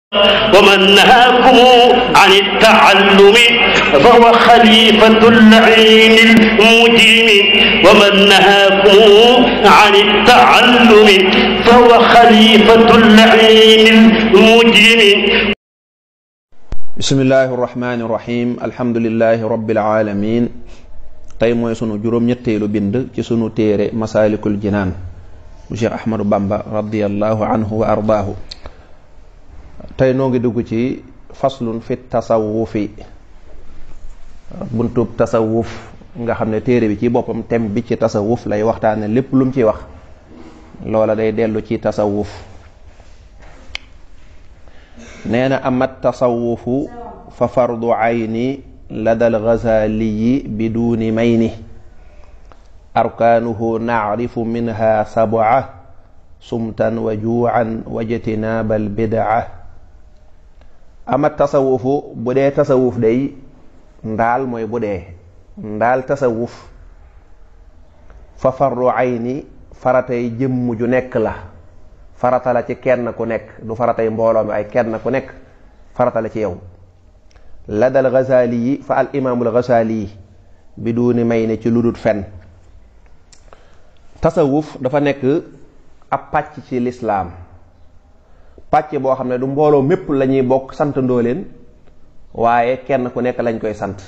ومن نهاكم عن التعلم فهو خليفة اللعين المجرم ومن نهاكم عن التعلم فهو خليفة اللعين المجرم. بسم الله الرحمن الرحيم. الحمد لله رب العالمين. tey mooy sunu juróom-ñetteelu bind ci sunu téere Masaalikul Jinaan bu Cheikh Ahmadou Bamba radiyallahu anhu wa ardaahu. tey noo ngi dugg ci faslun fi tasawufi, buntub tasawuf nga xam ne téere bi ci boppam thème bi ci tasawuf lay waxtaane. lépp lu mu ciy wax loola day dellu ci tasawuf. nee na amat tasawufu fa fardu ayni ladal Ghazaliyi biduni mayni arkaanuhu naarifu minha sab'a sumtan wa juu'an wa jtinaabal bid'a. amat tasawufu bu dee tasawuf day ndaal mooy bu dee ndaal tasawuf fa fardu ayni faratay jëmm ju nekk la, farata la ci kenn ku nekk, du faratay mbooloo mi ay kenn ku nekk farata la ci yow. la dal Ghazali yi fa al imaamul Ghazali yi bi duuni may ne ci lu dul fen. tasawuf dafa nekk ab pàcc ci lislaam, pàcc boo xam ne du mbooloo mépp la ñuy bokk sant ndoo leen, waaye kenn ku nekk lañ koy sant.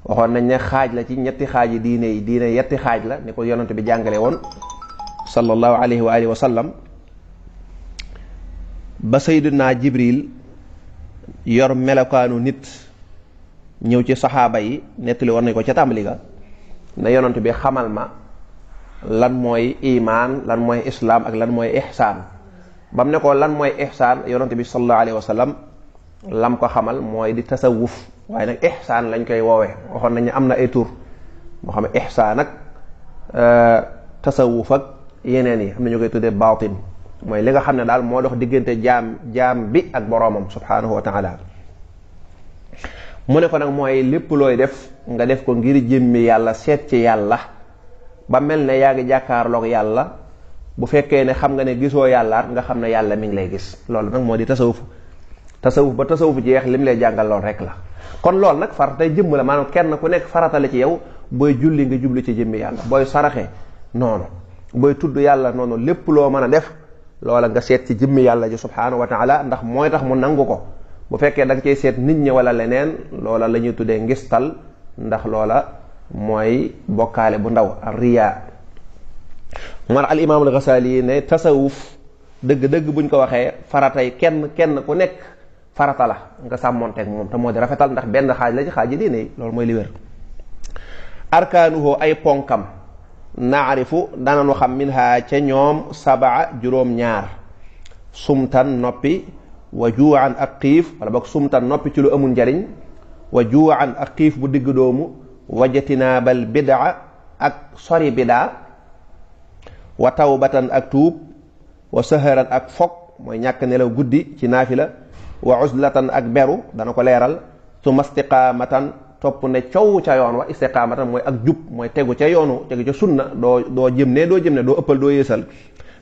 waxoon nañ ne xaaj la ci ñetti xaaj yi diine yi, diine yetti xaaj la ni ko yonent bi jàngale woon sallallahu alayhi wa alihi wa sallam. ba sayyidina Jibril yor melokaanu nit ñëw ci saxaaba yi, nettali war nañ ko ca tàmbali ga, ne yonent bi xamal ma lan mooy imaan, lan mooy islaam ak lan mooy ihsaan. ba mu ne ko lan mooy ihsaan, yonent bi sallallahu alayhi wa sallam lam ko xamal mooy di tasawuf, waaye nag ihsaan lañ koy woowee. waxoon nañ ne am na ay tur moo xam ne ihsaan ak tasawuf ak yeneen yi am na ñu koy tuddee baatin, mooy li nga xam ne daal moo dox diggante jaam bi ak boroomam subhaanahu wa taala. mu ne ko nag mooy lépp looy def nga def ko ngir jëmmi yàlla, seet ci yàlla ba mel ne yaa ngi jàkkaarloog yàlla. bu fekkee ne xam nga ne gisoo yàllaat nga xam ne yàlla mi ngi lay gis. loolu nag moo di tasawuf. tasawuf ba tasawuf jeex lim lay jàngal lool rek la. kon loolu nag faratay jëmm la, maanaam kenn ku nekk faratale ci yow. booy julli nga jubli ci jëmmi yàlla, booy saraxe noonu, booy tudd yàlla noonu. lépp loo mën a def loola nga seet ci jëmmi yàlla ji subhaanahu wa taala, ndax mooy tax mu nangu ko. bu fekkee da nga cey seet nit ñi wala leneen, loola la ñuy tuddee ngistal, ndax loola mooy bokkaale bu ndaw, riyaa. man al imaam al Ghazali ne tasawuf dëgg-dëgg buñ ko waxee faratay kenn ku nekk farata la nga sàmmonteeg moom, te moo di rafetal, ndax benn xaaj la ci xaaji diine yi. loolu mooy li wér. arkaanuhu ay ponkam naarifu dananu xam minha ca ñoom sabaa juróom-ñaar. sumtan noppi, wa juu'an ak xiif, wala boog sumtan noppi ci lu amul njariñ, wa juu'an ak xiif bu digg doomu, wa jatinaabal bidaa ak sori bidaa, wa tawbatan ak tuub, wa saharan ak fog mooy ñàkk nelaw guddi ci naafila, wa uzlatan ak beru dana ko leeral, summa istiqaamatan topp ne coow ca yoon wa. istiqaamatan mooy ak jub, mooy tegu ca yoonu, tegu ca sunna, doo jëm ne doo ëppal doo yeesal.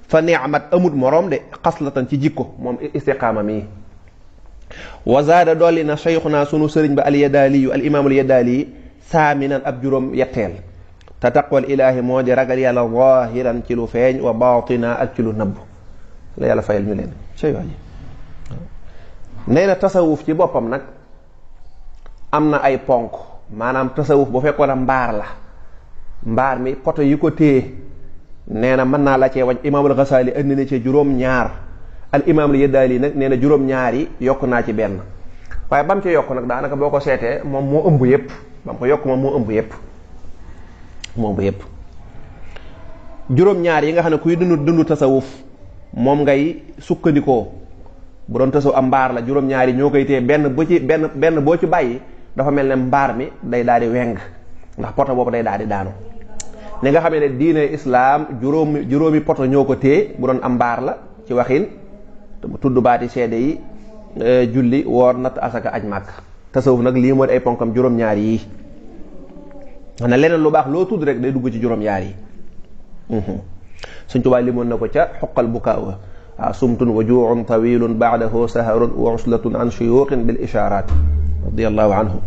fa ni'mat amut moroom de xaslatan ci jikko moom istiqaama mii. wa zaada dolli na cheikhuna sunu sëriñ ba alyadaaliyu al imaamul yadaali saaminan ab juróom yetteel. te taqwal ilaahi moo di ragal yàlla zahiran ci lu feeñ, wa baatina ak ci lu nëbb. la yàlla fayal ñu leen cey waaji. nee na tasawuf ci boppam nag am na ay ponk, maanaam tasawuf bu fekkoon a mbaar la, mbaar mi poto yi ko téye, nee na mën naa la cee wañ. imaamul Ghazali andi na ci juróom-ñaar, al imaamul Yadaali nag nee na juróom-ñaar yi yokk naa ci benn. waaye ba mu ci yokk nag daanaka boo ko seetee moom moo ëmb yépp. ba mu ko yokk moom moo ëmb yépp. juróom-ñaar yi nga xam ne kuy dund tasawuf moom ngay sukkandikoo. bu doon tasawuf am mbaar la, juróom-ñaar yi ñoo koy téye. benn boo ci bàyyi dafa mel ne mbaar mi day daal di weng, ndax poto boobu day daal di daanu. ni nga xam ne diine islaam juróomi poto ñoo ko téye bu doon am mbaar la ci waxin, tudd baati seede yi, julli, woor, natt, asaka, aj màkk. tasawuf nag lii moo di ay ponkam juróom-ñaar yi. xam ne leneen lu baax loo tudd rek day dugg ci juróom-ñaar yi. Sëñ Tuubaa limoon na ko ca xoqal bukaa waaw sumtun wa juucun tawilun baadahu saharun wa uslatun an shuyuqin bil isharat radiallahu anhu.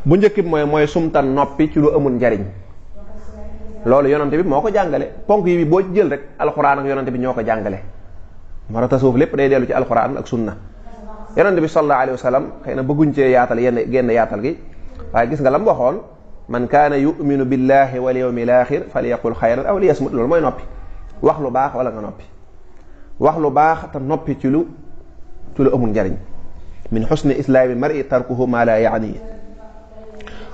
bu njëkk bi mooy sumtan noppi ci lu amul njariñ. loolu yonante bi moo ko jàngale. ponk yi boo ci jël rek alxuraan ak yonante bi ñoo ko jàngale. moo tax tasawuf lépp day dellu ci alxuraan ak sunna. yonante bi sallallahu alayhi wa sallam xëy na bëgguñ cee yaatal genn yaatal gi, waaye gis nga lam waxoon man kaana yuminu billahi wal yawmil axir falyaqul xayran aw liyasmut. loolu mooy noppi, wax lu baax wala nga noppi. wax lu baax te noppi ci lu amul njariñ. min xusni islaami mar'i tarkuhu ma la yaani.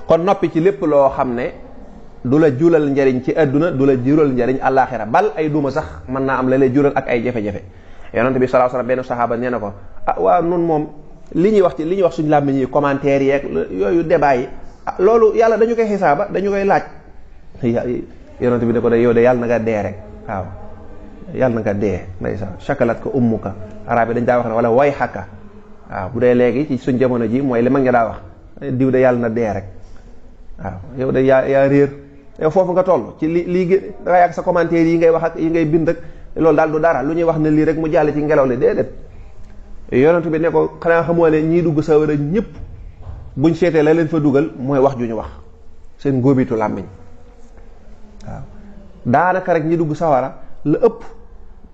kon noppi ci lépp loo xam ne du la julal njariñ ci àdduna du la jural njariñ àllaaxira, bal ay duma sax mën naa am la lay jural ak ay jafe-jafe. yonente bi sallallahu alayhi wasallam benn saxaaba nee na ko waaw nun moom li ñuy wax suñu làmmiñ yi commentaire yeeg yooyu débat yi loolu yàlla dañu koy xisaaba, dañu koy laaj. yonente bi ne ko de yow de yàlla na nga dee rek. waaw yàlla na nga dee ndeysaan. shakalat ko ummuka, arab yi dañ daa wax ne wala way xakka. waaw bu dee léegi ci suñ jamono ji mooy li mag nga daa wax diw de yàlla na dee rek. waaw yow de yaa réer yow foofu nga toll ci lii da nga yàgg sa commentaire yi ngay wax ak yi ngay bind ak loolu daal du dara lu ñuy wax ne lii rek mu jàll ci ngelaw li déedéet. yonent bi ne ko xanaa xamoo ne ñii dugg sawara ñëpp buñ seetee la leen fa dugal mooy wax ju ñu wax seen ngóobitu làmmiñ. waaw daanaka rek ñi dugg sawara la ëpp.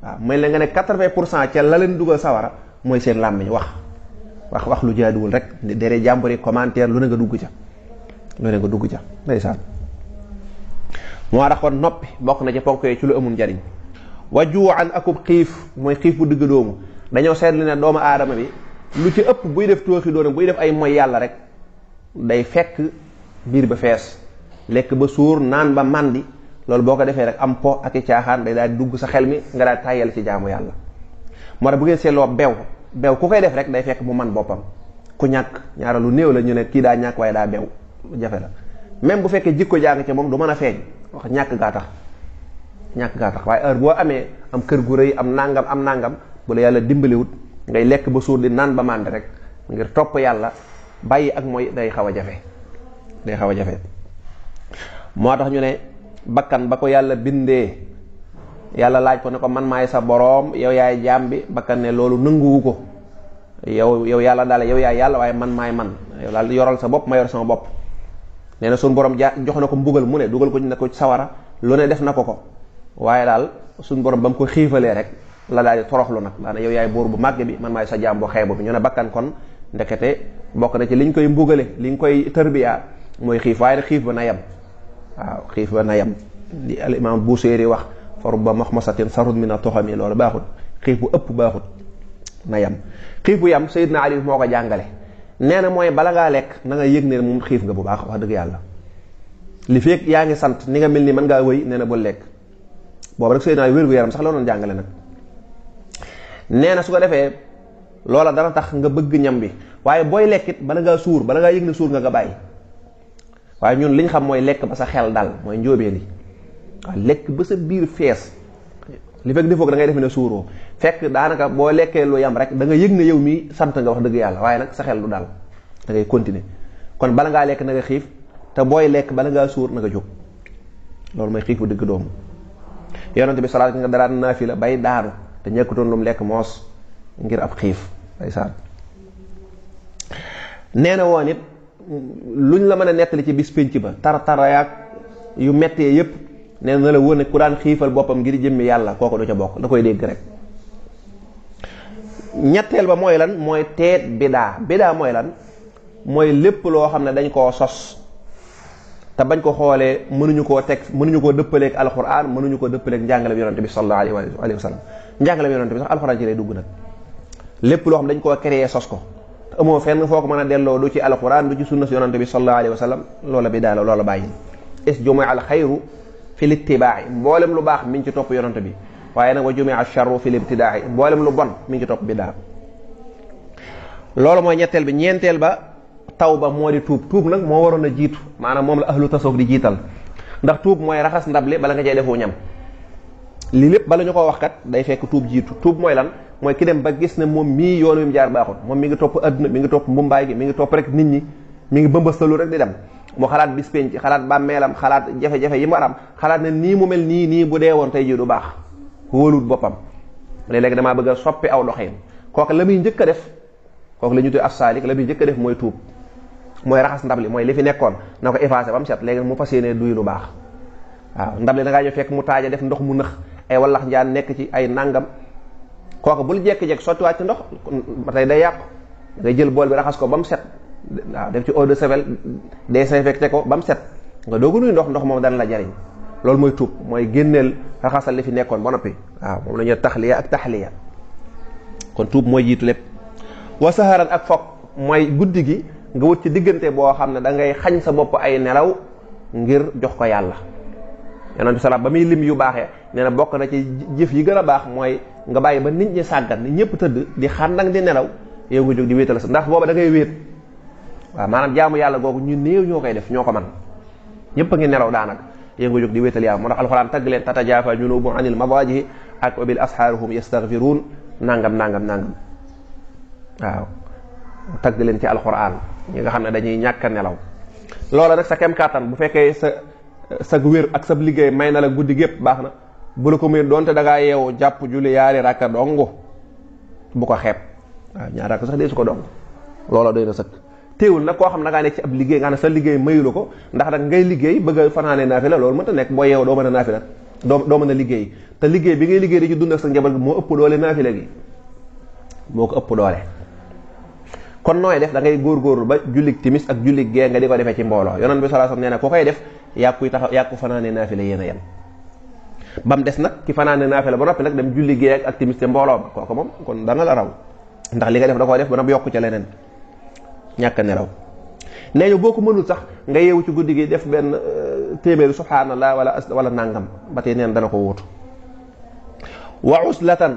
waaw mooy la nga ne 80% ca la leen dugal sawara mooy seen làmmiñ wax lu jaaduwul rek dere jàmbari commentaire lu ne nga dugg ca ndeysaan. moo tax kon noppi bokk na ci ponk yi ci lu amul njariñ. wa juu'an akub xiif mooy xiif bu digg doomu. dañoo seetlu ne doomu aadama bi lu ci ëpp buy def tooxi doona buy def ay moy yàlla rek day fekk biir ba fees lekk ba suur naan ba màndi. loolu boo ko defee rek am po ak i caaxaan day daal dugg sa xel mi nga daal tàyyal ci jaamu yàlla. moo tax bu ngeen seetloo bew ku koy def rek day fekk mu man boppam. ku ñàkk ñaara lu néew la ñu ne kii daa ñàkk waaye daa bew jafe la. même bu fekkee jikko jàng ci moom du mën a feeñ wax ñàkk gaa tax waaye heure boo amee am kër gu rëy am nangam bu la yàlla dimbaliwut ngay lekk ba suur di naan ba màndi rek ngir topp yàlla bàyyi ak mooy day xaw a jafe. moo tax ñu ne bakkan ba ko yàlla bindee yàlla laaj ko ne ko man maay sa boroom yow yaay jaam bi. bakkan ne loolu nanguwu ko yow yàlla daal yow yaay yàlla waaye man maay man yow daal yoral sa bopp ma yor sama bopp. nee na suñ borom jox na ko mbugal mu ne dugal ko ne ko sawara lu ne def na ko waaye daal suñ borom ba mu ko xiifalee rek la daal di toroxlu nag daana yow yaay buur bu màgg bi man maay sa jaam bu xeebu bi. ñu ne bakkan kon ndekete bokk na ci liñ koy mbugale liñ koy tërbiya mooy xiif, waaye nag xiif ba na yem. waaw xiif ba na yem di al imam Busiri wax fa rubba maxmasatin sarud min atoxami loolu baaxut. xiif bu ëpp baaxut na yem. xiif bu yem Seydina Ali moo ko jàngale. nee na mooy bala ngaa lekk na nga yëg ne moom xiif nga bu baax wax dëgg yàlla. li fekk yaa ngi sant ni nga mel ni mën ngaa wëy nee na bul lekk. boobu rek Seydina wér gu yaram sax la doon jàngale nag. nee na su ko defee loola dana tax nga bëgg ñam bi waaye booy lekkit bala ngaa suur bala ngaa yëg ne suur nga bàyyi. waaye ñun liñ xam mooy lekk ba sa xel dal mooy njóobeen yi. waaw lekk ba sa biir fees li fekk defoo ko da ngay defe ne suuroo fekk daanaka boo lekkee lu yam rek da nga yëg ne yow mii sant nga wax dëgg yàlla waaye nag sa xel du dal da ngay continuer. kon bala ngaa lekk na nga xiif te booy lekk bala ngaa suur na nga jóg. loolu mooy xiif bu digg doomu. yonent bi salaat nga daraan naafila bay daanu te ñekkutoon lu mu lekk moos ngir ab xiif day saat. nee na woon it luñ la mën a nettali ci bis pénc ba tar-tarayaak yu mettee yépp nee na la woon ne ku daan xiifal boppam ngir jëmmi yàlla kooku du ca bokk da koy dégg rek. ñetteel ba mooy lan mooy teet bidaa mooy lan mooy lépp loo xam ne dañ koo sos te bañ ko xoolee mënuñu koo dëppaleeg alxuraan mënuñu koo dëppaleeg njàngale bi yonante bi sallallahu alayhi wa sallam. njàngale bi yonante bi sax alxuraan ci lay dugg nag. lépp loo xam dañ koo créé sos ko te amoo fenn foo ko mën a delloo du ci alxuraan du ci sunna si yonante bi sallallahu alayhi wa sallam loola bidaa la loola bàyyi. is jumia al xayru fi littibaa'i mboolem lu baax mi ngi ci topp yonante bi waaye nag wa jumia al sharru fi libtidaa'i mboolem lu bon mi ngi ci topp bidaa. loolu mooy ñetteel bi. ñeenteel ba tawba moo di tuub nag moo waroon a jiitu maanaam moom la ahlu tasawuf di jiital ndax tuub mooy raxas ndab li bala nga cay defoo ñam. lii lépp bala ñu ko wax kat day fekk tuub jiitu. tuub mooy lan mooy ki dem ba gis ne moom mii yoon wi mu jaar baaxul moom mi ngi topp adduna mi ngi topp mbumbaay gi mi ngi topp rek nit ñi mi ngi bëmbastalu rek di dem mu xalaat bis penc xalaat bàmmeelam xalaat jafe-jafe yi mu war am xalaat ne nii mu mel nii bu dee woon tey jii du baax wóolut boppam mu ne léegi damaa bëgg a soppi aw doxin kooku la muy njëkk a def kooku la ñu tuddee as-saalik la muy njëkk a def mooy tuub mooy raxas ndab li mooy li fi nekkoon na ko effacé ba mu set léegi mu fas yéenee duy lu baax waaw ndab li da ngaa ñëw fekk mu taaja def ndox mu nëx ay wallax njaan nekk ci ay nangam kooku bul jekki-jekk sottiwaat ci ndox ba tey day yàqu ngay jël bool bi raxas ko ba mu set waaw def ci eau de javel désinfecté ko ba mu set nga doogu nuy ndox moom dana la jariñ loolu mooy tuub mooy génneel raxasal li fi nekkoon ba noppi waaw moom la ñuy taxliya ak taxliya kon tuub mooy jiitu lépp wa saharan ak foog mooy guddi gi nga wut ci diggante boo xam ne da ngay xañ sa bopp ay nelaw ngir jox ko yàlla yonent bi salaam ba muy lim yu baaxee nee na bokk na ci jëf yi gën a baax mooy nga bàyyi ba nit ñi sàggan nit ñëpp tëdd di xàndang di nelaw yow nga jóg di wéetal sa ndax booba da ngay wéet waaw maanaam jaamu yàlla googu ñu néew ñoo koy def ñoo ko man ñëpp a ngi nelaw daanaka yow nga jóg di wéetal yàlla moo tax alxuraan tagg leen tatajaafa junubuhum anil madaaji'i ak wa bil ashaarihum yastaghfiruun nangam waaw tagg leen ci alxuraan ñi nga xam ne dañuy ñàkk a nelaw loola nag sa kem kàttan bu fekkee sa wér ak sa liggéey may na la guddi gépp baax na bu la ko muy doonte da ngaa yeewu jàpp julli yaari rakka dong bu ko xeeb waaw ñaari rakka sax dee su ko dong loola doy na sëkk téewul nag koo xam ne da ngaa nekk ci ab liggéey nga xam ne sa liggéey mayu la ko ndax nag ngay liggéey bëgg a fanaane naafila loolu mënta nekk boo yeewu doo mën a naafila doo mën a liggéey te liggéey bi ngay liggéey di ci dund ak sa njaboot gi moo ëpp doole naafila gi moo ko ëpp doole kon nooy def da ngay góorgóorlu ba jullig timis ak jullig gee nga di ko defee ci mbooloo yonent bi sallallahu alayhi wasallam nee na ku koy def yaa ku fanaane naafila yéen a yem ba mu des nag ki fanaane naafila ba noppi nag dem julli gee ak timis te mbooloo ba kooku moom kon dana la raw ndax li nga def da koo def ba noppi yokku ca leneen ñàkk a nelaw nee ñu boo ko mënul sax nga yeewu ci guddi gi def benn téeméeri subhanallah wala nangam ba tey neen dana ko wuutu wa uslatan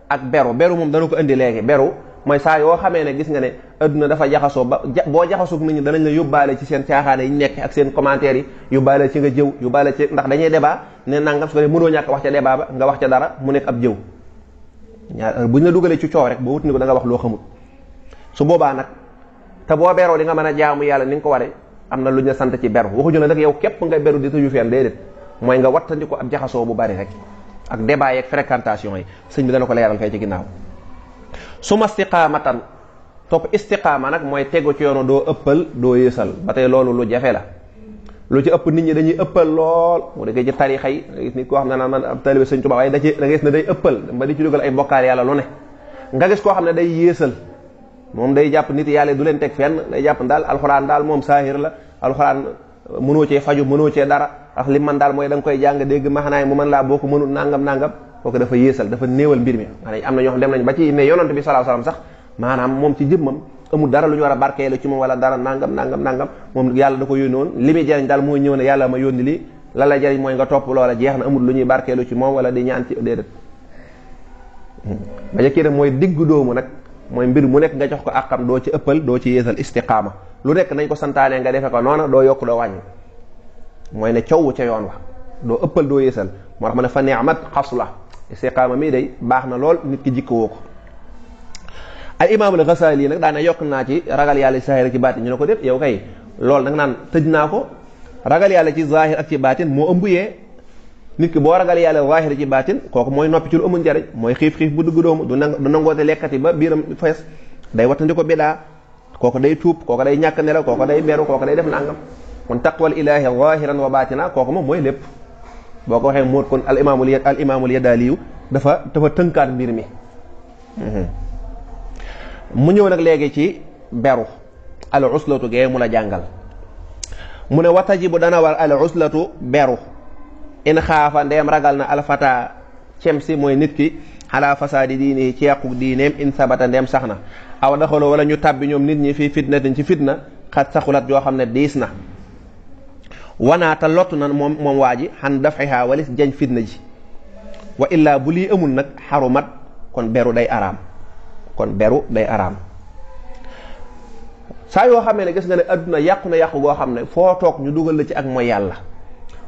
ak beru moom dana ko indi léegi beru mooy saa yoo xamee ne gis nga ne adduna dafa jaxasoo ba boo jaxasoog nit ñi danañ la yóbbaale ci seen caaxaane yi nekk ak seen commentaires yi yóbbaale ci nga jëw yóbbaale ci ndax dañuy débat ne nangam su ko ne mënoo ñàkk wax ca débat ba nga wax ca dara mu nekk ab jëw ñaar buñ la dugalee ci coow rek boo wut ni ko da nga wax loo xamul su boobaa nag te boo beroo di nga mën a jaamu yàlla ni nga ko waree am na lu ñu sant ci beru waxuñu la nag yow képp nga beru di tëju fenn déedéet mooy nga wattandi ko ab jaxasoo bu bari rek ak débat yeeg fréquentation yi sëñ bi dana ko leeral fay ci ginnaaw suma istiqaamatan topp istiqaama nag mooy tegu ci yoonu doo ëppal doo yéesal ba tey loolu lu jafe la lu ci ëpp nit ñi dañuy ëppal lool mu dëggee ci tarixa yi nga gis nit koo xam ne naan man ab taalibe sëñ Tuubaa waaye da nga gis ne day ëppal ba di ci dugal ay bokkaal yàlla lu ne nga gis koo xam ne day yéesal moom day jàpp nit yàlla du leen teg fenn day jàpp daal alxuraan daal moom saahir la alxuraan mënoo cee faju mënoo cee dara ndax li man daal mooy da nga koy jàng dégg maxanaay mu mën laa boo ko mënul nangam kooku dafa yéesal dafa néewal mbir mi maanaam am na ñoo xam dem nañ ba ci ne yonent bi sallallahu alayhi wasallam sax maanaam moom ci jëmmam amul dara lu ñu war a barkeelu ci moom wala dara nangam moom yàlla da ko yónni woon li muy jariñ daal mooy ñëw ne yàlla ma yónni lii la la jariñ mooy nga topp loola jeex na amul lu ñuy barkeelu ci moom wala di ñaan ci déedéet ba jëkkee nag mooy diggu doomu nag mooy mbir mu nekk nga jox ko àqam doo ci ëppal doo ci yéesal istiqaama lu nekk nañ ko santaane nga defe ko noona doo yokk doo wàññi mooy ne coow ca yoon wa doo ëppal doo yéesal moo tax ma ne fa ni'mat xasla istiqaama mii day baax na lool nit ki jikko woo ko al imaam al Ghazali nag daana yokk naa ci ragal yàlla ci zahir ak ci baatin ñu ne ko def yow kay loolu nag naan tëj naa ko ragal yàlla ci zahir ak ci baatin moo ëmb yee nit ki boo ragal yàlla zahir ci baatin kooku mooy noppi ci lu amul njariñ mooy xiif bu dugg doomu du nangoote lekkati ba biiram fees day wattandi ko bidaa kooku day tuub kooku day ñàkk nelaw kooku day beru kooku day def nangam kon taqwal ilaahi zahiran wa baatina kooku moom mooy lépp boo ko waxee moot kon al imaamul Yadaaliyu dafa tënkaat mbir mi mu ñëw nag léegi ci beru al uslatu gee mu la jàngal mu ne watajibu dana war al uslatu beru in xaafa ndeem ragal na alfata cem si mooy nit ki ala fasaadi diini ci yàqu diineem in sabata ndeem sax na aw daxaloo wala ñu tàbbi ñoom nit ñi fii fitnatin ci fitna xat saxulat yoo xam ne diis na wanaata lott na moom waa ji xan dafiha walis jañ fitna ji wa illaa bu lii amul nag xarumat kon beru day araam saa yoo xamee ne gis nga ne adduna yàqu na yàqu goo xam ne foo toog ñu dugal la ci ak mooy yàlla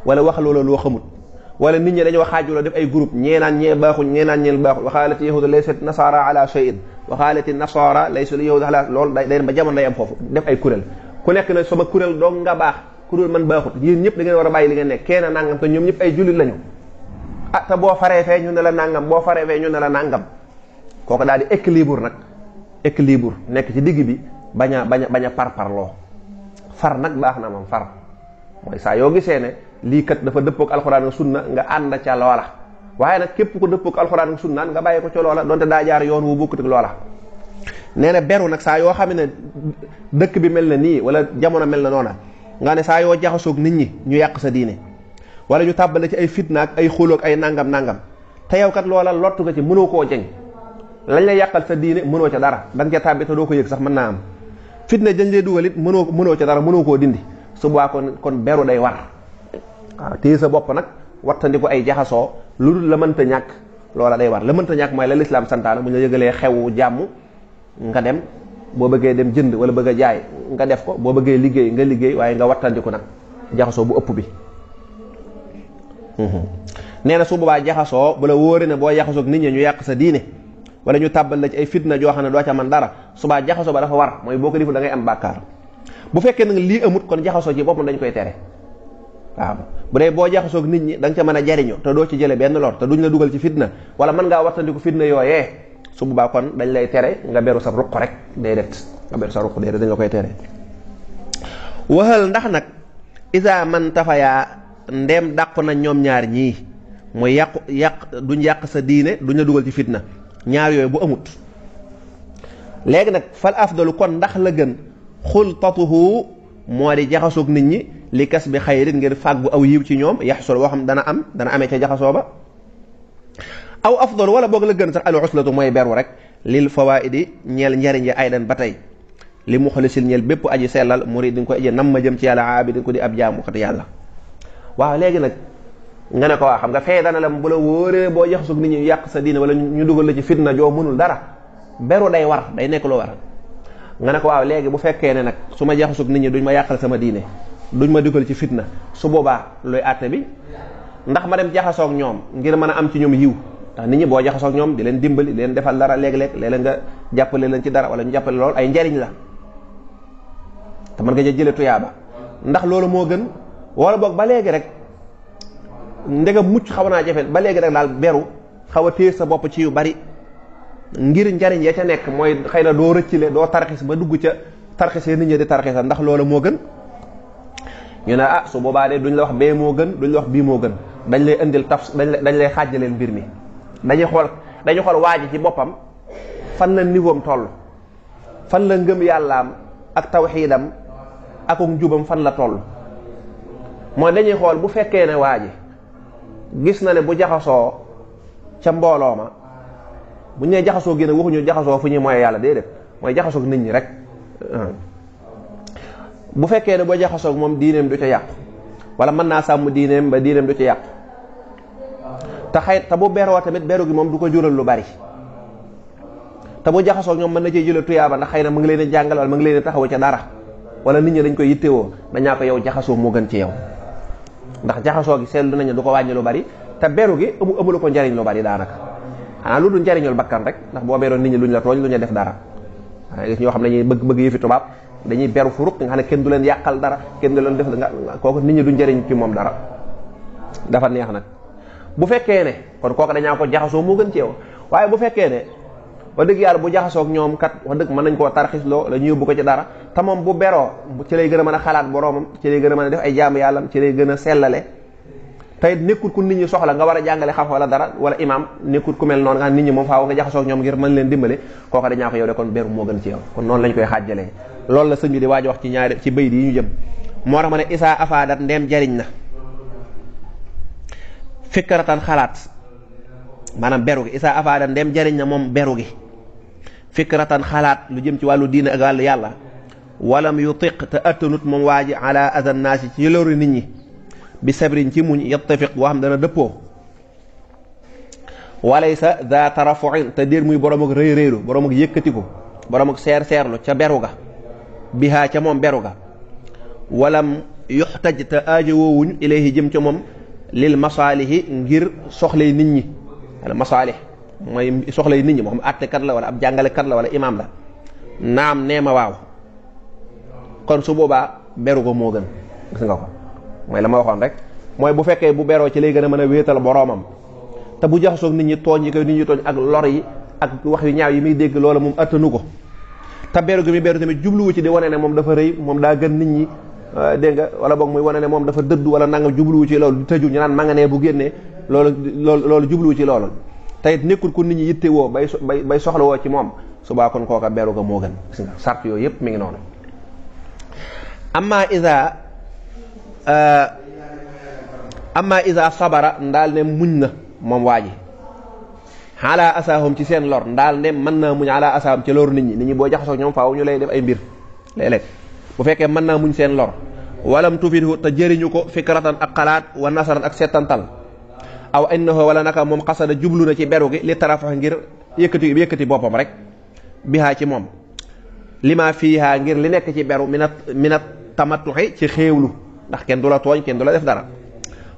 wala wax loola loo xamut wala nit ñi dañoo xaajuloo def ay groupe ñee naan ñee baaxuñ ñee naan ñee baaxuñ waxaalati yahuda laysat nasara ala shay'in waxaalati nasara laysul yahuda ala loolu day ba jamono day am foofu def ay kuréel ku nekk ne sama kuréel dong nga baax kuréel man baaxut yéen ñëpp da ngeen war a bàyyi li ngeen nekk kenn nangam te ñoom ñëpp ay jullit lañu ah te boo faree fee ñu ne la nangam boo faree fee ñu ne la nangam kooku daal di équilibre nag équilibre nekk ci digg bi bañ a parparloo far nag baax na moom far mooy saa yoo gisee ne lii kat dafa dëppook alxuraan ak sunna nga ànd ca loola waaye nag képp ko dëppook alxuraan ak sunna nga bàyyi ko ca loola donte daa jaar yoon wu bokkut ak loola. nee na beru nag saa yoo xam ne dëkk bi mel na nii wala jamono mel na noona nga ne saa yoo jaxasoog nit ñi ñu yàq sa diine wala ñu tàbbale ci ay fitna ak ay xulóog ay nangam te yow kat loola lottu nga ci mënoo koo jeñ lañ la yàqal sa diine mënoo ca dara da nga ca tàbbi te doo ko yëg sax mën naa am fitna dañ lay dugal it mënoo ca dara mënoo koo dindi su boobaa kon beru day war waaw téye sa bopp nag wattandi ko ay jaxasoo lu dul la mënta ñàkk loola day war la mënta ñàkk mooy la lislaam santaana bu ñu la yëgalee xewu jàmm nga dem boo bëggee dem jënd wala bëgg a jaay nga def ko boo bëggee liggéey nga liggéey waaye nga wattandiku nag jaxasoo bu ëpp bi nee na su boobaa jaxasoo bu la wóore ne boo jaxasoog nit ñi ñu yàq sa diine wala ñu tàbbal la ci ay fitna joo xam ne doo ca man dara subaa jaxasoo ba dafa war mooy boo ko deful da ngay am bàkkaar bu fekkee nag lii amut kon jaxasoo ci boppam dañ koy tere waaw bu dee boo jaxasoog nit ñi da nga ca mën a jariñu te doo ci jële benn lor te duñ la dugal ci fitna wala mën ngaa wattandiku fitna yooyee su boobaa kon dañ lay tere nga beru sa ruq rek déedéet nga beru sa ruq déedéet dañ la koy tere waxal ndax nag isa man tafayaa ndeem dàqu na ñoom ñaar ñii mooy duñ yàq sa diine duñ la dugal ci fitna ñaar yooyu bu amut léegi nag fal afdalu kon ndax la gën xultatuhu moo di jaxasoog nit ñi li kas bi xayrin ngir fàggu aw yiw ci ñoom yaxsul woo xam dana amee ca jaxasoo ba aw afdalu wala boog la gën sax al uslatu mooy beru rek lil fawaidi ñeel njariñ ya aydan ba tey li muxlisil ñeel bépp aji sellal murid di nga ko aji nam ma jëm ci yàlla aabidin ko di ab jaamu kat yàlla waaw léegi nag nga ne ko waa xam nga fee dana la bu la wóoree boo jaxasoog nit ñi yàq sa diine wala ñu dugal la ci fitna joo mënul dara beru day war day nekk lu war nga ne ko waaw léegi bu fekkee ne nag su ma jaxasoog nit ñi duñ ma yàqal sama diine duñ ma dugal ci fitna su boobaa looy àtte bi ndax ma dem jaxasoog ñoom ngir mën a am ci ñoom yiw ndax nit ñi boo jaxasoog ñoom di leen dimbali di leen defal dara léeg-léeg nga jàppale leen ci dara wala ñu jàppale lool ay njariñ la te mën nga jële tuyaaba ndax loolu moo gën wala boog ba léegi rek ndegam mucc xaw naa jafe ba léegi rek daal beru xaw a téye sa bopp ci yu bari ngir njariñ ya ca nekk mooy xëy na doo rëccile doo tarxis ba dugg ca tarxisee nit ñi di tarxisa ndax loola moo gën ñu ne ah su boobaa de duñ la wax bee moo gën duñ la wax bii moo gën dañ lay indil dañ lay xaajaleel mbir mi dañuy xool waa ji ci boppam fan la niveau am toll fan la ngëm yàllaam ak tawxiidam ak njubam fan la toll mooy dañuy xool bu fekkee ne waa ji gis na ne bu jaxasoo ca mbooloo ma bu ñu nee jaxasoo gi nag waxuñu jaxasoo fu ñuy mooy yàlla déedéet mooy jaxasoog nit ñi rek bu fekkee ne boo jaxasoog moom diineem du ca yàqu wala mën naa sàmm diineem ba diineem du ca yàqu te bu beroo tamit beru gi moom du ko jural lu bari te bu jaxasoog ñoom mën na cee jëlee tuyaaba ndax xëy na mu ngi leen a jàngal wala mu ngi leen a taxawu ca dara wala nit ñi dañ koy yittewoo dañaa ko yow jaxasoo moo gën ci yow ndax jaxasoo gi seetlu nañu du ko wàññi lu bari te beru gi amulu ko njariñ lu bari daanaka xanaa lu dul njariñul bakkan rek ndax boo beroon nit ñi luñ la tooñ lu ñu def dara gis ñoo xam ne dañuy bëgg yëfi tubaab dañuy beru fu ruq nga xam ne kenn du leen yàqal dara kenn du leen def kooku nit ñi du njariñ ci moom dara dafa neex nag bu fekkee ne kon kooku dañaa ko jaxasoo moo gën ci yow waaye bu fekkee ne wax dëgg yàlla bu jaxasoog ñoom kat wax dëgg mën nañ koo tarxisloo la ñu yóbbu ko ci dara te moom bu beroo ci lay gën a mën a xalaat boroomam ci lay gën a mën a def ay jaamu yàllam ci lay gën a sellale tey nekkul ku nit ñi soxla nga war a jàngale xam wala dara wala imam nekkul ku mel noonu nga nit ñi moom faaw nga jaxasoog ñoom ngir mën leen dimbale kooka dañaa ko yow de kon beru moo gën ci yow kon noonu lañ koy xaajalee loolu la sëñ bi di waaj wax ci ñaari ci bayit yi ñu jëm moo tax ma ne isaa afaadat ndeem jariñ na fikratan xalaat maanaam beru gi isaa afaadat ndeem jariñ na moom beru gi fikratan xalaat lu jëm ci wàllu diina ak wàllu yàlla walam yutiq te attanut moom waa ji ala adan naasi ci loru nit ñi bi sabrin ci muñ yattafiq boo xam dana dëppoo walaysa daa tarafuin te déer muy borom ak rëy rëylu borom ak yëkkatiku borom ak seerlu ca beru ga bihaa ca moom beru ga walam yuxtaj te aajowoowuñ ilayhi jëm ca moom lil masaalihi ngir soxlay nit ñi al masaalih mooy soxlay nit ñi moo xam àttekat la wala ab jàngalekat la wala imaam la naam nee ma waaw kon su boobaa beru ko moo gën gis nga ko mooy la ma waxoon rek mooy bu fekkee bu beroo ci lay gën a mën a wéetal boroomam te bu jaxasoog nit ñi tooñ yi koy nit ñi tooñ ak lor yi ak wax yu ñaaw yi muy dégg loola moom attanu ko. te beru gi muy beru tamit jubluwu ci di wane ne moom dafa rëy moom daa gën nit ñi dégg nga wala boog muy wane ne moom dafa dëdd wala nangam jubluwu ci loolu di tëju ñu naan ma nga nee bu génnee loolu jubluwu ci loolu te it nekkul ku nit ñi yitte woo bay soxla woo ci moom subaa kon kooka beru ga moo gën gis nga sart yooyu yëpp mi ngi noonu. amma isa sabara ndaal ne muñ na moom waa ji ala asaahum ci seen lor ndaal ne mën naa muñ ala asaahum ci loru nit ñi boo jaxasoo ñoom faaw ñu lay def ay mbir léeg-léeg bu fekkee mën naa muñ seen lor walam tufidu te jëriñu ko fikratan ak xalaat wa nasaran ak settantal aw innahu wala naka moom xasada jublu na ci beru gi li tarafax ngir yëkkati boppam rek bihaa ci moom lima fiihaa ngir li nekk ci beru minat tamattuxi ci xéewlu ndax kenn du la tooñ kenn du la def dara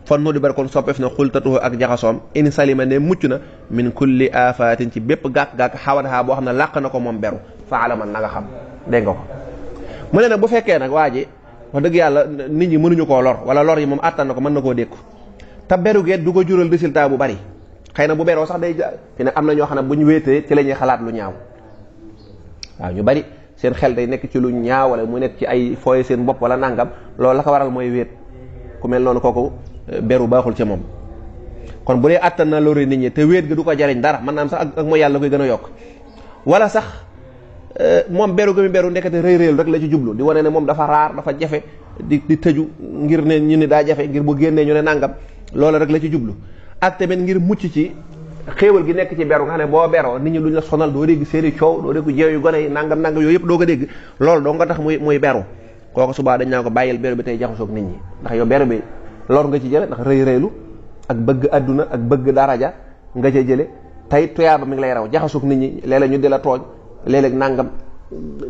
fon nu di bar kon soppeef na xultatuhu ak jaxasoom in salima ne mucc na min kulli afatin ci bépp gàkk-gàkk xawanhaa boo xam ne làq na ko moom beru faala man na nga xam dégg nga ko mu ne nag bu fekkee nag waa ji wax dëgg yàlla nit ñi mënuñu koo lor wala lor yi moom attan na ko mën na koo dékku te beru geet du ko jural résultat bu bari xëy na bu beroo sax day fi ne am na ñoo xam ne bu ñu wéetee ci la ñuy xalaat lu ñaaw waaw ñu bari seen xel day nekk ci lu ñaaw wala mu nekk ci ay fooye seen bopp wala nangam loolu la ko waral mooy wéet ku mel noonu kooku beru baaxul ca moom. kon bu dee attan na lori nit ñi te wéet ga du ko jariñ dara mën naa am sax ak mooy yàlla koy gën a yokk wala sax moom beru ga mi beru nekkate rëy rëyul rek la ci jublu di wane ne moom dafa raar dafa jafe di tëju ngir ne ñu ne daa jafe ngir bu génnee ñu ne nangam loola rek la ci jublu ak tamit ngir mucc ci xéewal gi nekk ci beru nga xam ne boo beroo nit ñi duñ la sonal doo dégg seeni coow doo dégg jeew yu gone yi nangam yooyu yëpp doo ko dégg loolu doo nga tax muy beru kooku subaa dañ naa ko bàyyil beru bi tey jaxasoog nit ñi ndax yow beru bi lor nga ci jële ndax rëy rëylu ak bëgg adduna ak bëgg daraja nga ca jële tey tuyaaba mi ngi lay raw jaxasoog nit ñi léeg-léeg ñu di la tooñ léeg-léeg nangam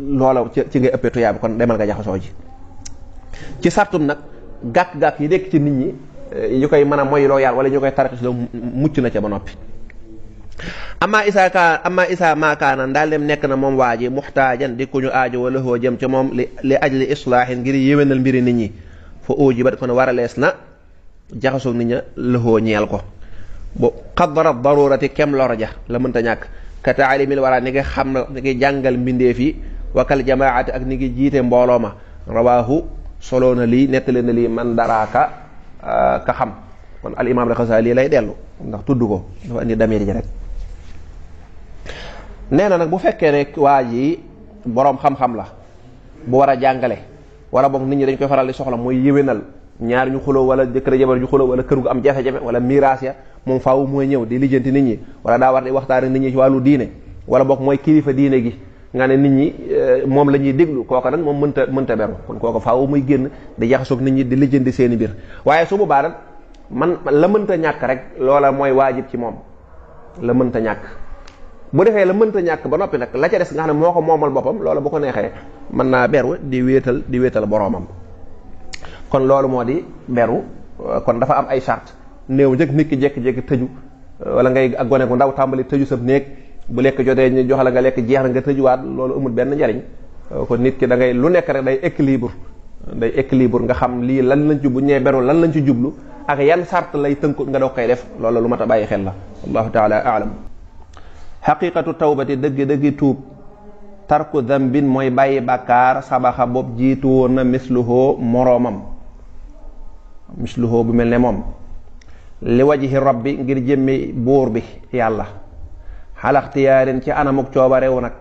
loola ci ngay ëppee tuyaaba kon demal nga jaxasoo ji ci sartum nag gàkk-gàkk yi nekk ci nit ñi yu koy mën a moyloo yàlla wala ñu koy tarxis loo mucc na ca ba noppi amma isa maakaana ndaal dem nekk na moom waa ji muxtaajan di ku ñu aajo wala hoo jëm ca moom li ajli islaahin ngir yéwénal mbiri nit ñi fa uji bat kon waralees na jaxasoog nit ña lëhoo ñeel ko bu xadara darurati kem lor ja la mënta ñàkk ka taalimil wara ni nga xam ni ngi jàngal mbindeef yi wakal jamaati ak ni ngi jiite mbooloo ma rawaahu soloo na lii nettali na lii man daraaka ka xam kon al imam al-Xasaali lay dellu ndax tudd ko dafa indi damir ji rek nee na nag bu fekkee ne waa ji boroom xam-xam la bu war a jàngale wala boog nit ñi dañ koy faral di soxla mooy yéwénal ñaar ñu xuloo wala jëkkër jabar ñu xuloo wala kër gu am jafe-jafe wala miraas ya moom faaw mooy ñëw di lijjanti nit ñi wala daa war di waxtaan ak nit ñi ci wàllu diine wala boog mooy kilifa diine gi nga ne nit ñi moom la ñuy déglu kooka nag moom mënta beru kon kooka faaw muy génn di jaxasoog nit ñi di lijjanti seeni mbir waaye su boobaa nag man la mënta ñàkk rek loola mooy waajib ci moom la mënta ñàkk bu defee la mënta ñàkk ba noppi nag la ca des nga xam ne moo ko moomal boppam loola bu ko neexee mën naa beru di wéetal boroomam kon loolu moo di beru kon dafa am ay charte néew njëkk nit ki jékki-jékki tëju wala ngay ak gone gu ndaw tàmbali tëju sa néeg bu lekk jotee ñu jox la nga lekk jeex na nga tëjuwaat loolu amul benn njariñ kon nit ki da ngay lu nekk rek day équilibre nga xam lii lan lañ ci bu ñee beru lan lañ ci jublu ak yan charte lay tënku nga doog koy def loolu lu mat a bàyyi xel la wallahu taala aalam xaqiqatu tawbati dëggi tuub tarku dambin mooy bàyyi bàkkaar sabaxa bopp jiitu woon na misluhoo moroomam misluhoo bu mel ne moom li wajhi rabbi ngir jëmmi buur bi yàlla xalaxtiyaarin ci anamuk coobarewu nag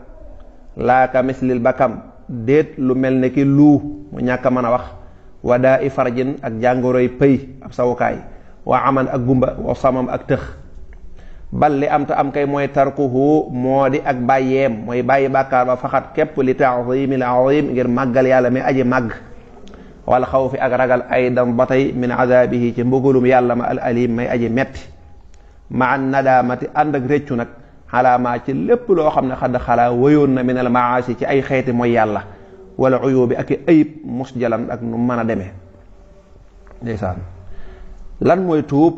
laaka mislil bakam déet lu mel ne ki luu mu ñàkk a mën a wax wadaa i farjin ak jàngoroy pëy ab sawukaay waa aman ak gumba wa samam ak tëx bal li am ta am kay mooy tarkuhu moo di ak bàyyeem mooy bàyyi bàkkaar ba faxat képp li ta'zimil azim ngir màggal yàlla mi aji màgg wala xaw fi ak ragal aydan ba tey min azabihi ci mbugalum yàlla ma al alim may aji metti ma an nadaamati ànd ak réccu nag xalaamaa ci lépp loo xam ne xadd xalaa wëyoon na min al maasi ci ay xeeti mooy yàlla wala uyubi ak ayib musjalan ak nu mën a demee ndeysaan lan mooy tuub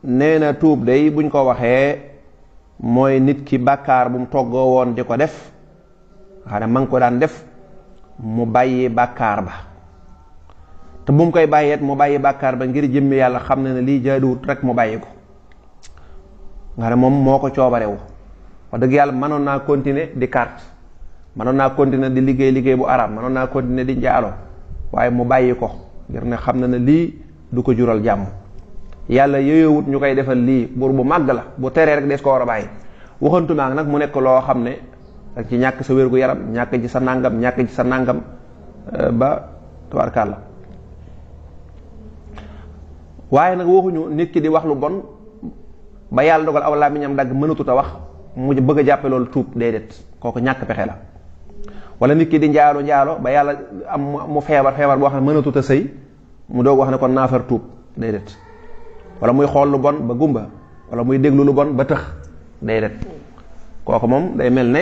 nee na tuub day buñ ko waxee mooy nit ki bàkkaar bu mu toggoo woon di ko def xam ne ma ngi ko daan def mu bàyyi bàkkaar ba te bu mu koy bàyyeet mu bàyyi bàkkaar ba ngir jëmmi yàlla xam ne ne lii jaaduwut rek mu bàyyi ko nga ne moom moo ko coobarewu. wax dëgg yàlla mënoon naa continuer di carte, mënoon naa continuer di liggéey bu araam, mënoon naa continuer di njaalo, waaye mu bàyyi ko ngir ne xam na ne lii du ko jural jàmm. yàlla yooyowut ñu koy defal lii, buur bu màgg la, bu teree rek des ko war a bàyyi. waxantumaak nag mu nekk loo xam ne ak ci ñàkk sa wérgu yaram, ñàkk ci sa nàngam, ñàkk ci sa nàngam ba tabarkàlla. waaye nag waxuñu nit ki di wax lu bon ba yàlla dogal aw làmmiñam dagg mënatut a wax mu bëgg a jàppe loolu tuub, déedéet, kooku ñàkk pexe la. wala nit ki di njaalo ba yàlla am mu feebar boo xam ne mënatut a sëy mu doog wax ne kon naa far tuub, déedéet. wala muy xool lu bon ba gumba, wala muy déglu lu bon ba tëx, déedéet. kooku moom day mel ne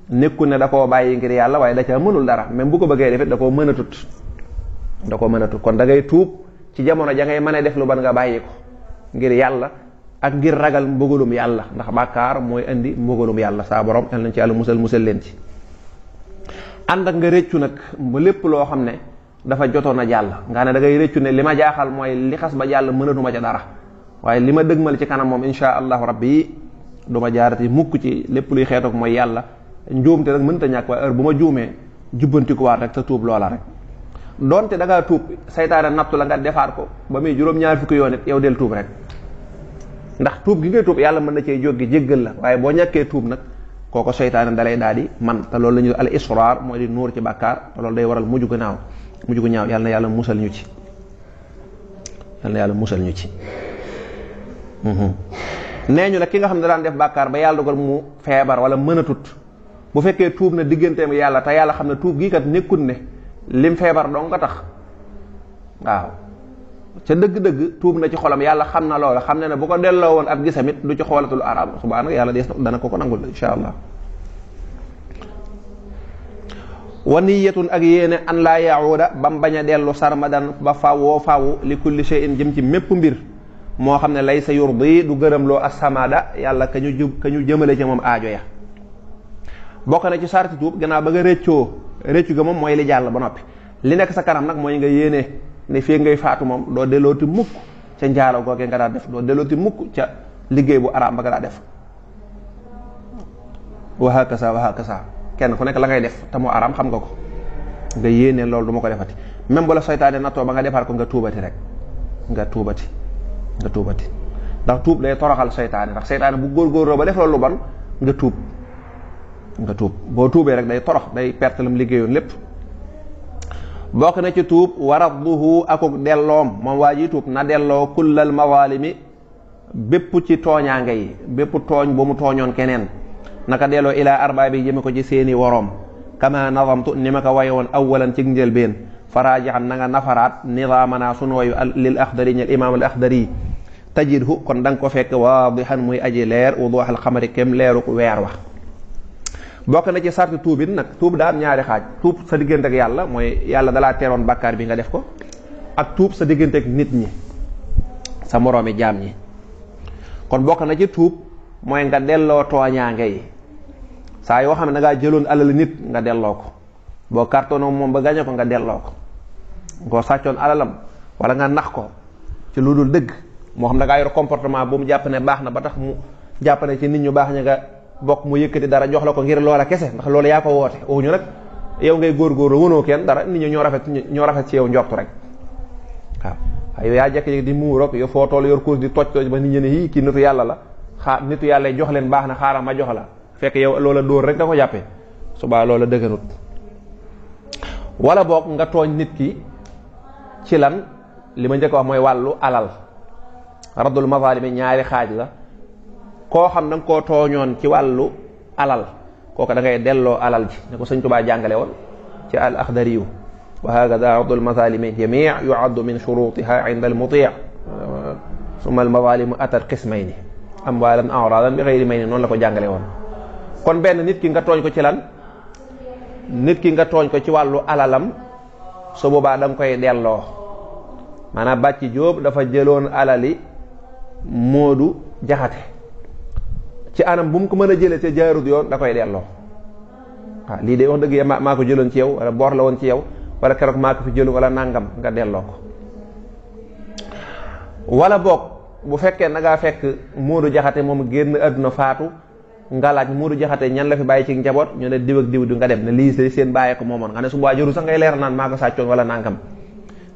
nekku ne da koo bàyyi ngir yàlla, waaye da ca mënul dara, même bu ko bëggee defit da koo mënatut. kon da ngay tuub ci jamono ja ngay mën a def lu ban nga bàyyi ko ngir yàlla ak ngir ragal mbugalum yàlla, ndax bàkkaar mooy indi mbugalum yàlla. saa borom yal nañ ci yàlla musal leen ci. ànd ak nga rëccu nag ba lépp loo xam ne dafa jotoon a jàll, nga ne da ngay rëccu ne li ma jaaxal mooy li xas ba jàll mënatuma ca dara, waaye li ma dëgmal ci kanam moom insha allahu rabbi du ma jaarati mukk ci lépp luy xeetoog mooy yàlla. njuumte nag mënta ñàkk, waaye heure bu ma juumee jubbantikuwaat rek te tuub loola rek. donte da ngaa tuub saytaane nattu la nga defaat ko ba muy juróom-ñaar fukki yoon it yow del tuub rek, ndax tuub gi ngay tuub yàlla mën na cee jóggi jéggal la. waaye boo ñàkkee tuub nag kooko saytaane dalay daal di man, te loolu la ñuy al israr mooy di nuur ci bàkkaar, te loolu day waral mujj gu ñaaw. yàlla na yàlla musal ñu ci, nee ñu nag ki nga xam ne daan def bàkkaar ba yàlla dogal mu feebar wala mënatut, bu fekkee tuub na digganteem yàlla te yàlla xam ne tuub gii kat nekkul ne lim feebar dong nga tax, waaw ca dëgg-dëgg tuub na ci xolam, yàlla xam na loola, xam ne bu ko delloo woon ab gisamit du ci xoolatul araam, subaa nag yàlla dana ko nangul insha allah. wa niyatun ak yéene an laa yahuuda bam bañ a dellu sarmadan ba fawoo fawu li kulli shay'in jëm ci mépp mbir moo xam ne laysa yurdi du gërëm loo assamada yàlla ka ñu jëmale ci moom aajo ya. bokk na ci sarti tuub gannaaw ba nga réccu ga moom mooy li jàll ba noppi, li nekk sa kanam nag mooy nga yéene ne fii ngay faatu moom doo dellooti mukk ca njaalo googee nga daa def, doo dellooti mukk ca liggéey bu araam ba nga daa def. wa hakasa kenn ku nekk la ngay def te mu araam xam nga ko, nga yéene loolu du ma ko defati. même bu la seytaane nattoo ba nga defaat ko nga tuubati rek, nga tuubati ndax tuub day toroxal seytaane, ndax seytaane bu góorgóorloo ba def loolu lu bon nga tuub boo tuubee rek day torox, day perte lam liggéeyoon lépp. bokk na ci tuub waradduhu akuk delloom, moom waa ji tuub na delloo kullal mawaalimi bépp ci tooñaange yi, bépp tooñ bu mu tooñoon keneen naka delloo ilaa arbaabi jëme ko ci seeni woroom. kama nazamtu ni ma ko waye woon awalan ci njëlbeen, faraajaxan na nga nafaraat nidaamana sunu wayu lil axdari ñel imaam al axdari tajidhu kon da nga ko fekk waadixan muy aji leer wuduuxal xamari kem leeru weer wax. bokk na ci sarti tuub it nag, tuub daa am ñaari xaaj: tuub sa diggante ak yàlla, mooy yàlla dalaa teeroon bàkkaar bi nga def ko, ak tuub sa diggante ak nit ñi, sa moroomi jaam ñi. kon bokk na ci tuub mooy nga delloo tooñaange yi, saa yoo xam ne da ngaa jëloon alal nit nga delloo ko, boo cartonoo moom ba gañe ko nga delloo ko, ngoo sàccoon alalam wala nga nax ko ci lu dul dëgg, moo xam da ngaa yor comportement bu mu jàpp ne baax na ba tax mu jàpp ne ci nit ñu baax ña nga bokk, mu yëkkati dara jox la ko ngir loola kese, ndax loolu yaa ko woote. waxuñu nag yow ngay góorgóorlu wënoo kenn dara, nit ñi ñoo rafet ci yow njortu rek, waaw yow yaa jekk di muuroog yow foo toll yor course di toj ba nit ñi ne yii kii nitu yàlla la, nitu yàlla jox leen baax na, xaaral ma jox la, fekk yow loola dóor rek nga ko jàppee, subaa loola dëgganut. wala boog nga tooñ nit ki ci lan, li ma njëkk wax mooy wàllu alal. raddul mazalimi ñaari xaaj la, koo xam da nga koo tooñoon ci wàllu alal, kooku da ngay delloo alal ji ne ko sëñ Tuubaa jàngale woon ci al axdariyu, wa hakada raddul mazalimi jamii yuaddu min shurutiha inda al muti' summa al mazalimu atat qismayni amwalan a'radan bi ghayri mayni, noonu la ko jàngale woon. kon benn nit ki nga tooñ ko ci lan, nit ki nga tooñ ko ci wàllu alalam, su boobaa da nga koy delloo. maanaam Bàcci Jóob dafa jëloon alali Moodu Jaxate ci anam bu mu ko mën a jëlee te jaarut yoon, da koy delloo. waaw lii de wax dëgg ya maa ko jëloon ci yow, wala boor la woon ci yow, wala keroog maa ko fi jëlu wala nangam, nga delloo ko. wala boog bu fekkee na ngaa fekk Moodu Jaxate moom génn àdduna faatu nga laaj Moodu Jaxate ñan la fi bàyyi ci njaboot ñu ne diw ak diw di nga dem ne lii seen bàyyee ko moomoon nga ne su boobaa jëru sax ngay leeral naan maa ko sàccoon wala nangam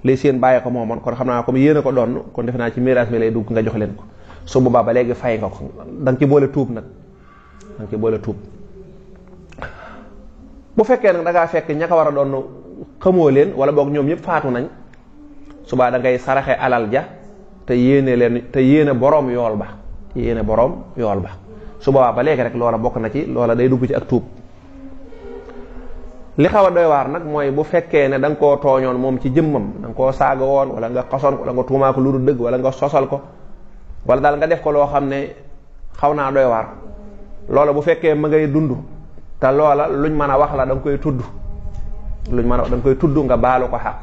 lii seen bàyyee ko moomoon kon xam naa comme yéen a ko doon kon defe naa ci miraas mi lay dugg nga jox leen ko su boobaa ba léegi fay nga ko da nga ci boole tuub nag da nga ci boole tuub. bu fekkee nag da ngaa fekk ña ko war a doon xamoo leen wala boog ñoom ñëpp faatu nañ subaa da ngay saraxe alal ja te yéene boroom yool ba su boobaa ba léegi rek loola bokk na ci loola day dugg ci ak tuub. li xaw a doy waar nag mooy bu fekkee ne da nga koo tooñoon moom ci jëmmam da nga koo saaga woon wala nga xasoon ko wala nga tuumaa ko lu dul dëgg wala nga sosal ko wala daal nga def ko loo xam ne xaw naa doy waar loola bu fekkee ma ngay dund te loola luñ mën a wax la da nga koy tudd da nga koy tudd nga baalu ko xaq.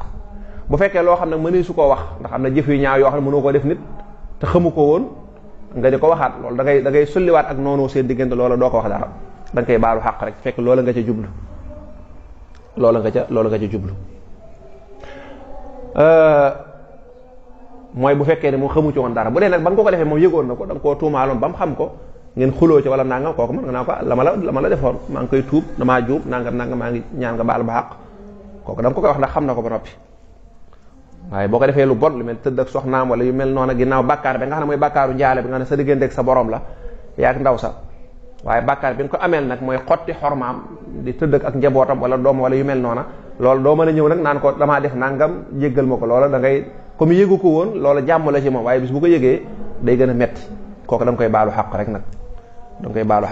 bu fekkee loo xam ne mënee su koo wax ndax am na jëf yu ñaaw yoo xam ne mënoo ko def nit te xamu ko woon nga di ko waxaat loolu da ngay sulliwaat ak noonu seen diggante loola doo ko wax dara da nga koy baalu xaq rek fekk loola nga ca jublu loola nga ca jublu mooy bu fekkee ne mu xamu ci woon dara bu dee nag ba nga ko defee moom yëgoon na ko da nga koo tuumaaloon ba mu xam ko ngeen xuloo ci wala nangam kooku mën nga naa ko la ma la defoon maa ngi koy tuub damaa juum nangam maa ngi ñaan nga baal ba xaq kooku da nga ko koy wax ndax xam na ko ba noppi. waaye boo ko defee lu bon lu mel tëdd ak soxnaam wala yu mel noonu ginnaaw bàkkaar bi nga xam ne mooy bàkkaaru njaale bi nga xam ne sa diggante ak sa borom la yaak ndaw sa waaye bàkkaar bi nga ko ameel nag mooy xotti xormaam di tëdd ak njabootam wala doom wala yu mel noona loolu doo mën a ñëw nag naan ko damaa def nangam jéggal ma ko loola da ngay comme yëgu ko woon loola jàmm la ci moom waaye bis bu ko yëgee day gën a metti kooku da nga koy baalu xaq rek nag da nga koy baalu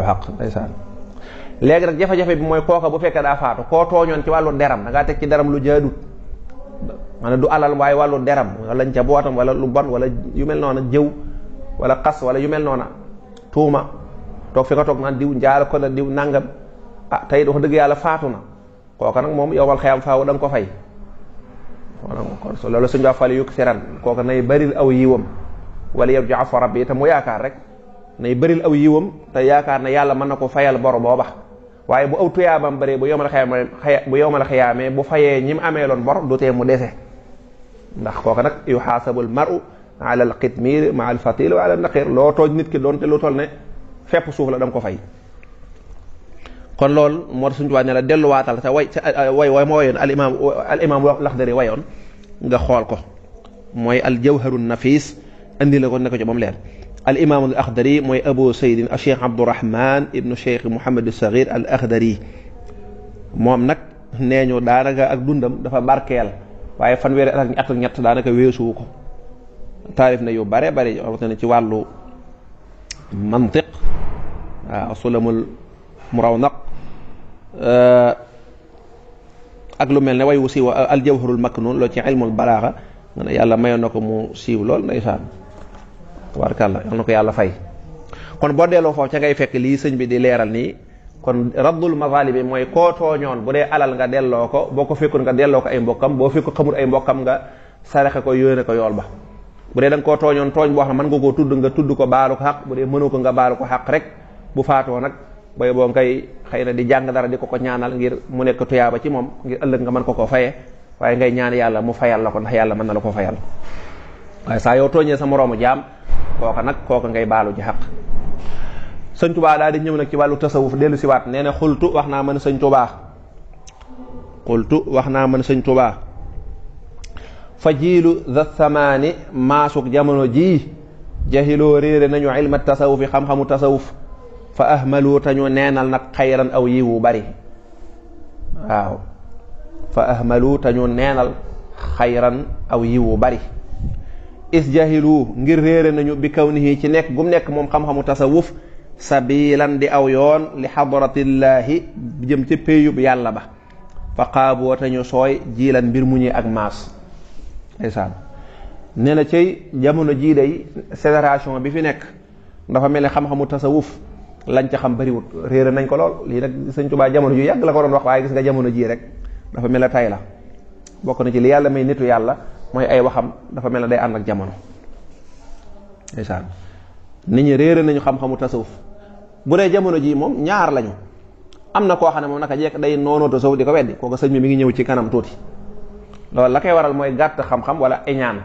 xaq ndeysaan. léegi nag jafe-jafe bi mooy kooka bu fekkee daa faatu koo tooñoon ci wàllu deram da ngaa teg ci deram lu jaadut maanaam du alal waaye wàllu deram wala njabootam wala lu bon wala yu mel noona jëw wala xas wala yu mel noona tuuma toog fi nga toog naan diw njaala ko la diw nangam tey wax dëgg yàlla faatu na kooka nag moom yowmal xeyam faaw da nga ko fay kon loolu suñu waa fale yukk siran kooka nay baril aw yiwam wala yarju afa rabbi te mu yaakaar rek nay baril aw yiwam te yaakaar ne yàlla mën na ko fayal bor booba waaye bu aw tuyaabam bëree bu yowmal xiyaamee bu fayee ñi mu amee loon bor du tee mu dese ndax kooka nag yuxaasabul maru ala al qitmir ma al fatil wa ala al naqir loo tooj nit ki doonte lu toll ne fepp suuf la da nga ko fay. kon loolu moo tax suñu tubaab ne la delluwaatal te way ma wayoon al imam Laxdari wayoon nga xool ko mooy al jawharu nafis andi la ko ne ko ci moom leer. al imam al Akhdari mooy Abu Saydin al Cheikh Abdourahman ibnu Cheikh Mouhamed Saghir al Akhdari moom nag nee ñu daanaka ak dundam dafa barkeel waaye fanweeri at ak ñett daanaka weesuwu ko taarif na yu bare bari waxtaan ci wàllu mantiq waaw sulamul murawnaq ak lu mel ne way wu siiw al jawharul maknun loolu ci ilmul balaaxa nga ne yàlla mayoon na ko mu siiw lool ndeysaan tabaarkalla yal na ko yàlla fay. kon boo delloo foofu ca ngay fekk lii sëñ bi di leeral nii kon raddul mazali bi mooy koo tooñoon bu dee alal nga delloo ko boo ko fekkul nga delloo ko ay mbokkam boo fekku xamul ay mbokkam nga saraxe ko yónnee ko yool ba bu dee da nga koo tooñoon tooñ boo xam ne mën nga koo tudd nga tudd ko baalu ko xaq bu dee mënu ko nga baalu ko xaq rek bu faatoo nag bay boo ngay xëy na di jàng dara di ko ñaanal ngir mu nekk tuyaaba ci moom ngir ëllëg nga mën ko faye waaye ngay ñaan yàlla mu fayal la ko ndax yàlla mën na la ko fayal waaye saa yow tooñee sa moroomu jaam kooka ngay baalu ji xaq. sëñ Tuubaa daal di ñëw nag ci wàllu tasawuf dellu si waat nee na xultu wax naa mën sëñ Tuubaa fa jiilu za samaani maasuk jamono jii jahiloo réere nañu ilma tasawufi xam-xamu tasawuf fa ahmalu tañu neenal nag xayran aw yiwu bari waaw fa ahmalu tañu neenal xayran aw yiwu bari is jahilu ngir réere nañu bi kawnihi ci nekk gum nekk moom xam-xamu tasawuf sabilan di aw yoon li xadratillaahi jëm ci péyub yàlla ba fa qaaboo tañu sooy jiilan mbir mu ñi ak maas ndeysaan nee na cay jamono jii day fédération bi fi nekk dafa mel ne xam-xamu tasawuf lañ ca xam bariwut réere nañ ko lool lii nag sëñ Tuubaa jamono ju yàgg la ko doon wax waaye gis nga jamono jii rek dafa mel ne tay la bokk na ci li yàlla may nitu yàlla mooy ay waxam dafa mel ne day ànd ak jamono ndeysaan nit ñi réere nañu xam-xamu tasawuf bu dee jamono jii moom ñaar lañu am na koo xam ne moom naka jekk day noonoo tasawuf di ko weddi kooku sëñ bi mi ngi ñëw ci kanam tuuti loolu la koy waral mooy gàtt xam-xam wala iñaan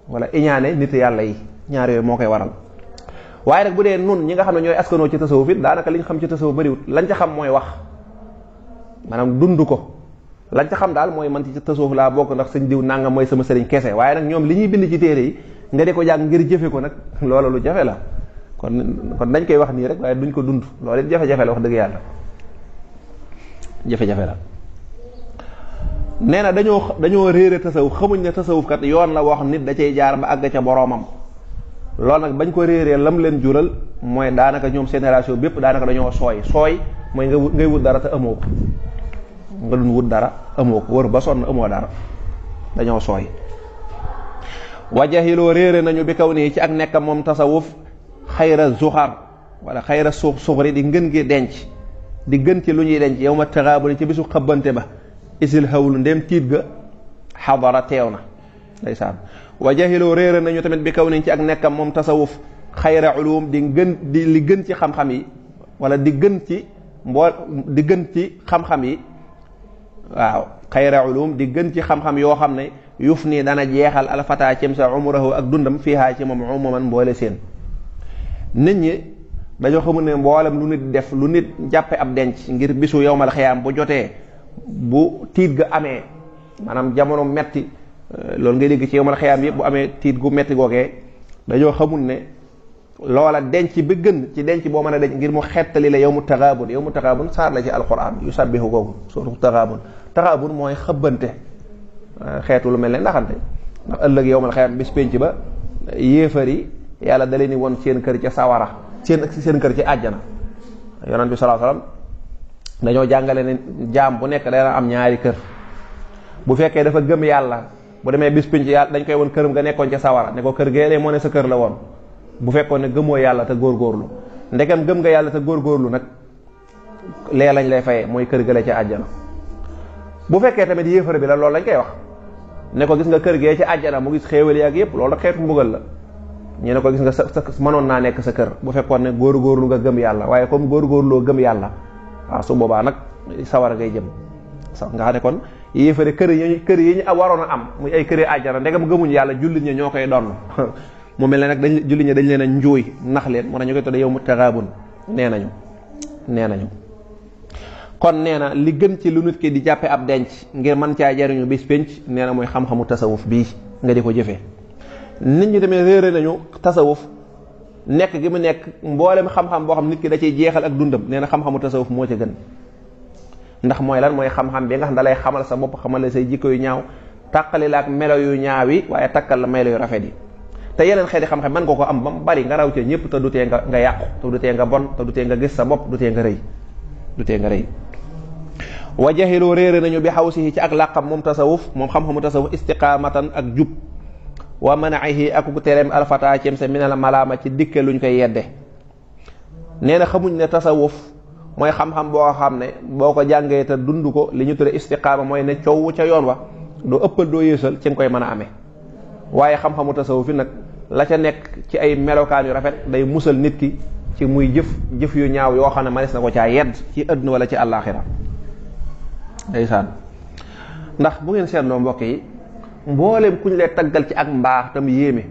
wala iñaane nit yàlla yi, ñaar yooyu moo koy waral. waaye nag bu dee nun ñi nga xam ne ñooy askanoo ci tasawuf it daanaka liñ xam ci tasawuf bariwut, lañ ca xam mooy wax, maanaam dund ko. lañ ca xam daal mooy man ci tasawuf laa bokk ndax sëñ diw nangam mooy sama sëriñ kese, waaye nag ñoom li ñuy bind ci téere yi nga di ko jàng ngir jëfe ko nag loolu lu jafe la. kon dañ koy wax nii rek waaye duñ ko dund, loolu it jafe-jafe la wax dëgg yàlla, jafe-jafe la. nee na dañoo réere tasawuf, xamuñ ne tasawuf kat yoon la wax nit da cay jaar ba àgg ca boroomam. loolu nag bañ ko réeree lam leen jural mooy daanaka ñoom génération bépp daanaka dañoo sooy mooy ngay wut dara te amoo ko, nga dun wut dara amoo ko, wër ba sonn amoo dara, dañoo sooy. wajahiloo réere nañu bi kaw nii ci ak nekkam moom tasawuf xayra zuxar wala xayra suxri di ngën gi denc, di gën ci lu ñuy denc yow ma taxaabuni ci bisu xëbbante ba, isil xawlu ndem tiit ga xadara teew na ndeysaan. wajahiloo réere nañu tamit bi kaw nii ci ak nekkam moom tasawuf xayra ulum di li gën ci xam-xam yi, wala di gën ci xam-xam yi. waaw xayra ulum di gën ci xam-xam yoo xam ne yuf nii dana jeexal alfata cim sa umrahu ak dundam fiihaa ci moom umuman mboole seen. nit ñi dañoo xamul ne mboolem lu nit def, lu nit jàppe ab denc ngir bisu yowmal xiyaam bu jotee, bu tiit ga amee, maanaam jamono metti, loolu ngay dégg ci yowmal xiyaam yëpp bu amee tiit gu metti googee, dañoo xamul ne loola denc bi gën ci denc boo mën a denc ngir mu xettali la yawmu taxaabun saar la ci alquran yu sabbihu googu suratu taxaabun mooy xëbbante, xeetu lu mel ne ndaxante. ndax ëllëg yowmal xiyaam bis penc ba yéefar yi yàlla da leen ni woon seen kër ca sawara, seen kër ci àjjana. yonent bi sallallahu alayhi wasallam dañoo jàngale ne jaam bu nekk dana am ñaari kër. bu fekkee dafa gëm yàlla, bu demee bis penc yàlla dañ koy woon këram nga nekkoon ca sawara, ne ko kër gee moo ne sa kër la woon. bu fekkoon ne gëmoo yàlla te góorgóorlu, ndegam gëm nga yàlla te góorgóorlu nag lee lañ lay fayee mooy kër gële ca àjjana. bu fekkee tamit yéefar bi la loolu lañ koy wax, ne ko gis nga kër gee ci àjjana mu gis xéewal yi ak yépp, loolu nag xeetu mbugal la. ñu ne ko gis nga sa mënoon naa nekk sa kër bu fekkoon ne góorgóorlu nga gëm yàlla, waaye comme góorgóorloo gëm yàlla, waaw su boobaa nag sawar ngay jëm. nga xam ne kon yéefare kër yi ñu waroon a am muy ay këri àjjana, ndegam gëmuñ yàlla, jullit ñi ñoo koy donn. mu mel ne nag jullit ñi dañ leen a njuuy nax leen, moo tax ñu koy tudde yow mu taxaabun. nee nañu kon nee na li gën ci lu nit ki di jàppe ab denc ngir mën caa jariñu bis penc, nee na mooy xam-xamu tasawuf bii nga di ko jëfee. nit ñi demee réere nañu tasawuf nekk gi mu nekk mboolem xam-xam boo xam nit ki da ciy jeexal ak dundam, nee na xam-xamu tasawuf moo ca gën. ndax mooy lan, mooy xam-xam bi nga xam da lay xamal sa bopp, xamal la say jikko yu ñaaw, tàqali la ak melo yu ñaaw yi, waaye takkal la melo yu rafet yi. te yeneen xeeti xam-xam mën nga ko am ba mu bari nga raw ca ñëpp, te du tee nga yàqu, te du tee nga bon, te du tee nga gis sa bopp, du tee nga rëy. wa jahiloo réere nañu bi xawsihi ci ak làqam moom tasawuf, moom xam-xamu tasawuf istiqaamatan ak jub, wa manaihi ak ku tereem alfata cem sa minal malaama ci dikke luñ koy yedde. nee na xamuñ ne tasawuf mooy xam-xam boo xam ne boo ko jàngee te dund ko, li ñu tudde istiqaama mooy ne coow ca yoon wa, doo ëppal doo yéesal ci nga koy mën a amee. waaye xam-xamu tasawuf fi nag la ca nekk ci ay melokaan yu rafet day musal nit ki ci muy jëf yu ñaaw yoo xam ne manis na ko caa yedd ci àdduna wala ci àllaaxira. ndeysaan ndax bu ngeen seetloo mbokk yi, mboolem kuñ lay taggal ci ak mbaax tam yéeme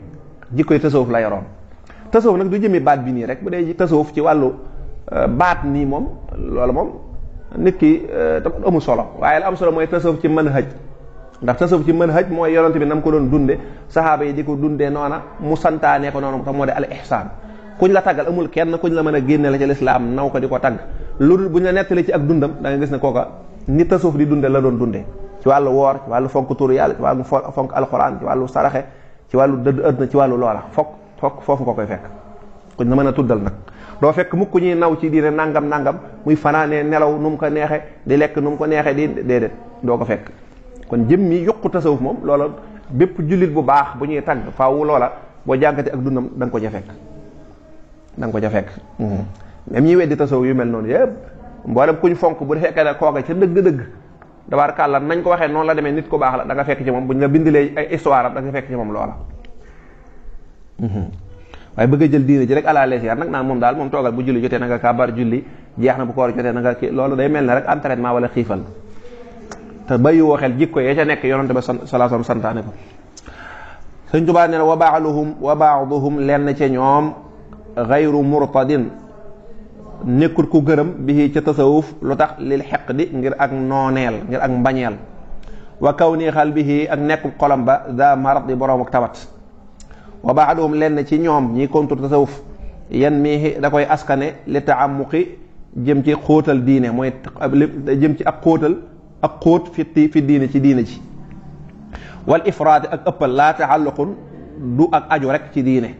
jikkoy tasawuf la yoroon. tasawuf nag du jëmi baat bi nii rek, bu dee tasawuf ci wàllu baat nii moom loolu moom nit ki tam amul solo, waaye la am solo mooy tasawuf ci manhaj. ndax tasawuf ci manhaj mooy yonent bi nam ko doon dunde, saxaaba yi di ko dundee noona, mu santaane ko noonu, te moo de al ihsaan. kuñ la taggal amul kenn kuñ la mën a génne la ci lislaam naw ko di ko tagg, lu dul buñ la nettali ci ak dundam da nga gis ne kooka ni tasawuf di dunde la doon dunde ci wàllu woor, ci wàllu fonk turu yàlla, ci wàllu fonk alxuraan, ci wàllu saraxe, ci wàllu dëdd àdduna, ci wàllu loola foofu nga koy fekk kuñ la mën a tuddal nag. doo fekk mukk ñuy naw ci diine nangam muy fanaanee nelaw nu mu ko neexe, di lekk nu mu ko neexe, di déedéet doo ko fekk. kon jëm mi yokku tasawuf moom loola bépp jullit bu baax bu ñuy tagg faaw loola boo jànkate ak dundam da nga ko ca fekk. même ñi weddi tasawuf yu mel noonu yëpp mboolem kuñ fonk bu fekkee ne kooka ca dëgg-dëgg tabaarkàlla nañ ko waxee noonu la demee, nit ku baax la da nga fekk ci moom buñ la bindilee ay histoire am da nga fekk ci moom loola. waaye bëgg a jël diine ji rek à la légère nag naan moom daal moom toogal bu julli jotee na nga kàbbar julli, jeex na bu koor jotee na nga kii, loolu day mel ne rek entraînement wala xiifal. te bàyyi woo xel jikko ya ca nekk yonante ba sallallahu alayhi wasallam santaane ko. Sëñ Tuubaa nee na wa baaduhum lenn ca ñoom gayru murtadin nekkut ku gërëm bi ca tasawuf lu tax lil xeqdi ngir ak nooneel ngir ak mbañeel wa kaw nii xal bi ak nekku xolam ba daa maradi boroom ak tawat wa baaduhum lenn ci ñoom ñi kontur tasawuf yan mii da koy askane li taamuqi jëm ci xóotal diine mooy jëm ci ak xóot fi diine ci diine ci wal ifraati ak ëppal laa taalluqun du ak aju rek ci diine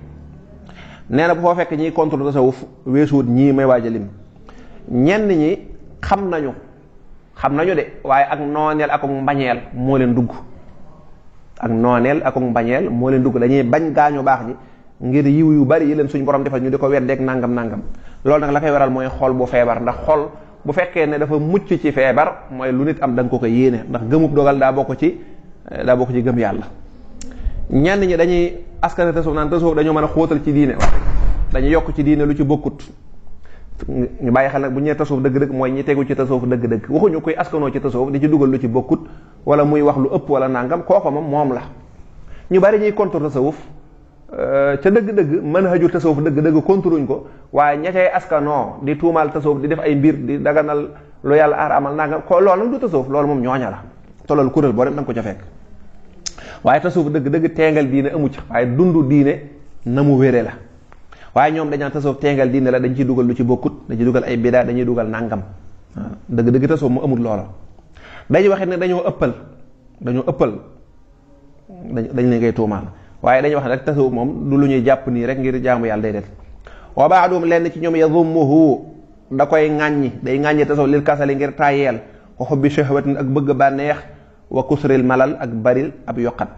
nee na bu foo fekk ñiy contre tasawuf weesuut ñii may waaj a lim ñenn ñi xam nañu de waaye ak nooneel ak mbañeel moo leen dugg dañuy bañ gaañu baax ñi ngir yiw yu bari yi leen suñ borom defal ñu di ko weddeek nangam loolu nag la koy waral mooy xol bu feebar ndax xol bu fekkee ne dafa mucc ci feebar mooy lu nit am da nga ko yéene ndax gëmub dogal daa bokk ci gëm yàlla. ñenn ñi dañuy askane tasawuf naan tasawuf dañoo mën a xóotal ci diine dañuy yokk ci diine lu ci bokkut ñu bàyyi xel nag bu ñu nee tasawuf dëgg-dëgg mooy ñi tegu ci tasawuf dëgg-dëgg waxuñu koy askanoo ci tasawuf di ci dugal lu ci bokkut wala muy wax lu ëpp wala nangam kooko moom la ñu bari ñuy contre tasawuf ca dëgg-dëgg mën a haju tasawuf dëgg-dëgg kontruñ ko waaye ña cay askanoo di tuumaal tasawuf di def ay mbir di daganal lu yàlla araamal nangam ko loolu nag du tasawuf loolu moom ñooña la te loolu kuréel boo dem da nga ko ca fekk waaye tasawuf dëgg-dëgg teengal diine amu ci waaye dundu diine na mu wére la waaye ñoom dañaan tasawuf teengal diine la dañ ciy dugal lu ci bokkut dañ ciy dugal ay bidaa dañuy dugal nangam waaw dëgg-dëgg tasawuf mu amul loola dañuy waxit ne dañoo ëppal dañ leen koy tuumaal waaye dañuy wax rek tasawuf moom du lu ñuy jàpp nii rek ngir jaamu yàlla day det wa baaduhum lenn ci ñoom yadummuhu da koy ŋàññi day ŋàññi tasawuf lil kasali ngir tàyyeel wa xubbi shahwatin ak bëgg bànneex wa kusril malal ak baril ab yokkat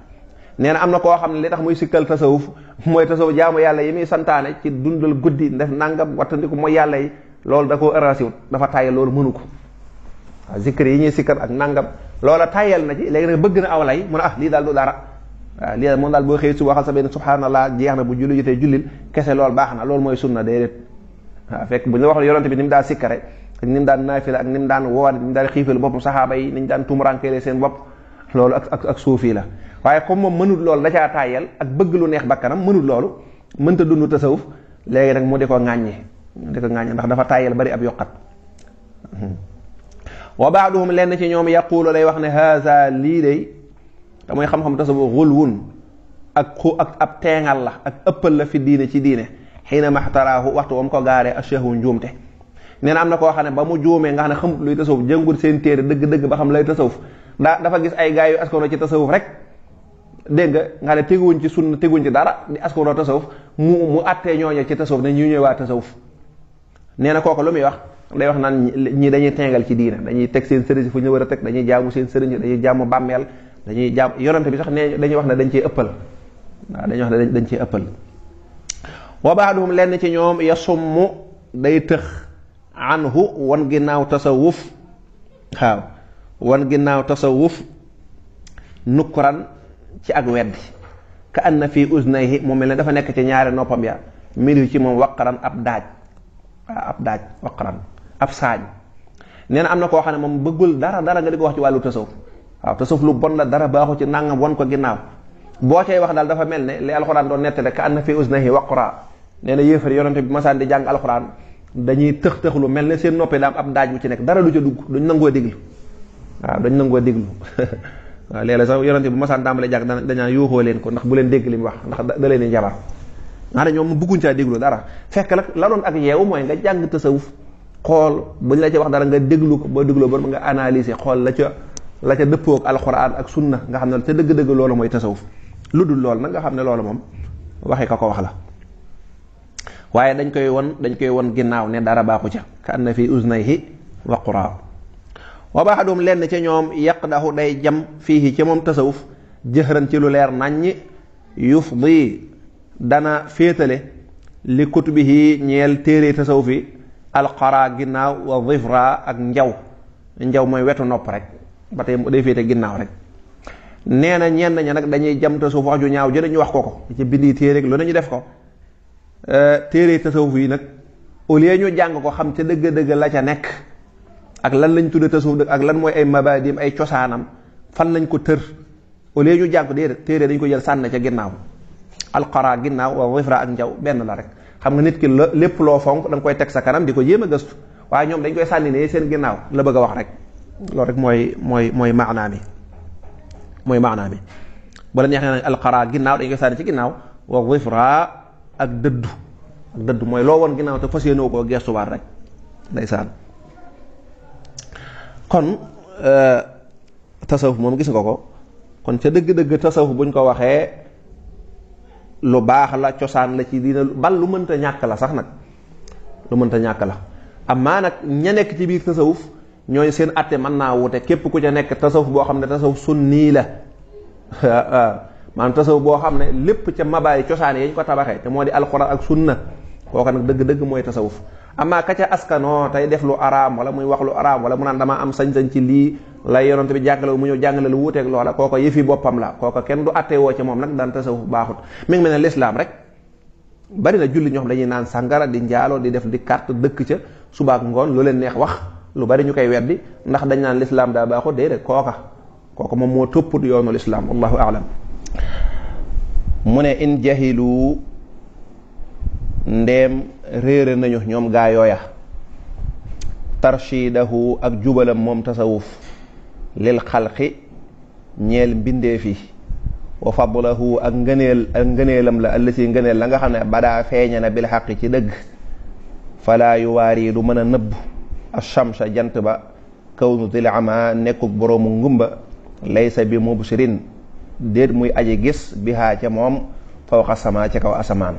nee na am na koo xam ne li tax muy sikkal tasawuf mooy tasawuf jaamu yàlla yi muy santaane ci dundal guddi def nangam wattandiku mooy yàlla yi loolu da koo arrasiwut dafa tàyyel loolu mënu ko waaw zikr yi ñuy sikkar ak nangam loola tàyyel na ci léegi nag bëgg na aw lay mu ne lii daal du dara waaw lii daal moom daal boo xëy su waxal sa benn subhanallah jeex na bu julli jotee jullil kese loolu baax na loolu mooy sunna déedéet waaw fekk bu ñu wax yonante bi ni mu daa sikkare ak ni mu daan naafila ak ni mu daan woor ni mu daan xiifal boppam saxaaba yi ni ñu daan tumuraankeele seen bopp loolu ak suufi la waaye comme moom mënut loolu da caa tàyyel ak bëgg lu neex bakkanam mënut loolu mënta dund tasawuf léegi nag mu di ko ŋàññi ndax dafa tàyyel bari ab yokkat wa baaduhum lenn ci ñoom yaquulu day wax ne haza lii day te mooy xam-xam tasawuf xulwun ak ab teengal la ak ëppal la fi diine ci diine xiina maxtaraahu waxtu wam ko gaaree ashahu njuumte nee na am na koo xam ne ba mu juumee nga xam ne xamut luy tasawuf jëngul seen téere dëgg-dëgg ba xam lay tasawuf dafa gis ay gaay yu askano ci tasawuf rek dégg nga ne teguwuñ ci sunna teguwuñ ci dara di askano tasawuf mu attee ñooñe ci tasawuf ne ñu ñëw waa tasawuf nee na kooku lu muy wax day wax naan ñi dañuy tengal ci diina dañuy teg seen sëriñ fu ñu war a teg dañuy jaamu seen sëriñ dañuy jaamu bàmmeel dañuy jaam yonante bi sax ne dañuy wax ne dañ cee ëppal waaw dañuy wax ne dañ cee ëppal wa baaduhum lenn ci ñoom yasummu day tëx anhu wan ginnaaw tasawuf waaw wan ginnaaw tasawuf nukkuran ci ak weddi ka anna fii uznayhi mu mel ne dafa nekk ci ñaari noppam ya mil ci moom waqaran ab daaj waqaran ab saañ nee na am na koo xam ne moom bëggul dara nga di ko wax ci wàllu tasawuf waaw tasawuf lu bon la dara baaxu ci nangam wan ko ginnaaw boo cay wax daal dafa mel ne li alxuraan doon nettale ka anna fii uznayhi waqra nee na yéefar yonante bi masaan di jàng alxuraan dañuy tëx lu mel ne seen noppi daa am ab daaj bu ci nekk dara du ca dugg duñ nangoo déglu waaw dañ nangoo déglu waaw léeg-léeg sax yonante bu masaan tàmbale jàng dañaa yóoxoo leen ko ndax bu leen dégg li mu wax ndax da leen di jabar nga xam ne ñoom bëgguñ caa déglu dara fekk nag la doon ak yeewu mooy nga jàng tasawuf xool buñ la ci wax dara nga déglu ko boo dégloo ba nga analyser xool la ca dëppoo ak alxuraan ak sunna nga xam ne te dëgg-dëgg loolu mooy tasawuf lu dul loolu nag nga xam ne loolu moom waxi ka ko wax la waaye dañ koy won ginnaaw ne dara baaxu ca ka anna fi uznayhi waqra wa baaxadum lenn ca ñoom yaqdahu day jam fii ci moom tasawuf jëxëran ci lu leer naññi yufdi dana féetale li kutubihi ñeel téere tasawuf yi alqara ginnaaw wa dhifra ak njaw mooy wetu nopp rek ba tey day féete ginnaaw rek nee na ñenn ña nag dañuy jam tasawuf wax ju ñaaw jële ñu wax ko ci bindi téere lu nañu def ko téere tasawuf yi nag au lieu ñu jàng ko xam ca dëgg-dëgg la ca nekk ak lan lañ tudde tasawuf dëgg ak lan mooy ay mabadim ay cosaanam fan lañ ko tër au lieu ñu jàng ko déedéet téere dañ ko jël sànni ca ginnaaw. alqara ginnaaw wa wifra ak njaw benn la rek xam nga nit ki lépp loo fonk da nga koy teg sa kanam di ko jéem a gëstu waaye ñoom dañ koy sànni ne seen ginnaaw la bëgg a wax rek loolu rek mooy maanaa mi bu la neexee nag alqara ginnaaw dañ koy sànni ci ginnaaw wa wifra ak dëddu mooy loo woon ginnaaw te fas yéenoo koo gestuwaat rek ndeysaan kon tasawuf moom gis nga ko kon ca dëgg-dëgg tasawuf buñ ko waxee lu baax la cosaan la ci diina bal lu mënta ñàkk la sax nag lu mënta ñàkk la amaa nag ña nekk ci biir tasawuf ñooñu seen atte mën naa wute képp ku ca nekk tasawuf boo xam ne tasawuf sunni la maanaam tasawuf boo xam ne lépp ca mabaay cosaan yañ ko tabaxee te moo di alxuraan ak sunna kooka nag dëgg-dëgg mooy tasawuf amaa ka ca askanoo tey def lu araam wala muy wax lu araam wala mu naan damaa am sañ-sañ ci lii lay yonent bi jàngale mu ñëw jàngale lu wuuteeg loola kooka yëfi boppam la kooka kenn du atte woo ci moom nag daan tasawuf baaxut mi ngi mel ne lislaam rek bari na julli ñoo xam dañuy naan sàngara di njaaloo di def di carte dëkk ca subaak ngoon lu leen neex wax lu bari ñu koy weddi ndax dañ naan lislaam daa baaxut déedéet kooka moom moo topput yoonu lislaam wallahu aalam mu ne in jahilu ndeem réere nañu ñoom gaa yooya tarshidahu ak jubalam moom tasawuf lil xalqi ñeel mbindeef yi wa fadlahu ak ngëneelam la ëllësi ngëneel la nga xam ne badaa feeña na bil xaqi ci dëgg falaa yuwaari du mën a nëbb ashamsa jant ba kawnu dil ama nekkuk boroomu ngumba laysa bi mubsirin déet muy aji gis bihaa ca moom fawqa sama ca kaw asamaan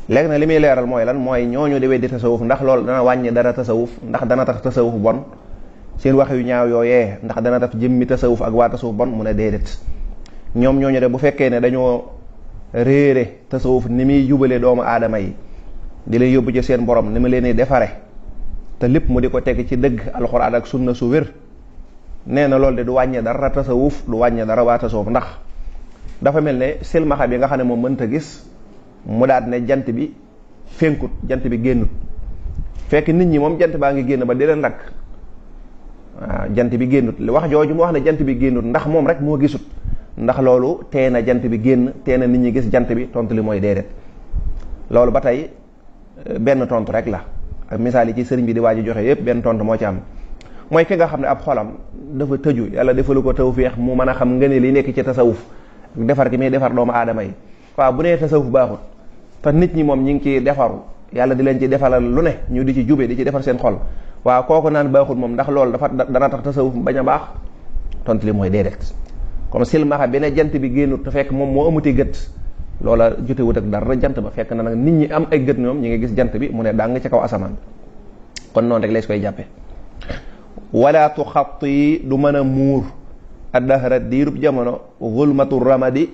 léegi na li muy leeral mooy lan mooy ñooñu di weddi tasawuf ndax loolu dana wàññi dara tasawuf ndax dana tax tasawuf bon seen wax yu ñaaw yooyee ndax dana tax jëmmi tasawuf ak waa tasawuf bon mu ne déedéet ñoom ñooñu de bu fekkee ne dañoo réere tasawuf ni muy jubale doomu aadama yi di leen yóbbu ci seen borom ni ma leen di defare te lépp mu di ko teg ci dëgg alxuraan ak sunna su wér nee na loolu de du wàññi dara tasawuf du wàññi dara waa tasawuf ndax dafa mel ne silmaxa bi nga xam ne moom mënta gis mu daat ne jant bi fénkut jant bi génnut fekk nit ñi moom jant baa ngi génn ba di leen lakk waaw jant bi génnut wax jooju mu wax ne jant bi génnut ndax moom rek moo gisut ndax loolu tee na jant bi génn tee na nit ñi gis jant bi tontu li mooy déedéet loolu ba tey benn tontu rek la ak misaal yi ci sëriñ bi di waaj a joxe yépp benn tontu moo ci am mooy ki nga xam ne ab xolam dafa tëju yàlla defalu ko tawfeex mu mën a xam ngëneel li nekk ci tasawuf defar gi muy defar doomu aadama yi waaw bu nee tasawuf baaxut te nit ñi moom ñi ngi ciy defaru yàlla di leen ci defalal lu ne ñu di ci jube di ci defar seen xol waaw kooku naan baaxut moom ndax loolu dana tax tasawuf bañ a baax tontu li mooy déedéet comme silmaxa bi ne jant bi génnut te fekk moom moo amuti gët loola jotewut ak dara jant ba fekk na nag nit ñi am ay gët ñoom ñi ngi gis jant bi mu ne dàng ci kaw asamaan kon noonu rek lees koy jàppe wala tuxatti du mën a muur addahra diirub jamono zulmatu ramadi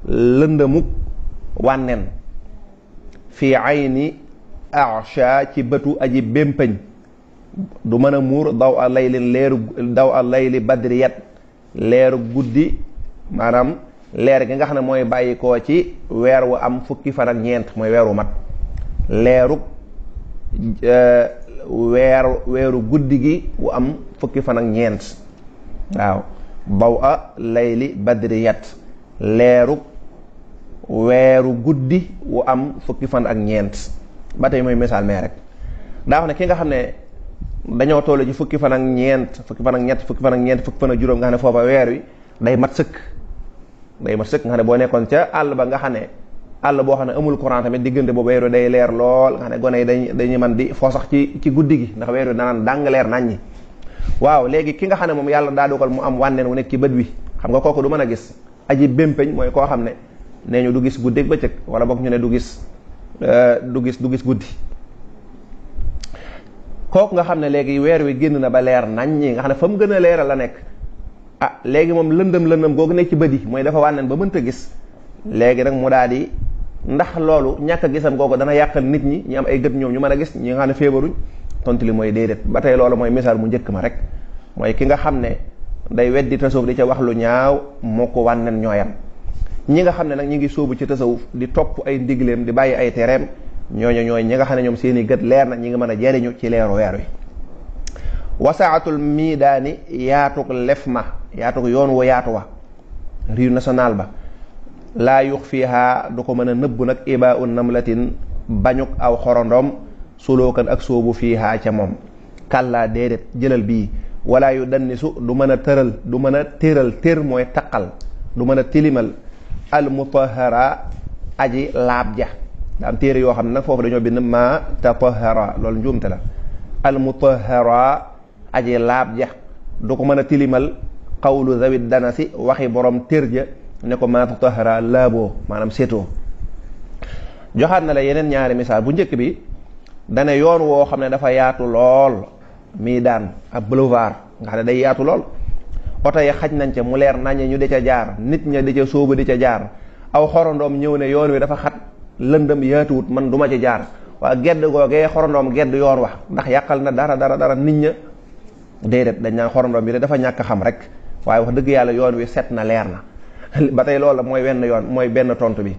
lëndëmuk wànnen fii ayni acha ci bëtu aji bémpañ du mën a muur daw a laylin daw a layli badriyat leeru guddi maanaam leer gi nga xam ne mooy bàyyi koo ci weer wu am fukki fan ak ñeent mooy weeru mat leeru weeru guddi gi wu am fukki fan ak ñeent waaw daw a layli badriyat leeru weeru guddi wu am fukki fan ak ñeent ba tey mooy misaal mee rek daa wax ne ki nga xam ne dañoo toll ci fukki fan ak ñeent fukki fan ak ñett fukki fan ak ñeent fukki fan ak juróom nga xam ne foofa weer wi day mat sëkk nga xam ne boo nekkoon ca àll ba nga xam ne àll boo xam ne amul courant tamit diggante boobu weer wi day leer lool nga xam ne gone yi dañuy man di foo sax ci guddi gi ndax weer wi danaan dàng leer nañ ñi waaw léegi ki nga xam ne moom yàlla daa dogal mu am wànneen wu nekk ci bët wi xam nga kooku du mën a gis aji bémpeñ mooy koo xam ne nee ñu du gis guddeeg bëccëg wala boog ñu ne du gis guddi kooku nga xam ne léegi weer wi génn na ba leer nañ ñi nga xam ne fa mu gën a leeral la nekk léegi moom lëndëm googu nekk ci bët yi mooy dafa wànneen ba mënta gis léegi nag mu daal di ndax loolu ñàkk a gisam googu dana yàqal nit ñi ñu am ay gët ñoom ñu mën a gis ñi nga xam ne feebaruñ tontu li mooy déedéet ba tey loolu mooy misaal mu njëkk ma rek mooy ki nga xam ne day weddi tasawuf di ca wax lu ñaaw moo ko wànneen ñooyam ñi nga xam ne nag ñi ngi sóobu ci tasawuf di topp ay ndigleem di bàyyi ay tereem ñooñu ñooy ñi nga xam ne ñoom seeni gët leer na ñi ngi mën a jariñu ci leeru weer wi wasaatul miidaani yaatuk lef ma yaatuk yoon wu yaatu wa riu national ba laa yux fiiha du ko mën a nëbb nag ibaa un namlatin bañuk aw xorondoom sulookan ak soobu fiiha ca moom kàllaa déedéet jëlal bii wala yu dannisu du mën a tëral du mën a téral tér mooy taqal du mën a tilimal al mutahara aji laab ja da am téere yoo xam ne nag foofu dañoo bind ma tatahara loolu njuumte la al mutahara aji laab ja du ko mën a tilimal qawlu zawid danasi waxi borom tér ja ne ko ma tatahara laaboo maanaam sétoo joxaat na la yeneen ñaari misaal bu njëkk bi dane yoon woo xam ne dafa yaatu lool mii daan ab boulevard nga xam ne day yaatu lool oto yi xaj nañ ca mu leer naññe ñu di ca jaar nit ña di ca sóobu di ca jaar aw xorondoom ñëw ne yoon wi dafa xat lëndëm yaatuwut man du ma ci jaar waa gedd googee xorondoom gedd yoon wax ndax yàqal na dara nit ña déedéet dañ naan xorondoom bi de dafa ñàkk xam rek waaye wax dëgg yàlla yoon wi set na leer na ba tey loolu la mooy wenn yoon mooy benn tontu bi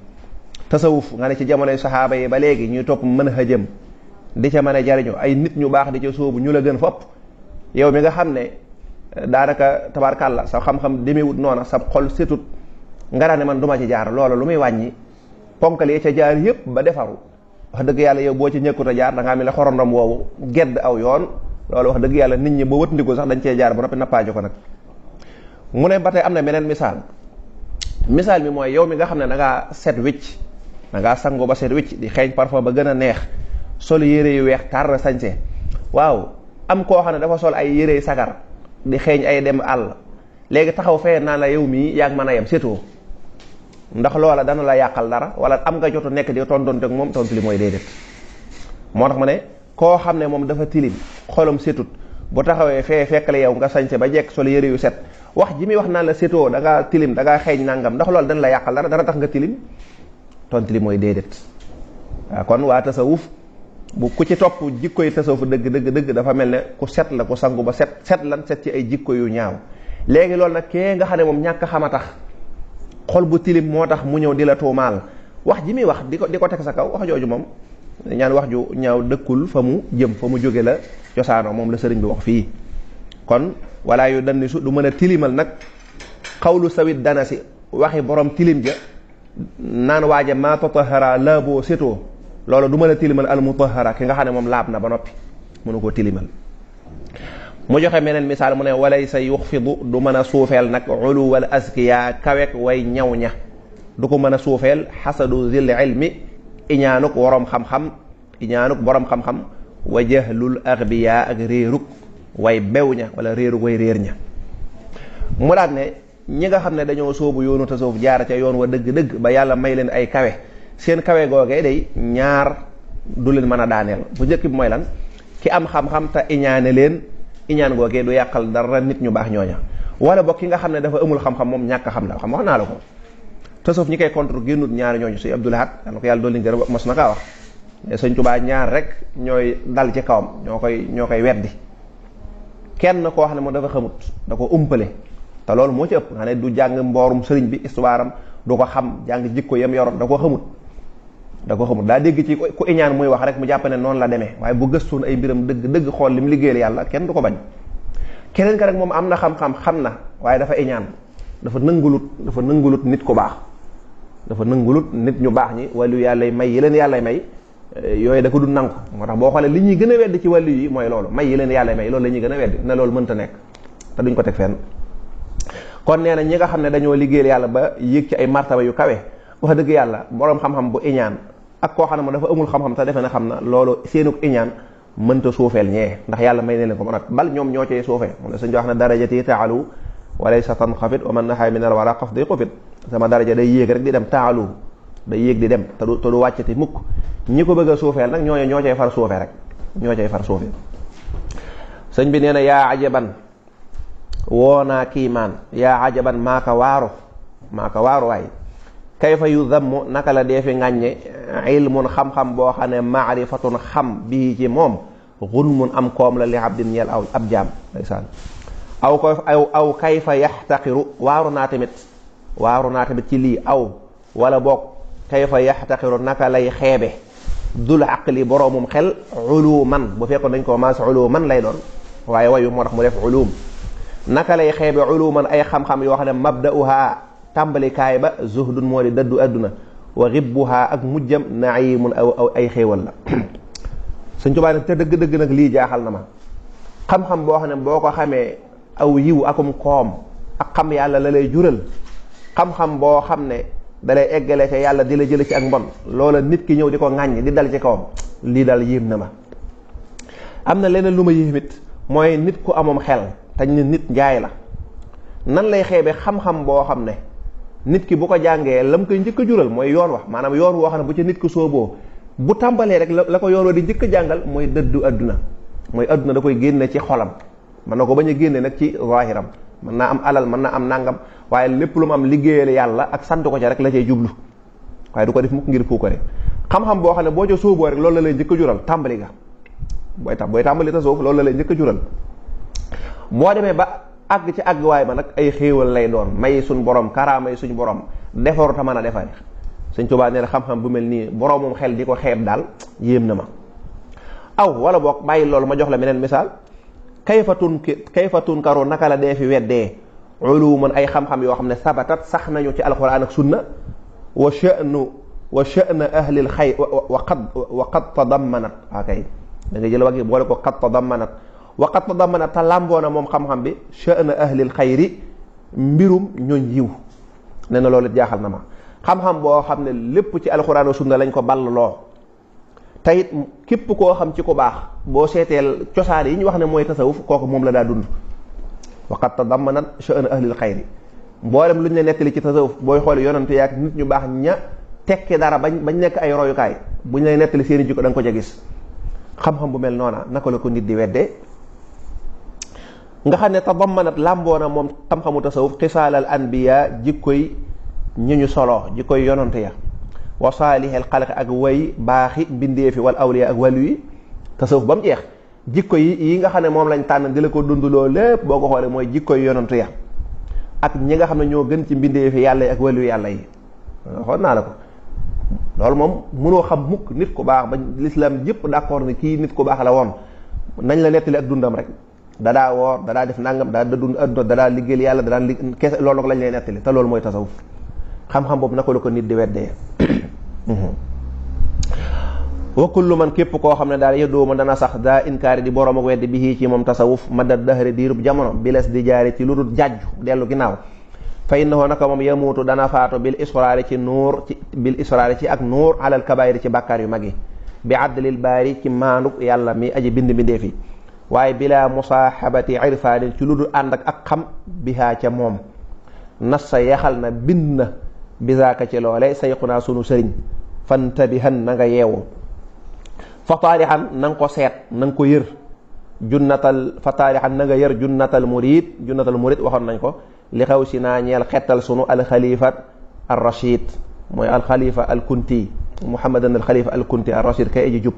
tasawuf nga ne ci jamonoy saxaaba yi ba léegi ñuy topp mën a jëm di ca mën a jariñu ay nit ñu baax di ca sóobu ñu la gën fopp yow mi nga xam ne daanaka tabarkàlla sa xam-xam demewut noona sa xol setut nga daa ne man du ma ci jaar loola lu muy wàññi ponkal yi ca jaar yépp ba defaru wax dëgg yàlla yow boo ci ñëkkut a jaar da ngaa mel ne xorondom woowu gedd aw yoon loolu wax dëgg yàlla nit ñi ba wët ndiku sax dañ cee jaar ba noppi nappaajo ko nag mu ne ba tey am na beneen misaal mi mooy yow mi nga xam ne da ngaa set wicc da ngaa sango ba set wicc di xeeñ parfum ba gën a neex sol yére yu weex tar sañse waaw am koo xam ne dafa sol ay yére sagar di xeeñ ay dem àll léegi taxaw fee naan la yow mii yaa ngi mën a yem sétoo ndax loola dana la yàqal dara wala am nga jotu nekk di tontonte ak moom tontu li mooy déedéet moo tax ma ne koo xam ne moom dafa tilim xolam sétut bu taxawee fee fekk la yow nga sañse ba jekk sol yére yu set wax ji muy wax naan la sétoo da ngaa tilim da ngaa xeeñ nangam ndax loolu dana la yàqal dara dana tax nga tilim tontu li mooy déedéet waaw kon waa tasawuf bu ku ci topp jikkoy tasawuf dëgg dafa mel ne ku set la ku sangu ba set lan set ci ay jikko yu ñaaw léegi loolu nag kee nga xam ne moom ñàkk xam a tax xol bu tilim moo tax mu ñëw di la tuumaal wax ji muy wax di ko teg sa kaw wax jooju moom ñaan wax ju ñaaw dëkkul fa mu jëm fa mu jóge la cosaano moom la sëriñ bi wax fii kon wala yu dannisu du mën a tilimal nag xawlu sawit danasi waxi borom tilim ja naan waaja ma tatahara la boo sétoo loolu du mën a tilimal al mutahara ki nga xam ne moom laab na ba noppi mënu koo tilimal mu joxe meneen misaal mu ne walay sa yuxfidu du mën a suufeel nag uluwal askiya kawek way ñaw ña du ko mën a suufeel xasadu zil ilmi iñaanuk borom xam-xam wa jahlul agbiya ak réeruk way bew ña wala réeruk way réer ña mu daat ne ñi nga xam ne dañoo sóobu yoonu tasawuf jaara ca yoon wa dëgg-dëgg ba yàlla may leen ay kawe seen kawe googee day ñaar du leen mën a daaneel bu njëkk bi mooy lan ki am xam-xam te iñaane leen iñaan googee du yàqal dara nit ñu baax ñooña wala boog ki nga xam ne dafa amul xam-xam moom ñàkk xam la xam wax naa la ko tasawuf ñi koy contre génnut ñaari ñooñu sëñ Abdul Ahad dana ko yàlla dool liñ gërëm mos na kaa wax sëñ Tuubaa ñaar rek ñooy dal ci kawam ñoo koy weddi kenn koo xam ne moom dafa xamut da ko umpale te loolu moo ci ëpp nga ne du jàng mboorum sëriñ bi histoire am du ko xam jàng jikko yam yoroon da ko xamut daa dégg ci ku iñaan muy wax rek mu jàpp ne noonu la demee waaye bu gëstoon ay mbiram dëgg xool li mu liggéeyal yàlla kenn du ko bañ keneen ka rek moom am na xam-xam xam na waaye dafa iñaan dafa nëngulut nit ku baax dafa nëngulut nit ñu baax ñi wàllu yàlla may yi leen yàlla may yooyu da ko du nangu moo tax boo xoolee li ñuy gën a wedd ci wàllu yi mooy loolu may yi leen yàlla may loolu la ñuy gën a wedd ne loolu mënta nekk te duñ ko teg fenn kon nee na ñi nga xam ne dañoo liggéeyal yàlla ba yéeg ci ay martaba yu kawe wax dëgg yàlla boroom xam-xam bu iñaan ak koo xam ne moom dafa amul xam-xam te defe na xam na loolu seenuk iñaan mënta suufeel ñee ndax yàlla may ne leen ko mën a bal ñoom ñoo cay suufee moom la suñ wax ne darajati taalu walaysa tanxafit wa man naxaay min al wara xaf day xufit sama daraja day yéeg rek di dem taalu day yéeg di dem te du wàccati mukk ñi ko bëgg a suufeel nag ñoo cay far suufe rek ñoo cay far suufe sëñ bi nee na yaa ajaban woo naa kiimaan yaa ajaban maaka waaru waay kayfa yu dammu naka la deefi ŋàññe ilmun xam-xam boo xam ne maarifatun xam bii ci moom gunmun am koom la li abdin ñeel ab jaam ndeysaan aw kayfa yaxtaqiru waaru naa tamit ci lii aw wala boog kayfa yaxtaqiru naka lay xeebe dul aqli boroomum xel uluman bu fekkoon dañ ko maas uluman lay doon waaye wayu moo tax mu def ulum naka lay xeebe uluman ay xam-xam yoo xam ne mabda'uha tàmbalikaay ba zuhdun moo di dëddu adduna wa ribbuha ak mujjam naimun aw ay xéewal la Sëñ Tuubaa nag te dëgg-dëgg nag lii jaaxal na ma xam-xam boo xam ne boo ko xamee aw yiw akum koom ak xam yàlla la lay jural xam-xam boo xam ne dalay eggale ca yàlla di la jële ci ak mbon loola nit ki ñëw di ko ŋàññ di dal ci kawam lii daal yéem na ma. am na leneen lu ma yéemit mooy nit ku amoom xel tañ ne nit njaay la nan lay xeebe xam-xam boo xam ne nit ki bu ko jàngee lam koy njëkk a jural mooy yoon wax maanaam yoon woo xam ne bu ca nit ko sooboo bu tàmbalee rek la ko yoon wa di njëkk a jàngal mooy dëddu adduna mooy adduna da koy génne ci xolam mën na ko bañ a génne nag ci zahiram mën naa am alal mën naa am nangam waaye lépp lu mu am liggéeyal yàlla ak sant ko ca rek la cay jublu waaye du ko def mukk ngir puukare xam-xam boo xam ne boo ca sóoboo rek loolu la lay njëkk a jural tàmbali ga booy tàmbali tasawuf loolu la lay njëkk a jural boo demee ba àgg ci àgg waay ba nag ay xéewal lay doon may suñ borom karaama yi suñ borom defaru ta mën a defare Sëñ Tuubaa nee na xam-xam bu mel nii boromum xel di ko xeeb daal yéem na ma aw wala boog bàyyi loolu ma jox la meneen misaal kayfa tunkaru naka la dee fi weddee uluman ay xam-xam yoo xam ne sabatat sax nañu ci alquran ak sunna wa sha'nu ahlil xay wa qad tadammanat akay da nga jël wagi boole ko qad tadammanat wa qad tadammanat te làmboona moom xam-xam bi sha'nu ahlil xayri mbirum ñooñ yiw nee na loolu jaaxal na ma xam-xam boo xam ne lépp ci alquran ak sunna lañ ko ballaloo tayit képp koo xam ci ku baax boo seeteel cosaan yi ñu wax ne mooy tasawuf kooku moom la daa dund waqad tadammanat sha'nu ahlil xayri mboolem lu ñu la nettali ci tasawuf booy xool yonante yaak nit ñu baax ña tekki dara bañ nekk ay royukaay bu ñu lay nettali seeni jikko da nga ko ca gis xam-xam bu mel noona naka la ko nit di weddee nga xam ne tadammanat làmboona moom xam-xamu tasawuf xisaalal anbiya jikkoy ñi ñu solo jikkoy yonante ya wa saalihil xalqi ak way baaxi mbindeefi wal awliya ak wàllu yi tasawuf ba mu jeex jikko yi nga xam ne moom lañ tànn di la ko dunduloo lépp boo ko xoolee mooy jikko yonantu ya ak ñi nga xam ne ñoo gën ci mbindeefi yàlla yi ak wàllu yàlla yi xool naa la ko loolu moom mënoo xam mukk nit ku baax ba l'islam yëpp d'accord ni kii nit ku baax la woon nañ la nettali ak dundam rek dadaa woor dadaa def nangam dadaa dund adduna dadaa liggéeyal yàlla dadaa kese loolu ko lañ lay nettali te loolu mooy tasawuf xam-xam boobu naka la ko nit di weddee wa kullu man képp koo xam ne daal yëddooma dana sax daa inkaari di boroom ak weddi bi ci moom tasawuf madda dahri diirub jamono biles di jaari ci lu dul jàjju dellu ginnaaw fa innahu naka moom yamuutu dana faatu bil israari ci ak nuur alal kabaayiri ci bàkkaar yu mag yi bi addlil baari ci maanduk yàlla mi aji bind bindee fi waaye bila musaahabati irfaanin ci lu dul ànd ak xam bihaa ca moom nas sa yaxal na bind na bisaaka ci loole sayqunaa sunu sëriñ fantabihan na nga yeewu fa taarixan na nga ko seet na nga ko yër fa taarixan na nga yër junnatal murid waxoon nañ ko li xew si naa ñeel xettal sunu alxalifa al rachid mooy alxalifa al kunti muhammadan alxalifa al kunti al rachid kay aji jub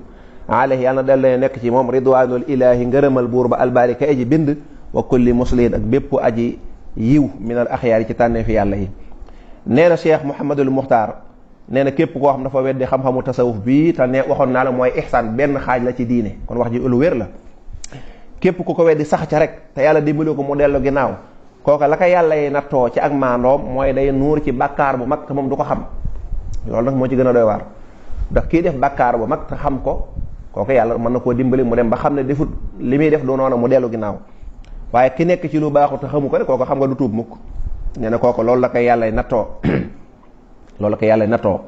alayhi yàlla na dellee nekk ci moom ridwanul ilahi ngërëmal buur ba albaari kay aji bind wa kulli muslimin ak bépp aji yiw min al axyaar yi ci tànnee fi yàlla yi nee na cheikh Mouhamadul Muxtaar nee na képp koo xam dafa weddi xam-xamu tasawuf bii te ne waxoon naa la mooy ihsaan benn xaaj la ci diine kon wax ji lu wér la képp ku ko weddi sax ca rek te yàlla dimbali ko mu dellu ginnaaw kooka la ko yàlla yi nattoo ci ak maandoom mooy day nuur ci bàkkaar bu mag te moom du ko xam loolu nag moo ci gën a doy waar ndax kii def bàkkaar bu mag te xam ko kooka yàlla mën na koo dimbali mu dem ba xam ne defut li muy def du noonu mu dellu ginnaaw waaye ki nekk ci lu baaxu te xamu ko rek kooka xam nga du tuub mukk nee na kooku loolu la koy yàllay nattoo loolu la koy yàllay nattoo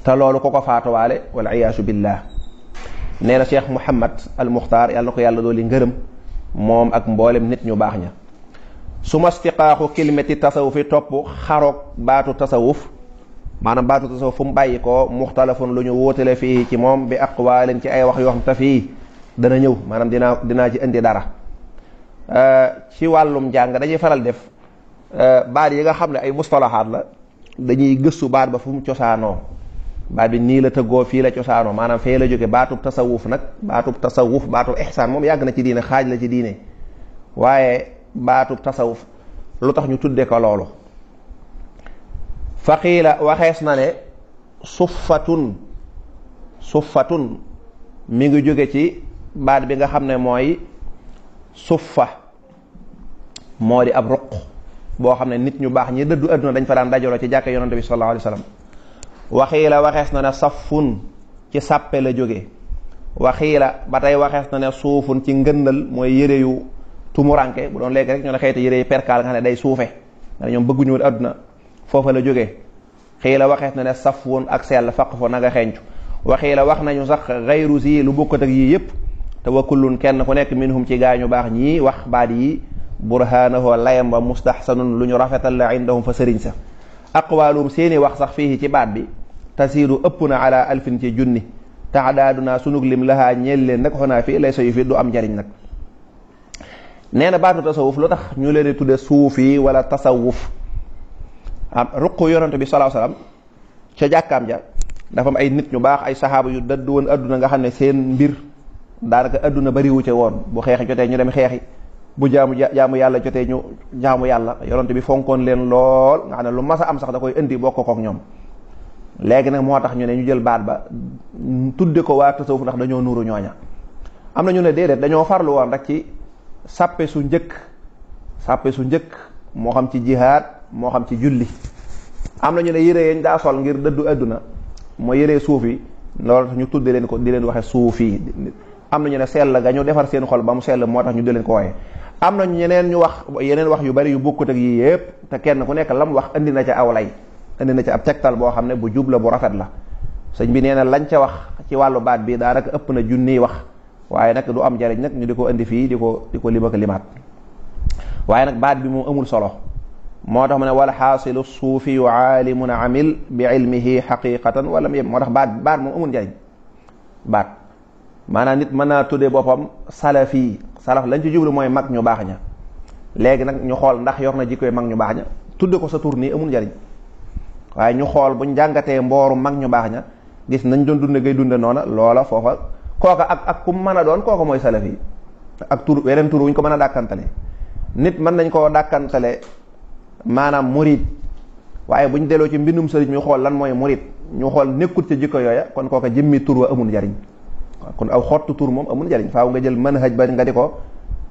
te loolu ko faatuwaale wal iyaasu billah nee na cheikh Mouhamad al Muxtaar yàlla na ko yàlla dooli ngërëm moom ak mboolem nit ñu baax ña su ma stiqaaxu kilmati tasawufi topp xaroog baatu tasawuf maanaam baatu tasawuf fu mu bàyyi ko muxtalafun lu ñu wóotale fii ci moom bi aqwaalin ci ay wax yoo xam te fii dana ñëw maanaam dinaa ci indi dara ci wàllum njàng dañuy faral def baat yi nga xam ne ay mustalahaat la dañuy gëstu baat ba fu mu cosaanoo baat bi nii la tëggoo fii la cosaanoo maanaam fee la jóge baatub tasawuf nag baatub ihsaan moom yàgg na ci diine xaaj la ci diine waaye baatub tasawuf lu tax ñu tudde ko loolu faqiila waxees na ne suffatun mi ngi jóge ci baat bi nga xam ne mooy suffa moo di ab ruq boo xam ne nit ñu baax ñi dëddu adduna dañ fa daan dajaloo ci jàkka yonante bi sallallahu alayhi wa sallam. waxiila waxees na ne safun ci sàppe la jógee. waxiila ba tey waxees na ne suufun ci ngëndal mooy yére yu tumuranke bu doon léegi rek ñoo ne xeeti yére yu perkaal nga xam ne day suufe nga ne ñoom bëgguñu adduna foofa la jógee. xiila waxees na ne safun ak sell faq fo na nga xencu. waxiila wax nañu sax xayru si lu bokkat ak yii yëpp te wa kullun kenn ku nekk minhum ci gaañu baax ñii wax baat yi burhaanahu layam ba mustahsanun lu ñu rafetal la indahum fa sëriñ sa. aqwaalum seeni wax sax fii ci baat bi tasiiru ëpp na ala alfin ci junni taadaaduna sunug lim lahaa ñeel leen nag xonaa fii lay sayu fi du am njariñ nag. nee na baatu tasawuf lu tax ñu leen di tudde suufi wala tasawuf am ruq yonante bi sallallahu alayhi wasallam ca jàkkaam ja dafa am ay nit ñu baax ay saxaaba yu dëdd woon adduna nga xam ne seen mbir daanaka adduna bariwu ca woon bu xeexi jotee ñu dem xeexi bu jaamu yàlla jotee ñu jaamu yàlla yonante bi fonkoon leen lool nga xam ne lu mas a am sax da koy indi bokk kook ñoom. léegi nag moo tax ñu ne ñu jël baat ba tudde ko waa tasawuf ndax dañoo nuuru ñooña. am na ñu ne déedéet dañoo farlu woon rek ci sàppe su njëkk moo xam ci jihaad moo xam ci julli. am na ñu ne yére yañ daa sol ngir dëddu adduna mooy yére suuf yi loolu tax ñu tudde leen ko di leen waxe suufi. am na ñu ne sell ga ñu defar seen xol ba mu sell moo tax ñu di leen ko wooye. am na ñeneen ñu wax yeneen wax yu bari yu bokkut ak yii yépp te kenn ku nekk lam wax indi na ca aw lay indi na ca ab tegtal boo xam ne bu jub la bu rafet la. sëñ bi nee na lañ ca wax ci wàllu baat bi daanaka ëpp na junniy wax waaye nag du am njariñ nag ñu di ko indi fii di ko lim ak limaat waaye nag baat bi moom amul solo. moo tax mu ne wal xaasilu suufiyu aalimun amil bi ilmihi xaqiqatan wala mu yem moo tax baat moom amul njariñ. baat maanaam nit mën naa tuddee boppam salafi salaf lañ ci jublu mooy mag ñu baax ña. léegi nag ñu xool ndax yor na jikkoy mag ñu baax ña tudde ko sa tur nii amul njariñ waaye ñu xool buñ jàngatee mbooru mag ñu baax ña gis nañ doon dunde ngay dunde noona loola foofa kooka ak ku mën a doon kooka mooy salafi ak tur weneen tur wuñ ko mën a dàkkantale. nit mën nañ koo dàkkantale maanaam murid waaye buñ delloo ci mbindum sëriñ ñu xool lan mooy murid ñu xool nekkut ca jikko yooya kon kooka jëmmi tur wa amul njariñ kon aw xottu tur moom amul njariñ faaw nga jël manhaj ba nga di ko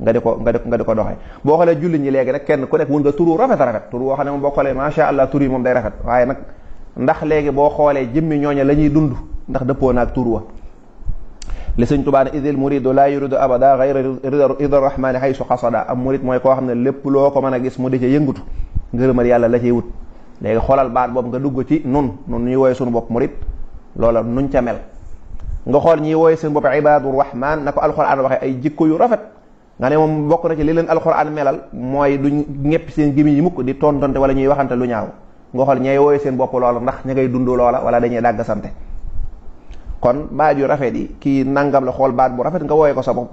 doxee. boo xoolee julli ñi léegi nag kenn ku nekk wun nga turu rafet tur woo xam ne moom boo xoolee macha allah tur yi moom day rafet waaye nag ndax léegi boo xoolee jëmmi ñooña la ñuy dund ndax dëppoo naag tur wa. li sëñ Tuubaa ne idil muridu laa yuridu abada gayra rida rahmani haysu xasada am murid mooy koo xam ne lépp loo ko mën a gis mu di ca yëngutu ngërëmal yàlla la cay wut. léegi xoolal baat boobu nga dugg ci nun ñuy wooye suñu bopp murid loola nuñ ca mel nga xool ñiy wooye seen bopp ibaadu rahman na ko alxuraan waxee ay jikko yu rafet nga ne moom bokk na ci li leen alxuraan melal mooy duñ ñepp seen gémmiñ yi mukk di tontonte wala ñuy waxante lu ñaaw nga xool ñay wooye seen bopp loola ndax ña ngay dund loola wala dañuy dàgg sante. kon baat yu rafet yi kii nangam la xool baat bu rafet nga wooye ko sa bopp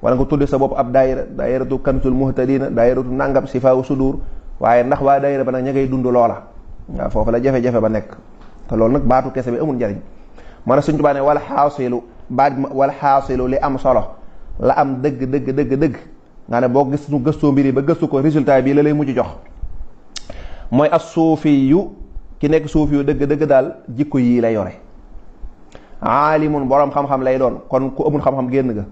wala nga tudde sa bopp ab daayiratu kansul muhtadina daayiratu nangam sifaawu sudur waaye ndax waa daayira ba nag ña ngay dund loola waaw foofu la jafe-jafe ba nekk te loolu nag baatu kese bi amul njariñ. man Sëñ Tuubaa ne wala xaasilu li am solo la am dëgg nga ne boo gis ñu gëstoo mbir yi ba gëstu ko résultat bii la lay mujj jox mooy as suufi yu ki nekk suufi yu dëgg daal jikko yii la yore. aalimun boroom xam-xam lay doon kon ku amul xam-xam génn ga.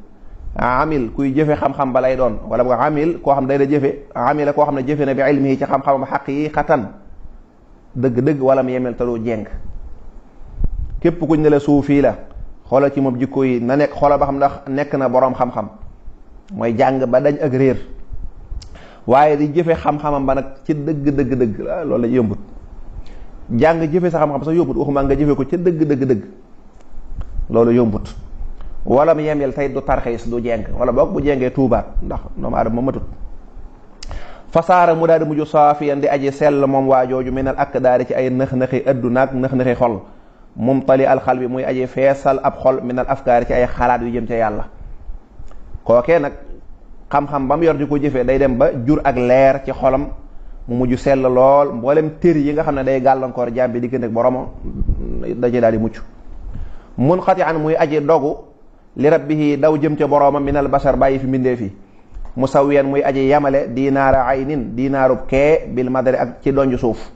amil kuy jëfe xam-xam ba lay doon wala boog amil koo xam day la jëfe amila koo xam ne jëfe na bi ilmihi ci xam-xamam xaqiqatan dëgg wala mu yemel te du jeng. képp kuñ ne la suufi la xoolal ci moom jikko yi na nekk xoolal ba xam ndax nekk na boroom xam-xam mooy jàng ba dañ ak réer waaye di jëfe xam-xamam ba nag ci dëgg loolu la yombut. jàng jëfe sa xam-xam sax yombut waxuma nga jëfe ko ci dëgg loolu yombut. wala mu yemel tey du tarxiis du jeng wala boog bu jengee tuubaat ndax doomu aadama ma matut. fasaara mu daal di mujj saafiyan di aji sell moom waa jooju minal ak daari ci ay nëx-nëxi adduna ak nëx-nëxi xol mumtali alxal bi muy aji feesal ab xol minal afkaari ci ay xalaat yu jëm ca yàlla. kookee nag xam-xam ba mu yor di ko jëfee day dem ba jur ak leer ci xolam mu mujj sell lool mboolem tër yi nga xam ne day gàllankoor jaam bi diggante ak boromam daje daal di mucc. mun xati an muy aji dogu li rabbihi daw jëm ca boromam minal basar bàyyi fi mbindee fi musawiyan muy aji yamale dinaara aynin dinaarub kee bil madari ak ci donju suuf.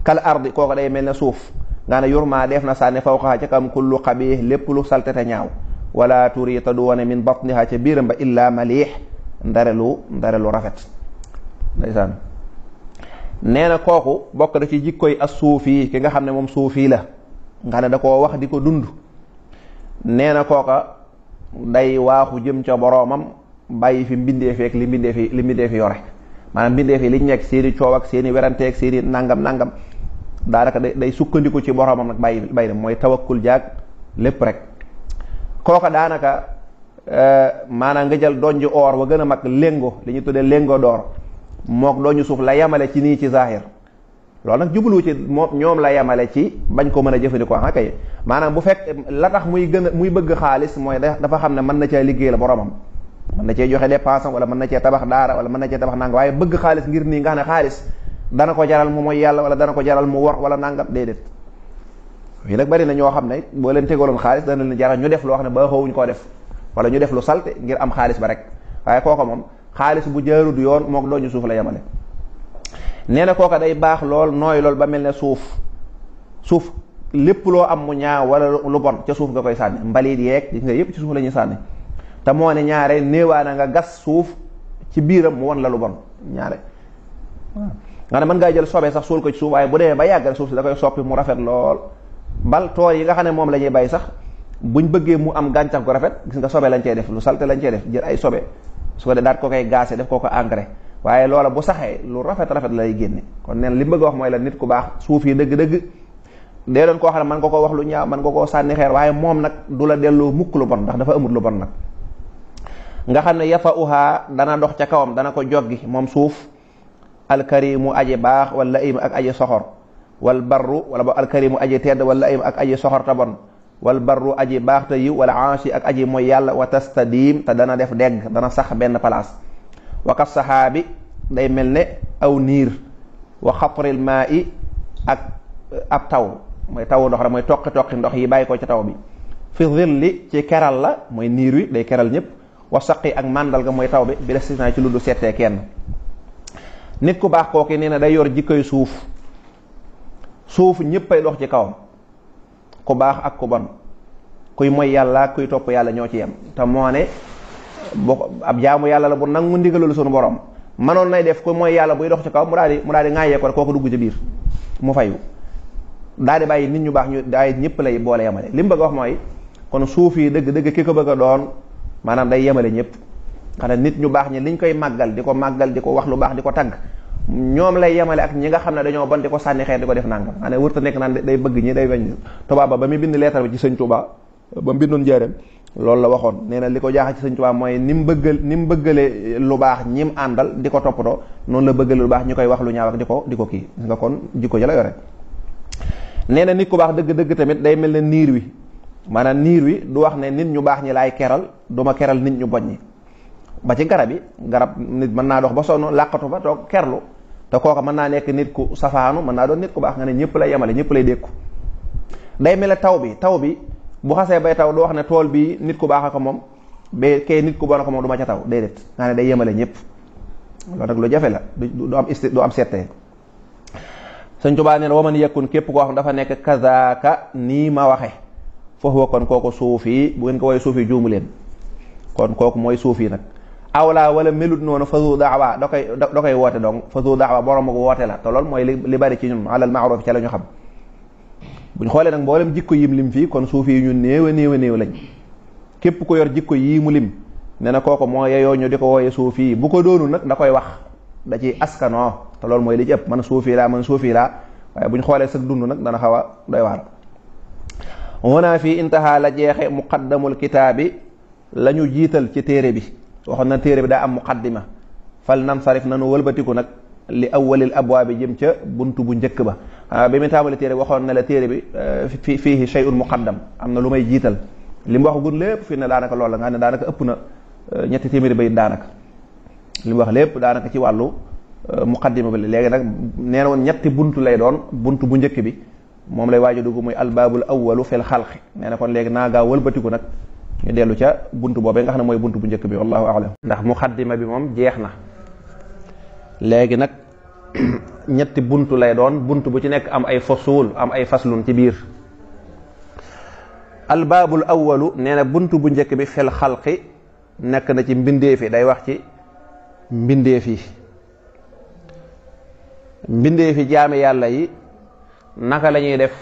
kal ardi kooku day mel ne suuf nga ne yurma def na sànni fawqaha ca kam kullu xabiih lépp lu salte te ñaaw wala turi te du wane min batniha ca biiram ba illa maliix ndare lu rafet ndeysaan nee na kooku bokk na ci jikkoy as suufi ki nga xam ne moom suufi la nga xam ne da koo wax di ko dund. nee na kooka day waaxu jëm ca boroomam bàyyi fi mbindeefi ak li mbindeefi yore maanaam mbindeefi liñ nekk seeni coow ak seeni weranteeg seeni nangam daanaka day sukkandiku ci boroomam nag bàyyi dem mooy tawakkul jaag lépp rek. kooka daanaka maanaam nga jël donji or wa gën a mag léngo li ñu tuddee léngo door mook doñu suuf la yemale ci nii ci zahir loolu nag jublu ci moom ñoom la yemale ci bañ ko mën a jëfandikoo kay maanaam bu fekk la tax muy bëgg xaalis mooy dafa xam ne mën na cee liggéey la boromam mën na cee joxe dépense wala mën na cee tabax daara wala mën na cee tabax nangam waaye bëgg xaalis ngir nii nga xam ne xaalis dana ko jaral mu mooy yàlla wala dana ko jaral mu wor wala nangam déedéet. fii nag bari na ñoo xam ne boo leen tegaloon xaalis dana leen jaral ñu def loo xam ne ba xawuñ koo def wala ñu def lu salte ngir am xaalis ba rek waaye kooka moom xaalis bu jaarut yoon mook doñu suuf la yemale. nee na kooka day baax lool nooy lool ba mel ne suuf lépp loo am mu ñaaw wala lu bon ca suuf nga koy sànni mbalit yeeg gis nga yépp ci suuf la ñuy sànni te moo ne ñaare néewaana nga gas suuf ci biiram mu won la lu bon ñaare nga ne mën ngaa jël sobe sax suul ko ci suuf waaye bu demee ba yàgg suuf si da koy soppi mu rafet lool bal tool yi nga xam ne moom la ñuy bay sax buñ bëggee mu am gàncax gu rafet gis nga sobe lañ cey def lu salte lañ cey def jël ay sobe su ko dee daat ko koy gaase def ko engrais waaye loola bu saxee lu rafet lay génne kon neen li mu bëgg a wax mooy la nit ku baax suuf yi dëgg-dëgg dee doon koo xam ne mën nga ko wax lu ñaaw mën nga koo sànni xeer waaye moom nag du la delloo mukk lu bon ndax dafa amul lu bon nag nga xam ne yafa uhaa dana dox ca kawam dana ko joggi moom suuf alkarimu aji baax wala laim ak aji soxor wal barru wala ba alkarimu aji tedd wala laim ak aji soxor ta bon wal barru aji baax te yiw wala ansi ak aji mooy yàlla wa tastadim te dana def degg dana sax benn place waka saxaabi day mel ne aw niir wa xapril maa i ak ab taw mooy tawu ndox rek mooy toqi ndox yi bàyyi ko ca taw bi fi zilli ci keral la mooy niir wi day keral ñëpp wa saqi ak màndal ga mooy taw bi bi la si naa ci lu du settee kenn nit ku baax kooki nee na day yor jikkoy suuf ñëppay dox ci kawam ku baax ak ku bon kuy mooy yàlla kuy topp yàlla ñoo ci yem te moo ne ab jaamu yàlla la bu nangu ndigalul sunu borom manoon nay def ko mooy yàlla buy dox ci kaw mu daal di ŋaayee ko rek kooku dugg ci biir mu fayu daal di bàyyi nit ñu baax ñu daay ñëpp lay boole yemale li mu bëgg a wax mooy kon suuf yi dëgg ki ko bëgg a doon maanaam day yemale ñëpp xanaa nit ñu baax ñi liñ koy màggal di ko wax lu baax di ko tagg ñoom lay yemale ak ñi nga xam ne dañoo bon di ko sànni xeer di ko def nangam xanaa wërta nekk naan day bëgg ñi day bañ tubaab ba muy bind leetar bi ci sëñ Tuubaa ba mu bindoon njaareem loolu la waxoon nee na li ko jaaxal ci sëñ Tuubaa mooy ni mu bëggale lu baax ñim àndal di ko toppatoo noonu la bëggale lu baax ñu koy wax lu ñaaw ak di ko kii nga kon jikko ja la yore nee na nit ku baax dëgg tamit day mel ne niir wi maanaam niir wi du wax ne nit ñu baax ñi laay keral du ma keral nit ñu boñ ñi ba ci garab nit mën naa dox ba sonn làqatu ba toog kerlu te kooka mën naa nekk nit ku safaanu mën naa doon nit ku baax nga ne ñëpp lay yemale ñëpp lay dékku day mel ne taw bi bu xasee bay taw du wax ne tool bi nit ku baax a ko moom ba kay nit ku bon a ko moom du ma ca taw déedéet nga ne day yemale ñëpp loolu nag lu jafe la du am settee Sëñ Tuubaa nee na waman yekkun képp koo xam dafa nekk kazaaka nii ma waxe foofu kon kooku suufi bu ngeen ko woowee suufi juumu leen kon kooku mooy suufi nag awlaa wala melut noonu fazu daawa da koy woote donc fazu daawa borom ko woote la te loolu mooy li bari ci ñun alal maaruf ca la ñu xam buñ xoolee nag mboolem jikko yim lim fii kon suufi yi ñun néew a néew lañ képp ko yor jikko yii mu lim ne na kooku moo yeyoo ñu di ko wooyee suufi bu ko doonul nag da koy wax da ci askanoo te loolu mooy li ci ëpp man suufi laa waaye buñ xoolee sag dund nag dana xaw a doy waar wana fii intaha la jeexe muqaddamul kitaabi la ñu jiital ci téere bi waxoon na téere bi daa am muqaddima fal nansarif nanu wëlbatiku nag li awwalil abwaabi jëm ca buntu bu njëkk ba bi mu tàmbali téere waxoon na la téere bi fiihi shay'un muqaddam am na lu may jiital li mu wax gun lépp fii ne daanaka loolu la nga ne daanaka ëpp na ñetti téeméeri bayit daanaka li mu wax lépp daanaka ci wàllu muqaddima bi léegi nag nee na woon ñetti buntu lay doon buntu bu njëkk bi moom lay waaju dugg muy albaabul awwalu fil xalqi nee na kon léegi naa gaa wëlbatiku nag ñu dellu ca buntu boobee nga xam ne mooy buntu bu njëkk bi wallahu a'lam ndax muqaddima bi moom jeex na léegi nag ñetti buntu lay doon buntu bu ci nekk am ay fusul am ay faslun ci biir albaabul awwalu nee na buntu bu njëkk bi fil xalqi nekk na ci mbindeef yi day wax ci mbindeef yi mbindee fi jaame yàlla yi naka la ñuy def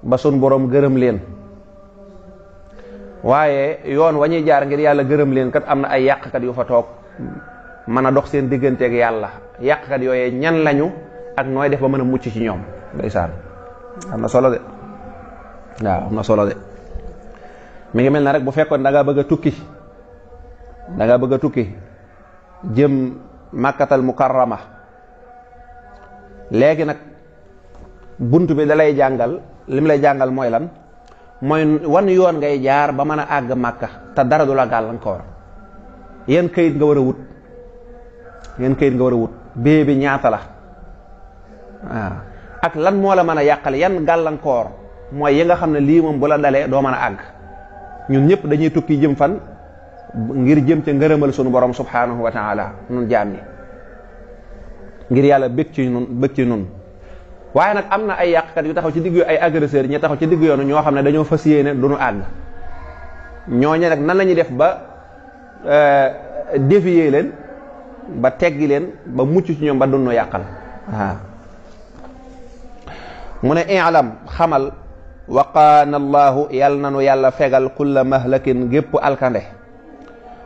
ba sun borom gërëm leen. waaye yoon wa ñuy jaar ngir yàlla gërëm leen kat am na ay yàqkat yu fa toog mën a dox seen digganteeg yàlla. yàqkat yooyee ñan lañu ak nooy def ba mën a mucc ci ñoom. ndeysaan am na solo de waaw am na solo de mi ngi mel na rek bu fekkoon da nga bëgg a tukki jëm Makkatal Mukarrama léegi nag bunt bi da lay jàngal lim lay jàngal mooy lan mooy wan yoon ngay jaar ba mën a àgg Makka te dara du la gàllankoor. yan kayit nga war a wut bee bi ñaata la waaw ak lan moo la mën a yàqal yan gàllankoor mooy yi nga xam ne lii moom bu la dalee doo mën a àgg. ñun ñëpp dañuy tukki jëm fan ngir jëm ca ngërëmal sunu borom subhanahu wa taala nun jaam ñi ngir yàlla bëgg ci nun waaye nag am na ay yàqkat yu taxaw ci digg ay agresseurs ñi taxaw ci digg yoonu ñoo xam ne dañoo fas yéene du ñu àgg. ñooñu nag nan la ñuy def ba dévier leen ba teggi leen ba mucc ci ñoom ba dunnu yàqal. mu ne i'lam xamal waqaana allahu yàlla nanu yàlla fegal kulla mahlakin gépp alkande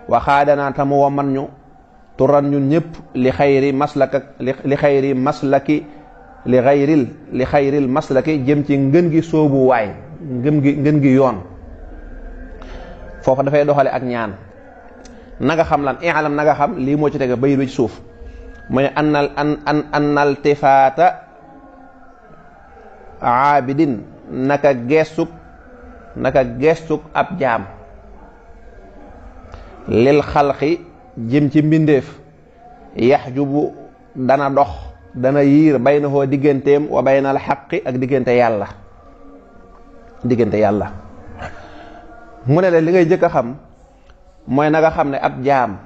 waxaadanaa tamu waman ñu turan ñun ñëpp li xayril maslaki jëm ci ngën gi soobu waay ngën gi yoon. foofa dafay doxale ak ñaan nanga xam lan i'lam nanga xam lii moo ci tege bayit bi ci suuf mu ne annal tifaata aabidin naka geestug ab jaam lil xalqi jëm ci mbindeef yaxjubu dana dox dana yiir baynahoo digganteem wa baynal xaqi ak diggante yàlla mu ne la li ngay jëkk a xam mooy na nga xam ne ab jaam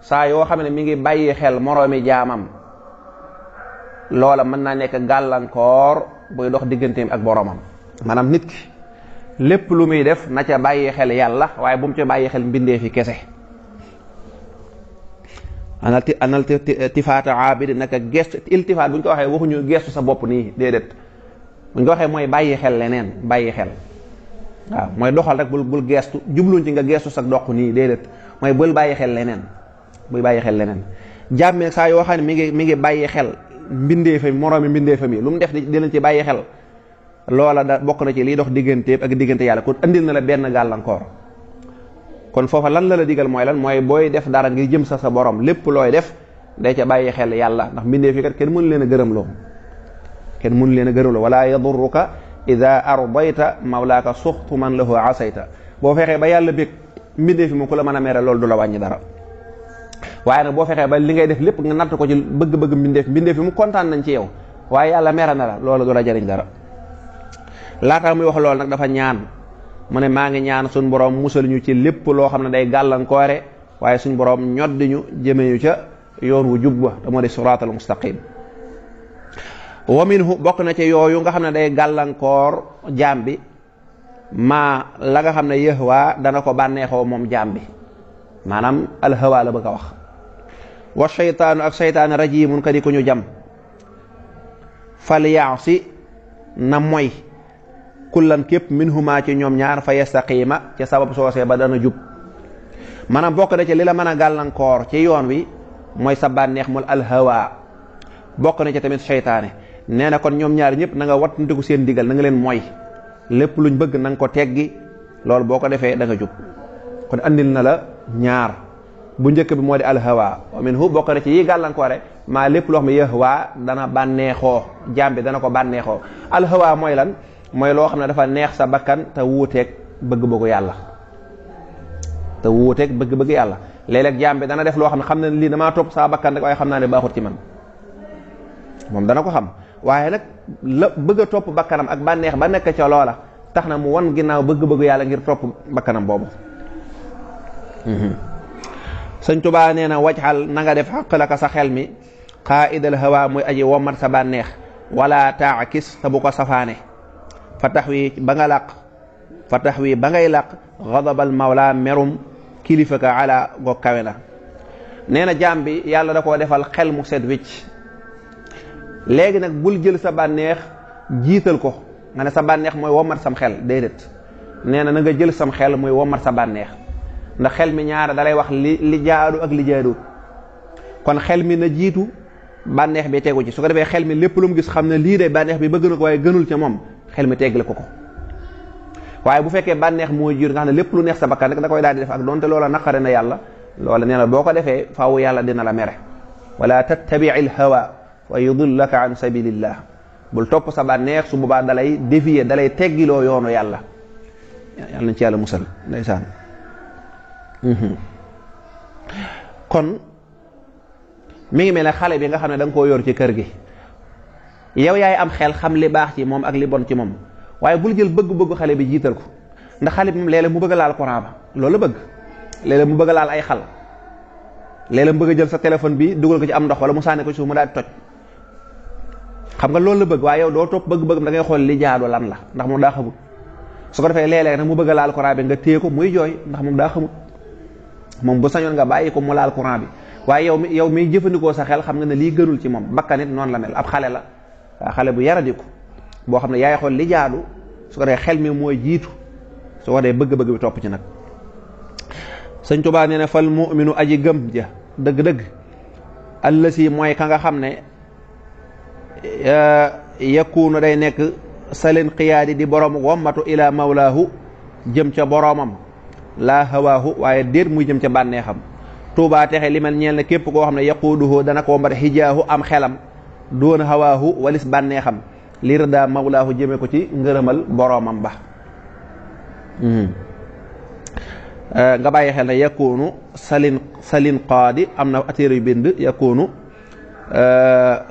saa yoo xam ne mi ngi bàyyi xel moroomi jaamam loola mën naa nekk gàllankoor buy dox digganteem ak boromam. maanaam nit ki lépp lu muy def na ca bàyyi xel yàlla waaye bu mu ca bàyyi xel mbindee fi kese. anal tifaata aabidi naka gestu iltifaat bu ñu ko waxee waxuñu gestu sa bopp nii déedéet bu ñu ko waxee mooy bàyyi xel leneen bàyyi xel waaw mooy doxal rek bul gestu jubluñ ci nga gestu sa dox nii déedéet mooy bul bàyyi xel leneen jàmmee saa yoo xam ne mi ngi bàyyi xel mbindeefam moroomi mbindeefam yi lu mu def di leen ci bàyyi xel loola da bokk na ci liy dox digganteem ak diggante yàlla kon andil na la benn gàllankoor. kon foofa lan la digal mooy lan mooy booy def dara ngir jëm sa borom lépp looy def day ca bàyyi xel yàlla ndax mbindeef yi kat kenn mënu leen a gërëm loo wala yadurruka ida ardayta mawlaaka suxtu man lahu asayta boo fexee ba yàlla bég mbindeef yi moom ku la mën a mere loolu du la wàññi dara. waaye nag boo fexee ba li ngay def lépp nga natt ko ci bëgg-bëgg mbindeef yi mu kontaan nañ ci yow waaye yàlla mere na la loolu du la jariñ dara. laataa muy wax loolu nag dafa ñaan mu ne maa ngi ñaan suñ borom musal ñu ci lépp loo xam ne day gàllankoore waaye suñ borom ñoddi ñu jëme ñu ca yoon wu jub ba te moo di siraatal mustaqim. wa minhu bokk na ci yooyu nga xam ne day gàllankoor jaam bi maa la nga xam ne yahwa dana ko bànneexoo moom jaam bi maanaam alhawa la bëgg a wax. wa shaytaanu ak shaytaan rajimun ka di ko ñu jam fal yaasi na moy kullan képp minhuma ci ñoom ñaar fa yastaqima ca sabab soosee ba dana jub. maanaam bokk na ci li la mën a gàllankoor ci yoon wi mooy sa bànneex mul alhawa bokk na ci tamit shaytaane nee na kon ñoom ñaar ñëpp na nga wattandiku seen digal na nga leen mooy lépp luñ bëgg na nga ko teggi loolu boo ko defee da nga jub. kon andil na la ñaar bu njëkk bi moo di alhawa wa minhu bokk na ci yi gàllankoore maa lépp loo xam ne yahwa dana bànneexoo jaam bi dana ko bànneexoo. alhawa mooy lan mooy loo xam ne dafa neex sa bakkan te wuuteeg bëgg-bëggu yàlla léeg-léeg jaam bi dana def loo xam ne lii damaa topp saa bakkan rek waaye xam naa ne baaxut ci man moom dana ko xam waaye nag la bëgg a topp bakkanam ak bànneex ba nekk ca loola tax na mu wan ginnaaw bëgg-bëggu yàlla ngir topp bakkanam boobu. Sëñ Tuubaa nee na wajxal na nga def xaqlaka sa xel mi qaa'idal hawa muy aji womat sa bànneex wala taakis te bu ko safaane fa tax wi ba ngay laq gadabal mawla merum kilifa ka ala goog kawe na. nee na jaam bi yàlla da koo defal xel mu set wicc léegi nag bul jël sa bànneex jiital ko nga ne sa bànneex mooy womat sam xel déedéet nee na nga jël sam xel muy womat sa bànneex ndax xel mi ñaara dalay wax li jaadu ak li jaaduwut kon xel mi na jiitu bànneex bi tegu ci su ko defee xel mi lépp lu mu gis xam ne lii de bànneex bi bëgg na ko waaye gënul ca moom xel mi teggle ko waaye bu fekkee bànneex mooy jiitu nga xam ne lépp lu neex sa bakkan rek da koy daal di def ak donte loola naqare na yàlla loola nee na boo ko defee faaw yàlla dina la mere wala tattabi il hawa wa yudillaka an sabilillah bul topp sa bànneex su boobaa dalay dévier dalay teggiloo yoonu yàlla nañ ci yàlla musal ndeysaan kon mi ngi mel ne xale bi nga xam ne da nga koo yor ci kër gi yow yaay am xel xam li baax ci moom ak li bon ci moom waaye bul jël bëgg-bëggu xale bi jiital ko ndax xale bi moom léeg-léeg mu bëgg a laal courant ba loolu bëgg léeg-léeg mu bëgg a laal ay xal léeg-léeg mu bëgg a jël sa téléphone bi dugal ko ci am ndox wala mu sànni ko ci suuf mu daal di toj xam nga loolu la bëgg waaye yow doo topp bëgg-bëgg da ngay xool li jaadu lan la ndax moom daa xamut su ko defee léeg-léeg nag mu bëgg a laal courant bi nga téye ko muy jooy ndax moom daa xamut moom bu sañoon nga bàyyi ko mu laal courant bi waaye yow miy jëfandikoo sa xel xam nga ne lii gënul ci moom bakkan it noonu la mel ab xale la waa xale bu yaradiku boo xam ne yaay xool li jaadu su ko defee xel mi mooy jiitu su ko defee bëgg-bëgg bi topp ci nag sëñ Tuubaa nee na fal mu'minu aji gëm ja dëgg-dëgg allasi mooy ka nga xam ne yakunu day nekk salin qiyaadi di borom wommatu ila mawlaahu jëm ca boromam laa hawaahu waaye déet muy jëm ca bànneexam tuubaa texe li mel ñeel ne képp koo xam ne yaquuduhu dana ko wombat xijaahu am xelam doon hawaahu walis bànneexam li rëdaa mawlaahu jëme ko ci ngërëmal boromam ba nga bàyyi xel ne yakunu salin qaadi am na atéere yu bind yakunu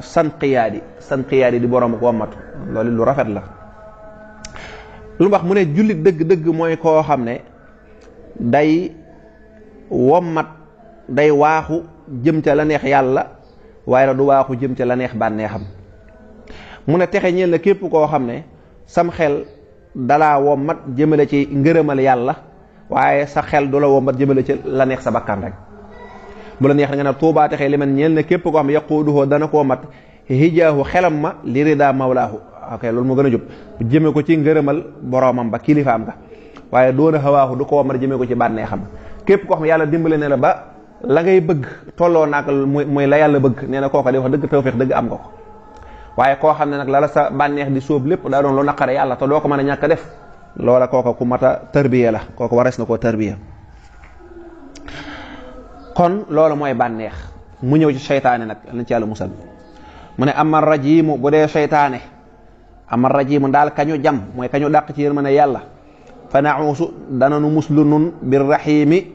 san qiyaadi di borom wommatu loolu lu rafet la lu wax mu ne jullit dëgg-dëgg mooy koo xam ne day wommat day waaxu jëm ca la neex yàlla waaye du waaxu jëm ca la neex bànneexam mu ne texe ñeel na képp koo xam ne sam xel dalaa wommat jëmale ci ngërëmal yàlla waaye sa xel du la wommat jëmale ci la neex sa bakkan rek bu la neex nga ne tuubaa texe li man ñeel na képp koo xam ne yaquuduhoo dana koo mat hijaahu xelam ma li rida mawlaahu ok loolu moo gën a jub jëme ko ci ngërëmal boromam ba kilifaam nga waaye doona hawaahu du ko wommat jëme ko ci bànneexam képp koo xam ne yàlla dimbale ne la ba la ngay bëgg tolloo naak mooy la yàlla bëgg nee na kooka di wax dëgg tawfeex dëgg am nga ko waaye koo xam ne nag la sa bànneex di sóob lépp daa doon lu naqare yàlla te doo ko mën a ñàkk a def loola kooka ku mat a tarbiya la kooka warees na koo tarbiya kon loolu mooy bànneex mu ñëw ci seytaane nag lañ ci yàlla musal mu ne amar rajimu bu dee seytaane amar rajimu daal kañu jam mooy kañu dàq ci yërmande yàlla fa nausu dananu muslu nun bir rahimi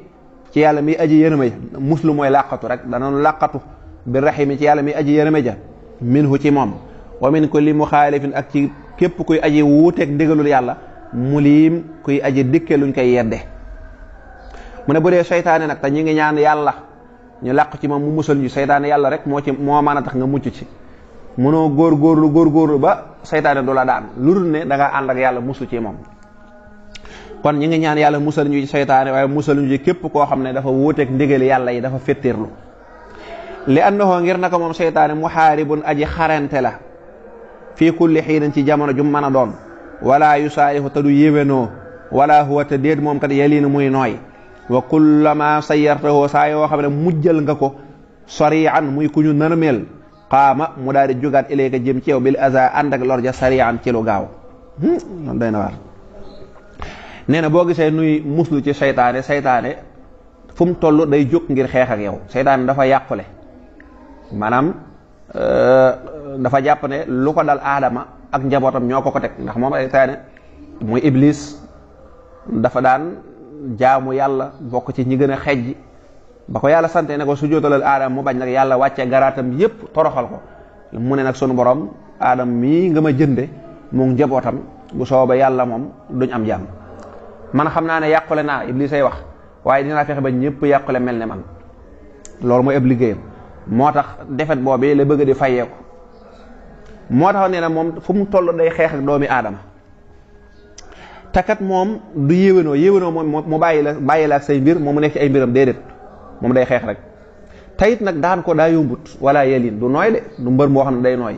ci yàlla mi aji yërëme ja muslu mooy làqatu rek dananu làqatu bir rahimi ci yàlla mi aji yërëme ja minhu ci moom wa min kulli muxaalifin ak ci képp kuy aji wuuteeg ndigalul yàlla muliim kuy aji dikke luñ koy yedde mu ne bu dee seytaane nag te ñi ngi ñaan yàlla ñu làq ci moom mu musal ñu seytaane yàlla rek moo mën a tax nga mucc ci mënoo góorgóorlu ba seytaane du la daan lu dul ne da nga ànd ak yàlla musu ci moom kon ñi ngi ñaan yàlla musal ñu ci seytaane waaye musal ñu ci képp koo xam ne dafa wuuteeg ndigali yàlla yi dafa féttéerlu li annahu ngir naka moom seytaane muhaaribun aji xarante la fii kulli xiinin ci jamono jum mën a doon wala yusaarihu te du yéwénoo wala huwa te déet moom kat yaliinu muy nooy wa kullama sayyartahu saa yoo xam ne mujjal nga ko sarian muy ku ñu nërmeel qaama mu daal di jógaat ilayka jëm ci yow bil aza ànd ak lor ja sarian ci lu gaaw loolu doy na waar nee na boo gisee nuy muslu ci seytaane fu mu toll day jóg ngir xeex ak yow seytaane dafa yàqule maanaam dafa jàpp ne lu ko dal aadama ak njabootam ñoo ko teg ndax moom seytaane muy iblis dafa daan jaamu yàlla bokk ci ñi gën a xejj ba ko yàlla sante ne ko sujjóotalal aadama mu bañ nag yàlla wàcce garaatam yépp toroxal ko mu ne nag sunu borom aadama mii nga ma jënde mu njabootam bu sooba yàlla moom duñ am jàmm man xam naa ne yàqule naa iblis ay wax waaye dinaa fexe ba ñëpp yàqule mel ne man loolu mooy ab liggéeyam moo tax defet boobu la bëgg di fayeeku moo tax nee na moom fu mu toll day xeex ak doomi aadama takat moom du yéwénoo moom mu bàyyi la ak say mbir moom mu nekk ci ay mbiram déedéet moom day xeex rek tayit nag daan ko daa yombut wala yelin du nooy de du mbër moo xam ne day nooy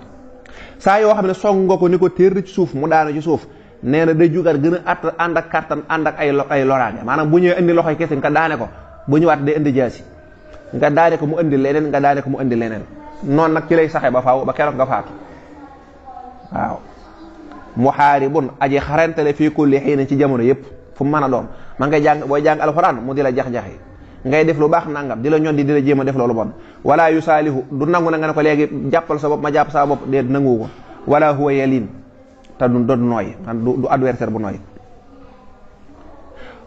saa yoo xam ne song nga ko ni ko téer ci suuf mu daanu ci suuf nee na day jugaat gën a ànd ak kattan ànd ak ay loraange maanaam bu ñëwee indi loxoy kese nga daane ko bu ñëwaat day indi jaasi nga daane ko mu indi leneen nga daane ko mu indi leneen noonu nag ci lay saxe ba faaw ba keroog nga faatu waaw muhaaribun aji xarantale fii kulli xiin ci jamono yëpp fu mu mën a doon man ngay jàng booy jàng alxuraan mu di la jax-jaxi ngay def lu baax nangam di la ñon di la jéem a def loolu bon wala yu saalihu du nangu na nga ne ko léegi jàppal sa bopp ma jàpp sa bopp déet nangu ko wala huwa yalin te du nooy du adversaire bu nooy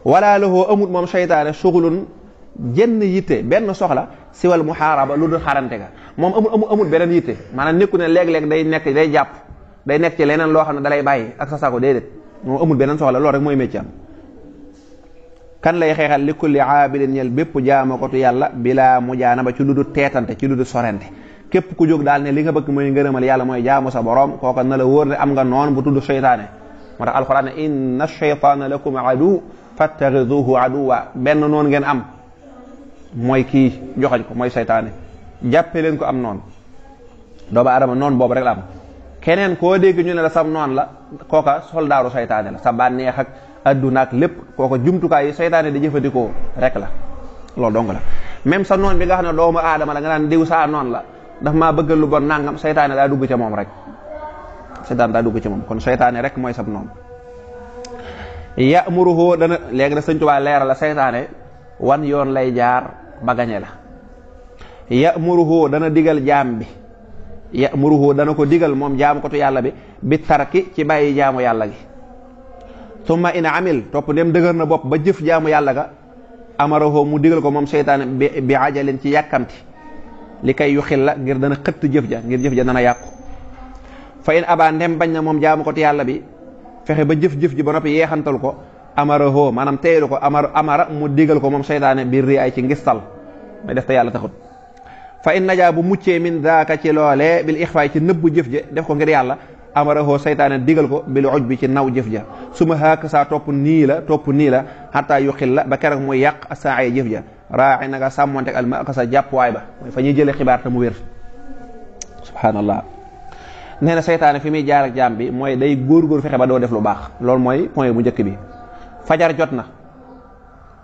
wala lahu amut moom seytaane suxulun jenn yitte benn soxla siwal muhaaraba lu dul xarante ga moom amul beneen yitte maanaam nekku ne léeg-léeg day jàpp day nekk ci leneen loo xam ne dalay bàyyi ak sa sago déedéet moom amul beneen soxla loolu rek mooy métier am kan lay xeexal li kulli aabidin ñel bépp jaamakatu yàlla bila mujaanaba ci lu dul teetante ci lu dul sorente képp ku jóg daal ne li nga bëgg mooy ngërëmal yàlla mooy jaamu sa borom kooka na la wóor ne am nga noon bu tudd seytaane moo tax alquran ne inna shaytaana lakum adu fattaxiduhu aduwa benn noon ngeen am mooy kii joxañ ko mooy seytaane jàppe leen ko am noon doomu adama noon boobu rek la am keneen koo dégg ñu ne la sam noon la kooka soldaaru seytaane la sa bànneex ak adduna ak lépp kooka jumtukaay yi seytaane di jëfandikoo rek la loolu dong la même sa noon bi nga xam ne doomu aadama la nga naan diw saa noon la daf maa bëggal lu bon nangam seytaane daa dugg ca moom rek seytaane daa dugg ca moom kon seytaane rek mooy sab noonu ya'muruhu dana léegi da Sëñ Tuubaa leeral la seytaane wan yoon lay jaar ba gañe la ya'muruhu dana digal jaam bi ya'muruhu dana ko digal moom jaamu ko tu yàlla bi tarki ci bàyyi jaamu yàlla gi summa in amil topp dem dëgër na bopp ba jëf jaamu yàlla ga amarahu mu digal ko moom seytaane bi ajalin ci yàkkamti li kay yu xil la ngir dana xëtt jëf ja ngir jëf ja dana yàqu fa in aba ndem bañ na moom jaamu ko tu yàlla bi fexe ba jëf-jëf ji ba noppi yeexantal ko amarahu maanaam teeylu ko amara mu digal ko moom seytaane biir ri ay ci ngistal may def te yàlla taxut fa in najaa bu muccee min daaka ci loolee bil ixfaay ci nëbbu jëf ja def ko ngir yàlla amarahoo seytaane digal ko bil uj bi ci naw jëf ja su ma xaak saa topp nii la xataa yu xil la ba keroog muy yàq saa ay jëf ja raaxi na nga sàmmonte ak alma sa jàppuwaay ba mooy fa ñuy jëlee xibaar te mu wér subhanallah nee na seytaane fi muy jaar ak jaam bi mooy day góor fexe ba doo def lu baax loolu mooy point bu njëkk bi fajar jot na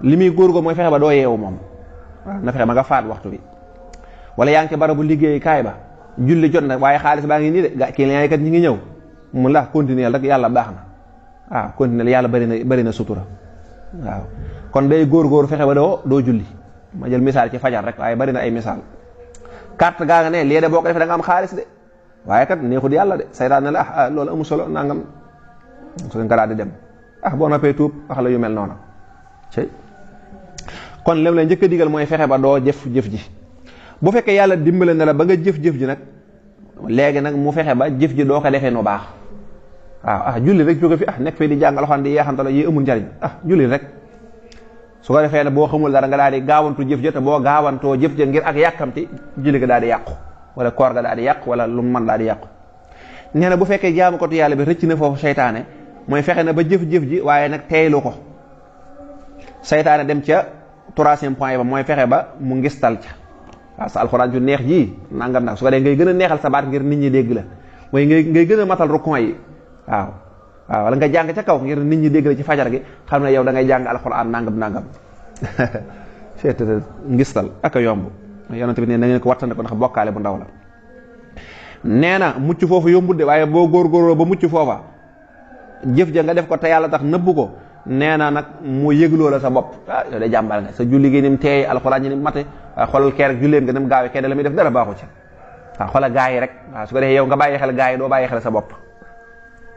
li muy góor mooy fexe ba doo yeewu moom waaw na fexe ba nga faat waxtu bi wala yaa ngi ci barabu liggéey kaay ba julli jot na waaye xaalis baa ngi nii de client yi kat ñi ngi ñëw mu la continuer rek yàlla baax na waaw continuer yàlla bari na sutura waaw kon day góor fexe ba doo julli ma jël misaal ci fajar rek waaye bari na ay misaal carte gaa nga ne lii de boo ko defee da nga am xaalis de waaye kat neexut yàlla de saytaan ne la loolu amu solo nangam su nga daal di dem boo noppee tuub wax la yu mel noonu kon lem la njëkk a digal mooy fexe ba doo jëf ji bu fekkee yàlla dimbale na la ba nga jëf ji nag léegi nag mu fexe ba jëf ji doo ko defee nu baax waaw julli rek jóge fi nekk fii di jàng alxuraan di yeexantalo yi amul njariñ julli rek su ko defee ne boo xamul dara nga daal di gaawantu jëf ja te boo gaawantoo jëf ja ngir ak yàkkamti julli ga daal di yàqu wala koor ga daal di yàqu wala lu mu mën daal di yàqu nee na bu fekkee jaamu ko tu yàlla bi rëcc na foofu seytaane mooy fexe na ba jëf ji waaye nag teeylu ko seytaane dem ca troisième point ba mooy fexe ba mu ngistal ca waaw sa alxuraan ju neex ji nangam nag su ko dee ngay gën a neexal sa baat ngir nit ñi dégg la mooy ngay gën a matal rukon yi waaw wala nga jàng ca kaw ngir nit ñi dégg la ci fajar gi xam ne yow da ngay jàng alxuraan nangam seet ngistal ak a yomb yonent bi ne na ngeen ko wattande ko ndax bokkaale bu ndaw la nee na mucc foofu yombul de waaye boo góorgóorloo ba mucc foofa jëf ja nga def ko te yàlla tax nëbbu ko nee na nag mu yëgloo la sa bopp yow de jàmbaar nga sa julli gi ni mu teey alxuraan ñi ni mu mate waaye xoolal kee rek julleem nga ni mu gaawee kee de la muy def dara baaxu ci waaw xoolal gaa yi rek waaw su ko defee yow nga bàyyi xel gaa yi doo bàyyi xel sa bopp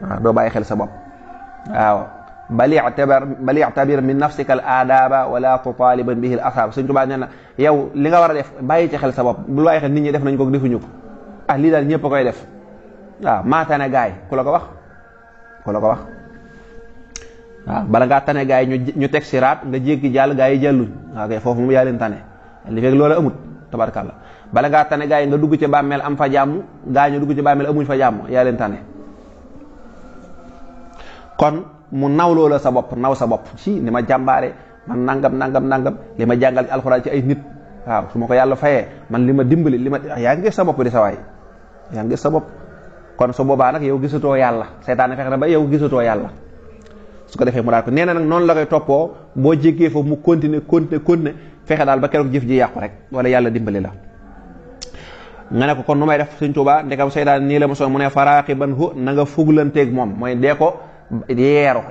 waaw doo bàyyi xel sa bopp waaw bal i'tabir min nafsika al aadaba wala tutaliban bihi al asab Sëñ Tuubaa nee na yow li nga war a def bàyyi ci xel sa bopp bul bàyyi xel nit ñi def nañ ko defuñu ko lii daal ñëpp a koy def waaw maa tane gaa yi ku la ko wax waaw bala ngaa tane gaa yi ñu teg siraat nga jéggi jàll gaa yi jàlluñ waaw kay foofu moom yaa leen tane li fekk loolu amut tabarkàlla bala ngaa tane gaa yi nga dugg ci bàmmeel am fa jàmm gaa ñu dugg ci bàmmeel amuñ fa jàmm yaa leen tane kon mu nawloo la sa bopp naw sa bopp ci ni ma jàmbaare man nangam li ma jàngal alxuraan ci ay nit waaw su ma ko yàlla fayee man li ma dimbali yaa ngi gis sa bopp di sa waay yaa ngi gis sa bopp kon su boobaa nag yow gisatoo yàlla seytaane fexe na ba yow gisatoo yàlla su ko defee mu daal ko nee na nag noonu la koy toppoo boo jéggee foofu mu continuer fexe daal ba keroog jëf ji yàqu rek wala yàlla dimbali la nga ne ko kon nu may def Sëñ Tuubaa ndekam seytaane nii la mosoon mu ne faraaqibanhu na nga fuglanteeg moom mooy dee ko yeeru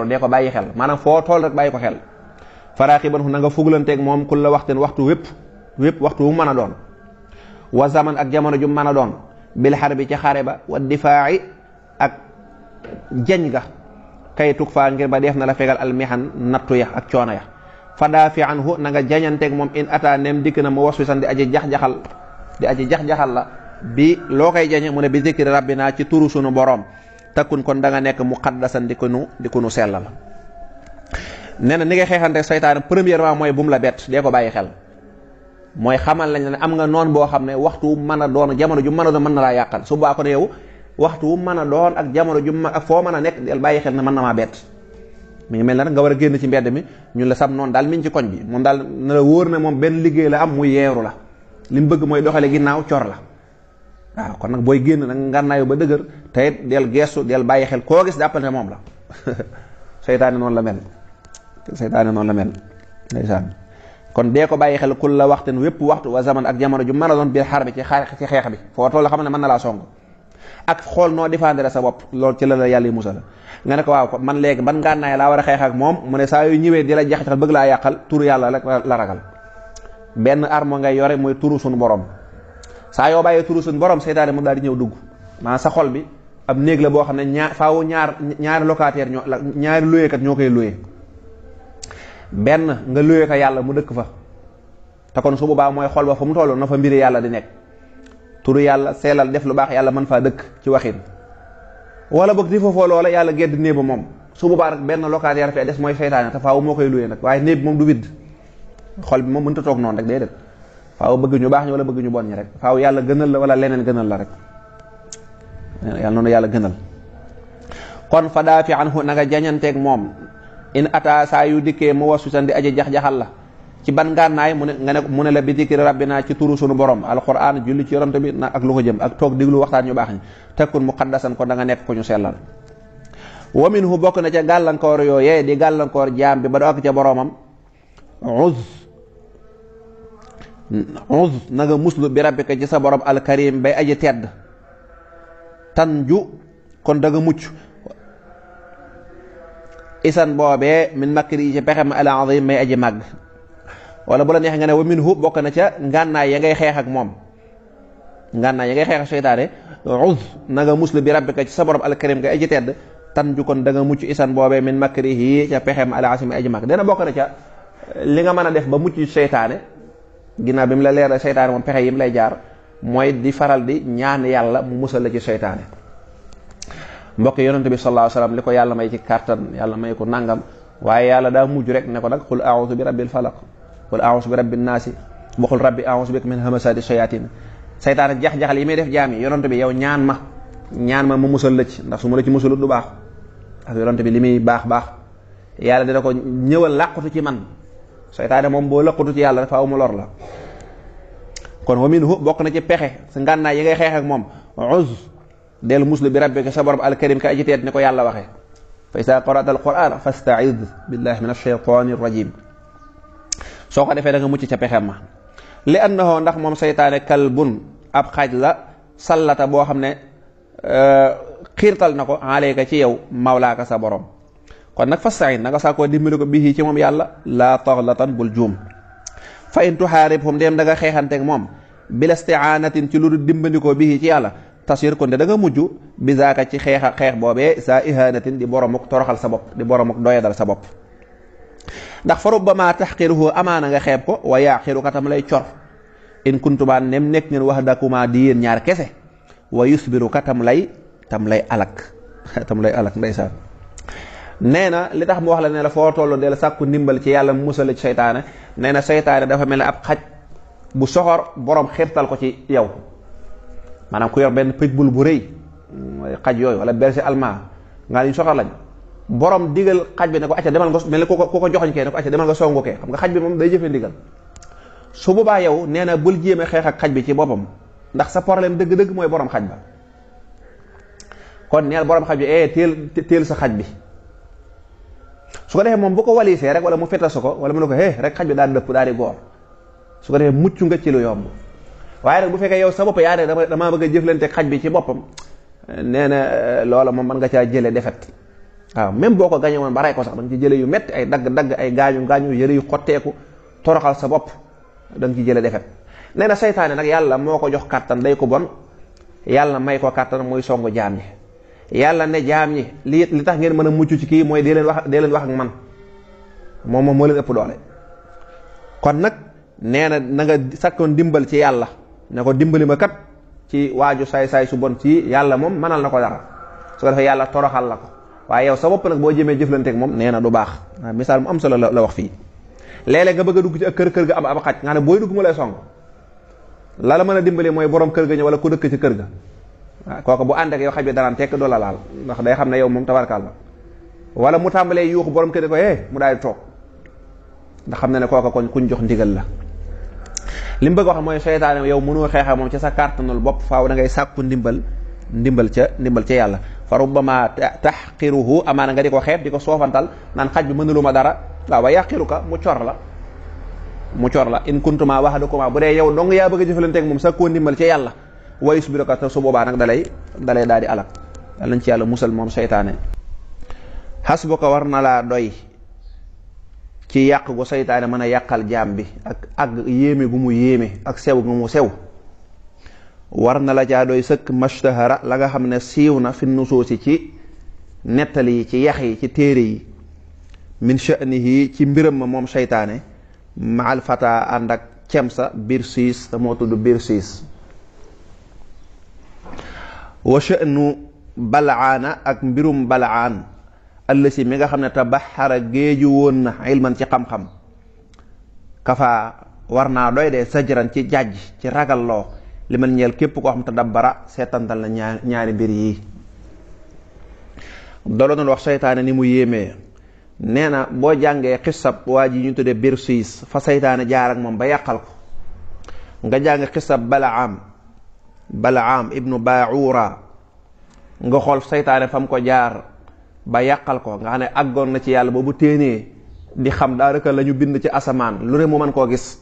dee ko bàyyi xel maanaam foo tool rek bàyyi ko xel faraaqibanhu na nga fuglanteeg moom kul la waxteen wépp waxtu wu mën a doon wa zaman ak jamono ju mën a doon bil xarbi ci xare ba wa difaa'i ak jañ ga kay tug faa ngir ba def na la fegal almihan nattu ya ak coono ya fa daafi anhu na nga jañanteeg moom in ata nem dikk na mu waswisan di aji jax-jaxal la bi loo koy jañe mu ne bi zikri rabbina ci turu sunu boroom takkun kon da nga nekk muqaddasan di ko nu sellal nee na ni ngay xeexante seytaane premièrement mooy bu mu la bett dee ko bàyyi xel mooy xamal lañ ne am nga noon boo xam ne waxtu mën a doon jamono ju mën a doon mën na laa yàqal su baa ko ne yow waxtu mën a doon ak jamono ju ak foo mën a nekk del bàyyi xel ne mën na maa bett mi ngi mel na nag nga war a génn ci mbedd mi ñun la sab noonu daal miñ ci koñ bi moom daal na la wóor ne moom benn liggéey la am muy yeeru la li mu bëgg mooy doxale ginnaaw cor la waaw kon nag booy génn nag ngànnaayu ba dëgër te it del geestu del bàyyi xel koo gis jàppal ne moom la seytaane noonu la mel ndeysaan kon dee ko bàyyi xel kul la waxten wépp waxtu wa zaman ak jamono ju mën a doon biir xar bi ci xeex bi foo toll xam ne mën na laa song ak xool noo défendre sa bopp loolu ci la yàlla yi musal nga ne ko waaw man léegi ban ngànnaay laa war a xeex ak moom mu ne saa yu ñëwee di la jaxatal bëgg laa yàqal turu yàlla rek la ragal benn arme ngay yore mooy turu suñu borom saa yoo bàyyee turu suñu borom seytaane mu daal di ñëw dugg maanaam sa xol bi ab néeg la boo xam ne ñaari locataire ñaari luyeekat ñoo koy luye benn nga luye ko yàlla mu dëkk fa te kon su boobaa mooy xol ba fa mu toll na fa mbiri yàlla di nekk turu yàlla seelal def lu baax yàlla mën faa dëkk ci waxin wala boog di foofoo loola yàlla gedd néeg ba moom su boobaa rek benn locataire fee des mooy seytaane te faaw moo koy luye nag waaye néeg bi moom du widd xol bi moom mënta toog noonu rek déedéet faaw bëgg ñu baax ñi wala bëgg ñu bon ñi rek faaw yàlla gënal la wala leneen gënal la rek yàlla noonu yàlla gënal kon fa daafi anhu na nga jañanteeg moom in ata saa yu dikkee mu wasu san di aji jax-jaxal la ci ban ngànnaay mu ne la bi zikri rabbina ci turu sunu borom alquran julli ci yonante bi ak lu ko jëm ak toog diglu waxtaan ñu baax ñi tekkun muqaddasan kon da nga nekk ko ñu sellal wa minhu bokk na ca gàllankoor yooyee di gàllankoor jaam bi ba do ak ca boromam uz na nga muslu bi rabbika ci sa borom alkarim bay aji tedd tan ju kon da nga mucc isan boobee min makri yi ci pexem al azim may aji màgg wala bu la neex nga ne wa minhu bokk na ca ngànnaay ya ngay xeex ak moom ngànnaay ya ngay xeex ak seytaane uz na nga muslu bi rabbika ci sa borom alkarim ngay aji tedd tan ju kon da nga mucc isan boobee min makri yi ca pexem al azim may aji màgg dana bokk na ca li nga mën a def ba mucc seytaane ginnaaw bi mu la leeral seytaane moom pexe yi mu lay jaar mooy di faral di ñaan yàlla mu musal la ci seytaane mbokk yonente bi sallallahu alayhi wasallam li ko yàlla may ci kàttan yàlla may ko nangam waaye yàlla daa mujj rek ne ko nag qul a'udhu bi rabbil falaq qul a'udhu bi rabbin naasi waxul rabbi a'udhu bika min hamasati shayatin seytaane jax-jaxal yi may def jaam yi yonente bi yow ñaan ma mu musal la ci ndax su ma la ci musalut du baax ak yonente bi li muy baax yàlla dina ko ñëwal làqutu ci man seytaane moom boo lëqatu ci yàlla dafa aw mu lor la kon wa minhu bokk na ci pexe sa ngànnaay yi ngay xeex ak moom uz del muslu bi rabbika sa borom alkarim ka aji teet ni ko yàlla waxee fa isa qara'ta alquran fasta'id billahi min ash-shaytani rajim soo ko defee da nga mucc ca pexem ma li annahu ndax moom seytaane kalbun ab xaaj la sallata boo xam ne xiirtal na ko alayka ci yow mawlaaka sa borom kon nag fasta'in na nga saa koo dimbali ko bii ci moom yàlla laa taxlatan bul juum fa in tuxaaribhum dem da nga xeexanteeg moom bila isti'aanatin ci lu dul dimbandikoo bii ci yàlla tasir kon de da nga mujj bisaaka ci xeex boobee sa ihaanatin di boromuk toroxal sa bopp di boromuk doyadal sa bopp ndax fa rubbama taxqiruhu amaana nga xeeb ko wa yaaxiru katam lay cor in kuntumaa nem nekk ngeen wax dakuma di yéen ñaar kese wa yusbiru katam lay alak ndeysaan nee na li tax mu wax la ne la foo tollu del sàkku ndimbal ci yàlla musal ci seytaane nee na seytaane dafa mel ne ab xaj bu soxor borom xirtal ko ci yow maanaam ku yor benn pitbull bu rëy xaj yooyu wala berger allemand nga ñu soxor lañ borom digal xaj bi ne ko acca demal nga mel ne ku ko joxoñ kee ne ko acca demal nga songu kee xam nga xaj bi moom day jëfee ndigal su boobaa yow nee na bul jéem a xeex ak xaj bi ci boppam ndax sa problème dëgg-dëgg mooy borom xaj ba kon neel borom xaj bi teel sa xaj bi. su ko defee moom bu ko walisee rek wala mu fetasu ko wala mu ne ko rek xaj bi daal dëpp daal di góor su ko defee mucc nga ci lu yomb. waaye nag bu fekkee yow sa bopp yaa ne damaa bëgg a jëflante xaj bi ci boppam nee na loola moom mën nga caa jëlee defet waaw même boo ko gañe woon ba rey ko sax da nga ci jëlee yu métti ay dagg-dagg ay gaañu yëre yu xotteeku toroxal sa bopp da nga ci jëlee defet. nee na seytaane nag yàlla moo ko jox kàttan day ko bon yàlla may ko kàttan muy songu jaam ñi yàlla ne jaam ñi li tax ngeen mën a mucc ci kii mooy dee leen wax ak man moom moo leen ëpp doole. kon nag nee na nga sakkoon dimbal ci yàlla ne ko dimbali ma kat ci waaju saay-saay su bon ci yàlla moom mënal na ko dara su ko defee yàlla toroxal la ko waaye yow sa bopp nag boo jëmee jëflanteeg moom nee na du baax. misaal mu am solo la wax fii léeg-léeg nga bëgg a dugg ci ak kër ga am ab xaj nga ne booy dugg mu lay song la mën a dimbali mooy borom kër ga ñëw wala ku dëkk ci kër ga waaw kooku bu ànd ak yow xaj bi danaan tekk doo la laal ndax day xam ne yow moom tabarkaal la wala mu tàmbalee yuuxu borom kër ko mu daal di toog ndax xam ne kooku kon kuñ jox ndigal la. li mu bëgg wax mooy seytaane yow mënoo xeexa moom ca sa kàttanul bopp faaw da ngay sàkku ndimbal ca yàlla fa rubbama taxqiruhu amaana nga di ko xeeb di ko soofantal naan xaj bi mënuluma dara waaw wa yaqiruka mu cor la in kuntuma wahadakuma bu dee yow dong yaa bëgg a jëfalanteeg moom sa koo ndimbal ca yàlla wayus bi doka te su boobaa nag dalay daal di alak yàlla nañ ci yàlla musal moom seytaane. hasbuka war na laa doy ci yàq gu seytaane mën a yàqal jaam bi ak yéeme gu mu yéeme ak sew gu mu sew war na la caa doy sëkk mashtahara la nga xam ne siiw na fi nusuusi ci nettali yi ci yax yi ci téere yi min sha'nihi ci mbiram ma moom seytaane maal fata ànd ak cemsa biir siis te moo tudd biir siis wa sha'nu balaana ak mbirum balaan allësi mi nga xam ne tabaxara géeju woon na ilman ci xam-xam kafa war naa doy de sajran ci jàjj ci ragalloo li man ñeel képp koo xam te dabbara seetantal na ñaari mbir yi daloon wax seytaane ni mu yéemee nee na boo jàngee xisab waa ji ñu tuddee Birsiis fa seytaane jaar ak moom ba yàqal ko nga jàng xisab Balaam ibnu Baura nga xool seytaane fam ko jaar ba yàqal ko nga xam ne àggoon na ci yàlla boobu téenee di xam daanaka la ñu bind ci asamaan lu ne mu mën koo gis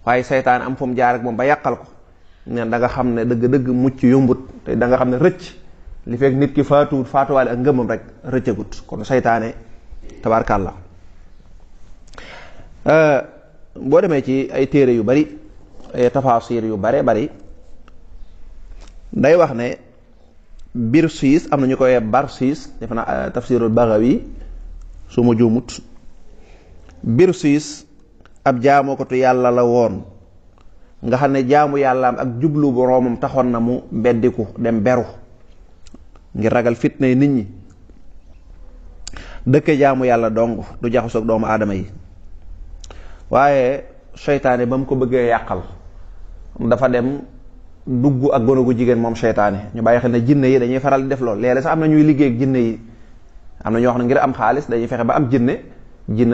waaye seytaane am fu mu jaar ak moom ba yàqal ko ne da nga xam ne dëgg-dëgg mucc yombut te da nga xam ne rëcc li fekk nit ki faatuwaale ak ngëmam rek rëccagut kon seytaane tabaarkàlla boo demee ci ay téere yu bari ay tafaasir yu bari day wax ne Birsiis am na ñu koy Barsiis def na tafsirul Baghawi su ma juumut Birsiis ab jaamookatu yàlla la woon nga xam ne jaamu yàllaam ak jublu boroomam taxoon na mu beddiku dem beru ngir ragal fitnay nit ñi dëkke jaamu yàlla dong du jaxasoog doomu aadama yi waaye seytaane ba mu ko bëggee yàqal dafa dem dugg ak gone gu jigéen moom seytaane ñu bàyyi xel ne jinne yi dañuy faral di def lool léeg-léeg sax am na ñuy liggéey ak jinne yi am na ñoo xam ne ngir am xaalis dañuy fexe ba am jinne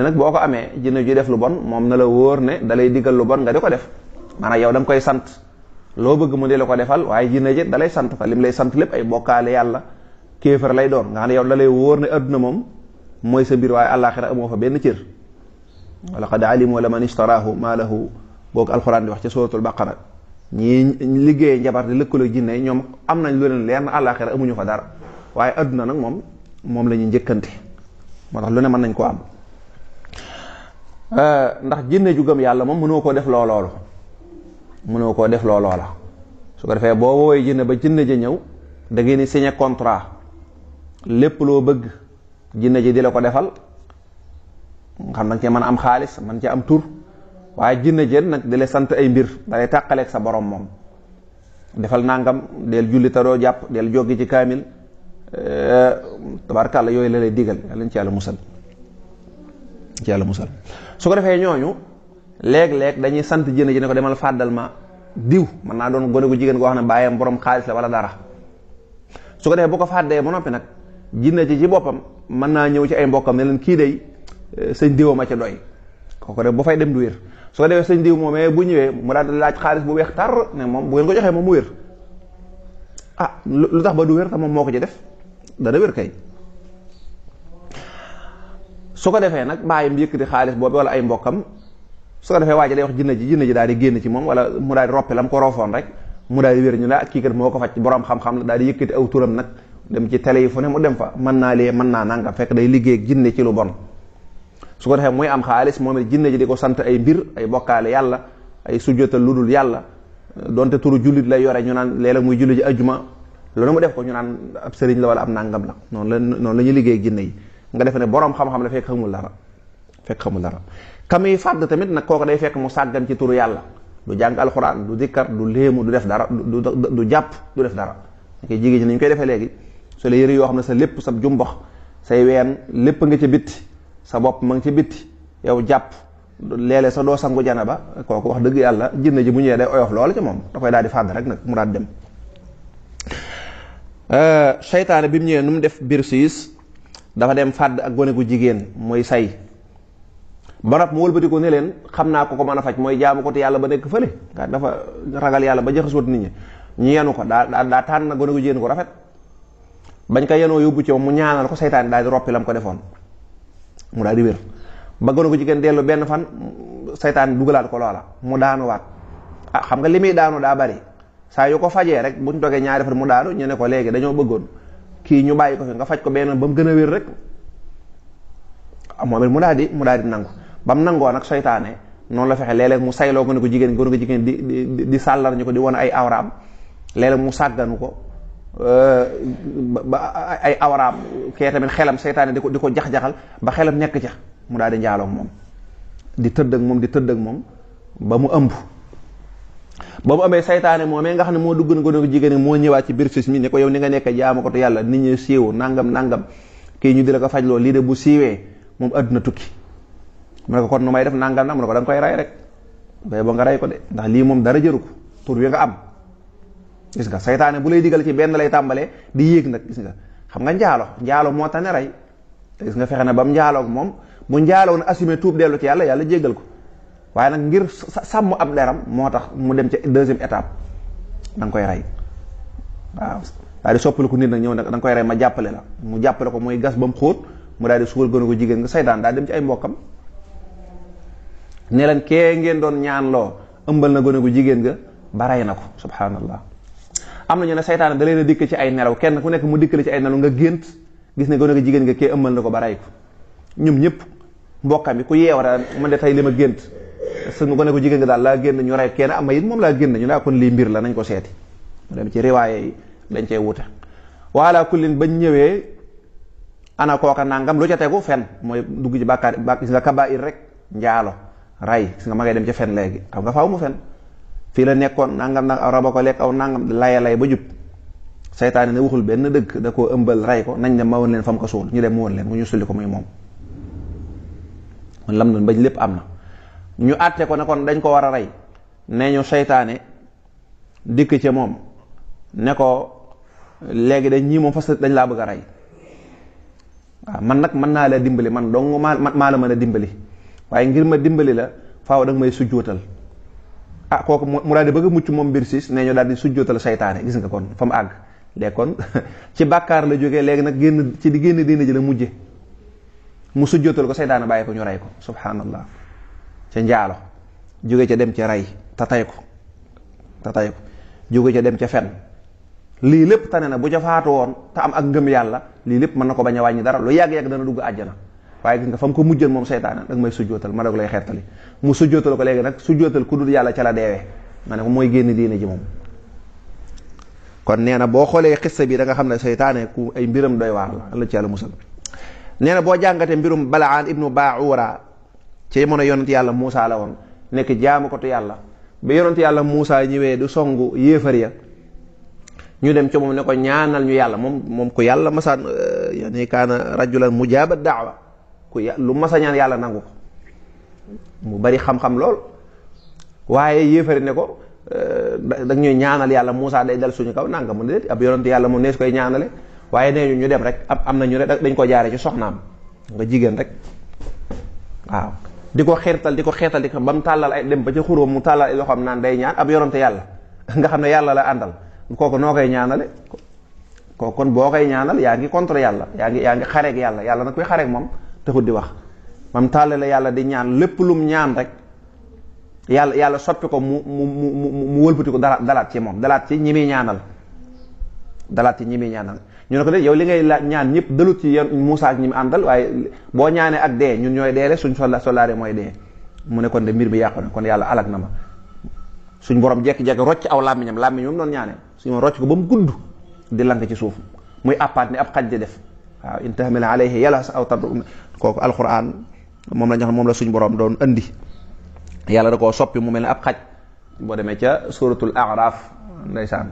nag boo ko amee jinne ju def lu bon moom na la wóor ne dalay diggal lu bon nga di ko def maanaam yow da nga koy sant loo bëgg mu di la ko defal waaye jinne ji dalay sant fa lim lay sant lépp ay bokkaale yàlla kéefar lay doon nga xam ne yow dalay wóor ne adduna moom mooy sa biir waaye àllaaxira amoo fa benn cër wala qad alimu la man istaraahu maa lahu boog alxuraan di wax ci suratul baqara ñii liggéey njabar di lëkkaloo jinne yi ñoom am nañ lu leen leer na àllaaxira amuñu fa dara waaye adduna nag moom la ñuy njëkkante moo tax lu ne mën nañ koo am ndax jinne ju gëm yàlla moom mënoo koo def looloolu mënoo koo def looloola su ko defee boo woowee jinne ba jinne ja ñëw da ngeen di signé contrat lépp loo bëgg jinne ji di la ko defal nga xam nag cee mën a am xaalis man ci am tur waaye jinne jën nag di la sant ay mbir dalay tàqaleeg sa borom moom defal nangam del julli ta doo jàpp del joggi ci kaamil tabarkàlla yooyu la lay digal yàlla ñu ci yàlla musal su ko defee ñooñu léeg-léeg dañuy sant jinne ji ne ko demal fàddal ma diw mën naa doon gone gu jigéen goo xam ne bàyyam borom xaalis la wala dara su ko defee bu ko fàddee ba noppi nag jinne ji ci boppam mën naa ñëw ci ay mbokkam ne leen kii day sëñ diwa ma ca doy kooku def bu fay dem du wér su ko defee sëñ diw moomee bu ñëwee mu daal di laaj xaalis bu weex tar ne moom bu ngeen ko joxee moom mu wér lu tax ba du wér te moom moo ko ci def dana wér kay. su ko defee nag bàyyam yëkkati xaalis boobu wala ay mbokkam, su ko defee waaja day wax jinne ji daal di génn ci moom, wala mu daal di roppi lam ko roofoon rek mu daal di wér, ñu la kii kat moo ko faj, borom xam-xam la, daal di yëkkati aw turam nag dem ci télé yi fu ne mu dem fa, mën naa lee mën naa nangam, fekk day liggéey ak jinne ci lu bon. su ko defee muy am xaalis moom it jinne ji di ko sant ay mbir, ay bokkaale yàlla, ay sujjóotal lu dul yàlla, donte turu jullit lay yore ñu naan léeg-léeg muy julli ji ajjuma, loolu mu def ko ñu naan ab sëriñ la wala ab nangam la. noonu la ñuy liggéey ak jinne yi, nga defe ne borom xam-xam la fekk xamul dara. kamuy fàdd tamit nag kooku day fekk mu sàggan ci turu yàlla, du jàng alxuraan, du dikkar, du léemu, du def dara, du jàpp, du def dara. koy jigéen ñi ni ñu koy defee léegi, su la yëre yoo xam ne sa lépp sa jumbox, say ween lépp nga ca bitti, sa bopp ma nga ca bitti, yow jàpp léeg-léeg sa doo sangu janaba, kooku wax dëgg yàlla jinne ji bu ñëwee day oyof loola ca moom, da koy daal di fàdd rek nag mu daal dem. seytaane bi mu ñëwee nu mu def biir siis, dafa dem fàdd ak gone gu jigéen mooy say ba nag mu wëlbati ko ne leen xam naa ko mën a faj, mooy jaamu ko te yàlla ba nekk fële nga dafa ragal yàlla ba jaxasut nit ñi. ñu yenu ko daa tànn na gone gu jigéen ko rafet, bañ ko yenoo yóbbu ci moom mu ñaanal ko, seytaane daal di roppi lam ko defoon mu daal di wér. ba gone gu jigéen dellu benn fan seytaane dugalaat ko loola mu daanuwaat. xam nga li muy daanu daa bari, saa yu ko fajee rek buñ toogee ñaari fan mu daanu, ñu ne ko léegi dañoo bëggoon kii ñu bàyyi ko fi nga faj ko benn ba mu gën a wér rek. moom it mu daal di nangu. ba mu nangoo nag seytaane noonu la fexe léeg-léeg mu sayloo gone gu jigéen di sàllar ñu ko di won ay awraam, léeg-léeg mu sàgganu ko ba ay awraam kee tamit xelam seytaane di ko jax-jaxal ba xelam nekk ca mu daal di njaaloog moom, di tëdd ak moom ba mu ëmb. ba mu amee seytaane moomee nga xam ne moo dugg na gone gu jigéen moo ñëwaat ci biir fis mi ne ko yow ni nga nekk jaamu ko te yàlla nit ñi siiw nangam kii ñu di la ko fajloo lii de bu siiwee moom àdduna tukki. mu ne ko kon nu may def nangam na mu ne ko da nga koy rey rek, bay ba nga rey ko de, ndax lii moom dara jëru ko, tur wi nga am. gis nga seytaane bu lay digal ci benn lay tàmbalee di yéeg nag, gis nga xam nga njaalo moo tax ne rey. gis nga fexe na ba mu njaaloog moom, bu njaaloo na assumé tuub dellu ci yàlla jéggal ko, waaye nag ngir sàmm ab deram moo tax mu dem ci deuxième étape, da nga koy rey. waaw daal di soppali ko nit nag ñëw nag da nga koy rey ma jàppale la, mu jàppale ko muy gas ba mu xóot, mu daal di sugal gone ko jigéen nga, seytaan daal dem ci ay mbokkam ne leen kee ngeen doon ñaan loo ëmbal na gone gu jigéen nga ba rey na ko. subhanallah. am na ñu ne seytaane da leen a dikk ci ay nelaw, kenn ku nekk mu dikkale ci ay nelaw nga gént gis ne gone gu jigéen nga kee ëmbal na ko ba rey ko. ñoom ñëpp mbokkam bi ku yeew daal man de tey li ma gént sëñ gone gu jigéen nga daal laa génn ñu rey kenn am it moom laa génn ñu laa kon lii mbir la nañ ko seeti. mu dem ci riwaaye yi dañ cey wute. wala kullin bañ ñëwee ana kooka nangam lu ca tegu fen, mooy dugg ci bàkkaar gis nga kabaa'ir rek, njaalo, ray, gis nga ma ngay dem ca fen léegi, xam nga faaw mu fen. fii la nekkoon nangam nag aw raba ko lekk aw nangam lay ba jub. seytaane ne waxul benn dëgg, da koo ëmbal ray ko, nañ dem ma woon leen fam ko suul, ñu dem mu woon leen mu ñu sulli ko muy moom. man lam doon bañ lépp am na. ñu àtte ko ne kon dañ ko war a rey, nee ñu seytaane dikk ca moom ne ko léegi dañ ñii moom fas dañ laa bëgg a rey. waaw man nag mën naa la dimbali, man dong maa la mën a dimbali, waaye ngir ma dimbali la faaw da nga may sujjootal. kooku mu daal di bëgg a mucc moom mbir siis nee ñu daal di sujjootal seytaane. gis nga kon fa mu àgg léegi kon ci bàkkaar la jógee, léegi nag di génn diina ji la mujje mu sujjootal ko seytaane bàyyi ko ñu rey ko. subhanallah. ca njaalo jóge ca dem ca rey te tay ko jóge ca dem ca fen. lii lépp tane na bu ca faatu woon te am ak ngëm yàlla, lii lépp mën na ko bañ a wàññi dara, lu yàgg-yàgg dana dugg àjjana. waaye gis nga fa mu ko mujjën moom seytaane dag may sujjootal ma dag lay xettali, mu sujjootal ko léegi nag sujjootal ku dul yàlla ca la deewee, ma ne ko mooy génn diine ji moom. kon nee na boo xoolee xissa bi da nga xam ne seytaane ku ay mbiram doy waar la, Allah ci yàlla musal. nee na boo jàngatee mbirum Balaan ibnu Baura ci mën a yonent yàlla Muusa la woon, nekk jaamu ko tu yàlla. ba yonent yàlla Muusa ñëwee du songu yéefar ya, ñu dem ci moom ne ko ñaanal ñu yàlla, moom ku yàlla masaan yani kaana rajulan mujaaba daawa, lu masa ñaan yàlla nangu ko, mu bari xam-xam lool. waaye yéefari ne ko dag ñuy ñaanal yàlla Muusa day dal suñu kaw nanga mu ne ab yonent yàlla moom nees koy ñaanale, waaye nee ñu dem rek am na ñu ne dañ ko jaare ci soxnaam nga jigéen rek. waaw di ko xeetal di ko ba mu tàllal ay dem ba ca xuróom mu tàllal ay loxoom naan day ñaan ab yonent yàlla nga xam ne yàlla la àndal, kooku noo koy ñaanale. ko kon boo koy ñaanal yaa ngi contre yàlla yaa ngi xareeg yàlla yàlla nag koy xareeg moom taxut di wax mam tàlle la yàlla di ñaan lépp lum ñaan rek yàlla soppi ko mu wëlbati ko dalaat ci moom dalaat ci ñi muy ñaanal ñu ne ko de yow li ngay ñaan ñëpp dalut ci Muusaa ak ñi mu àndal waaye boo ñaanee ak dee ñun ñooy dee rek suñ solaare mooy dee mu ne kon de mbir bi yàqu na kon yàlla alag na ma suñ borom jekki-jekki rocc aw làmmiñam moom noonu ñaanee suñ moom rocc ko ba mu gudd di lank ci suuf muy appaat ni ab xaj di def waaw in tahmil alayhi yalhas aw tadru kooku alquran moom la ñu xam moom la suñ borom doon andi yàlla da koo soppi mu mel ne ab xaj boo demee ca suratul a'raf ndeysaan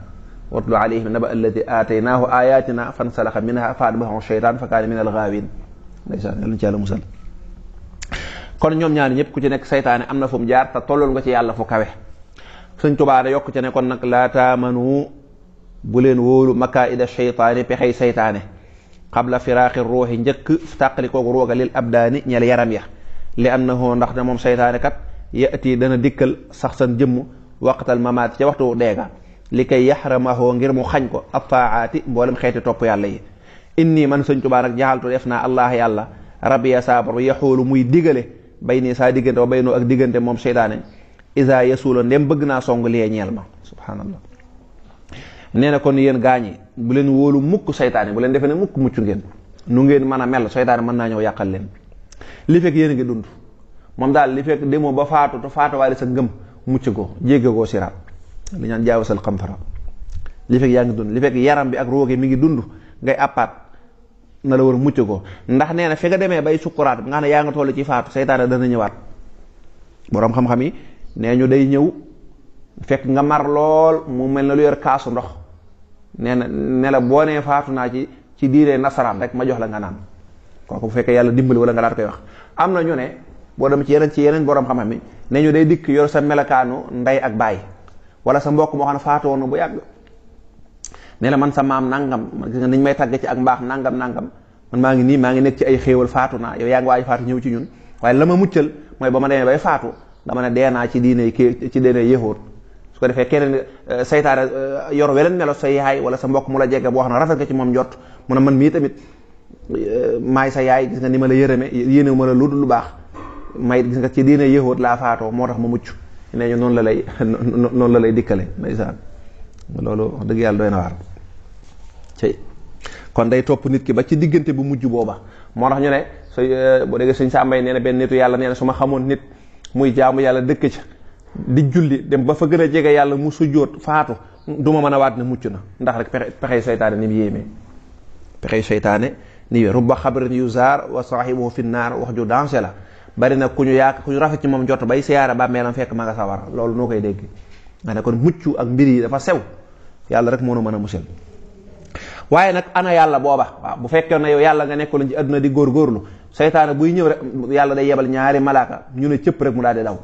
watlu alayhim naba alladi aataynaahu ayatina fansalaxa minha fa atbahu shaytan fa kaana min algaawin ndeysaan yàlla ci yàlla musal kon ñoom ñaari ñëpp ku ci nekk saytaane am na fu mu jaar te tolloon nga ci yàlla fu kawe Sëñ Tuubaa da yokk ci ne kon nag laa taamanu bu leen wóolu makaida shaytaani pexey saytaane qabla firaaxi ruuxi njëkk tàqali kooku rooga lil abdaani ñel yaram ya li annahu ndax ne moom saytaane kat yati dana dikkal sax san jëmm waqtal mamaati ca waxtu deega li kay yaxramahoo ngir mu xañ ko attaaati mboolem xeeti topp yàlla yi inni man Sëñ Tuubaa nag jaxaltu def naa allah yàlla rabbiya saabaru yaxoolu muy digale bay nii saa diggante wa baynoo ak diggante moom seytaane isa yasuula ndem bëgg naa song lie ñeel ma subhaanallah nee na kon yéen gaañi bu leen wóolu mukk seytaane bu leen defee ne mukk mucc ngeen nu ngeen mën a mel seytaane mën naa ñëw yàqal leen li fekk yéen a ngi dund moom daal li fekk demoo ba faatu te faatuwaale sa ngëm mucc ko jégge koo siraat li ñaan jaawasal xamfara li fekk yaa ngi dund li fekk yaram bi ak rooge mi ngi dund ngay appaat na la war a mucc ko ndax nee na fi nga demee bay sukkuraat nga xam ne yaa nga toll ci faatu seytaane dana ñëwaat boroom xam-xam yi nee ñu day ñëw fekk nga mar lool mu mel na lu yor kaasu ndox nee na ne la boo nee faatu naa ci diine nasaraan rek ma jox la nga naan kooku bu fekkee yàlla dimbali wala nga daat koy wax am na ñu ne boo dem ci yeneen boroom xam-xam yi ne ñu day dikk yor sa melakaanu ndey ak baay wala sa mbokk moo xam ne faatu woon bu yàgg ne la man sa maam nangam gis nga niñ may tàgge ci ak mbaax nangam man maa ngi nii maa ngi nekk ci ay xéewal faatu naa yow yaa ngi waaj faatu ñëw ci ñun waaye la ma muccal mooy ba ma demee bay faatu dama ne dee naa ci diine yéexóot su ko defee keneen saytaane yor weleen melo sa yaay wala sa mbokk mu la jege boo xam ne rafet nga ci moom jot mu ne man mii tamit maay sa yaay gis nga ni ma la yërëme yéene ma la lu baax may gis nga ci diine yéexóot laa faatoo moo tax ma mucc nee ñu noonu la lay dikkale ndeysaan loolu wax dëgg yàlla doy na waar ci kon day topp nit ki ba ci diggante bu mujj booba moo tax ñu ne boo déggee Sëñ Sàmbay nee na benn nitu yàlla nee na su ma xamoon nit muy jaamu yàlla dëkk ca di julli dem ba fa gën a jege yàlla mu sujjóot faatu du ma mën a waat ne mucc na ndax rek pexey seytaane ni mu yéemee pexey seytaane ni yé rubba xabrin yu zaar wa saahibuhu fi naar wax ju dansé la bari na ku ñu rafet ci moom jot bay siyaara bàmmeelam fekk ma nga sawar loolu noo koy dégg nga ne kon mucc ak mbir yi dafa sew yàlla rek moo mën a musal waaye nag ana yàlla booba waaw bu fekkee ne yow yàlla nga nekkoon ci àdduna di góorgóorlu seytaane buy ñëw rek yàlla day yebal ñaari malaaka ñu ne cëpp rek mu daal di daw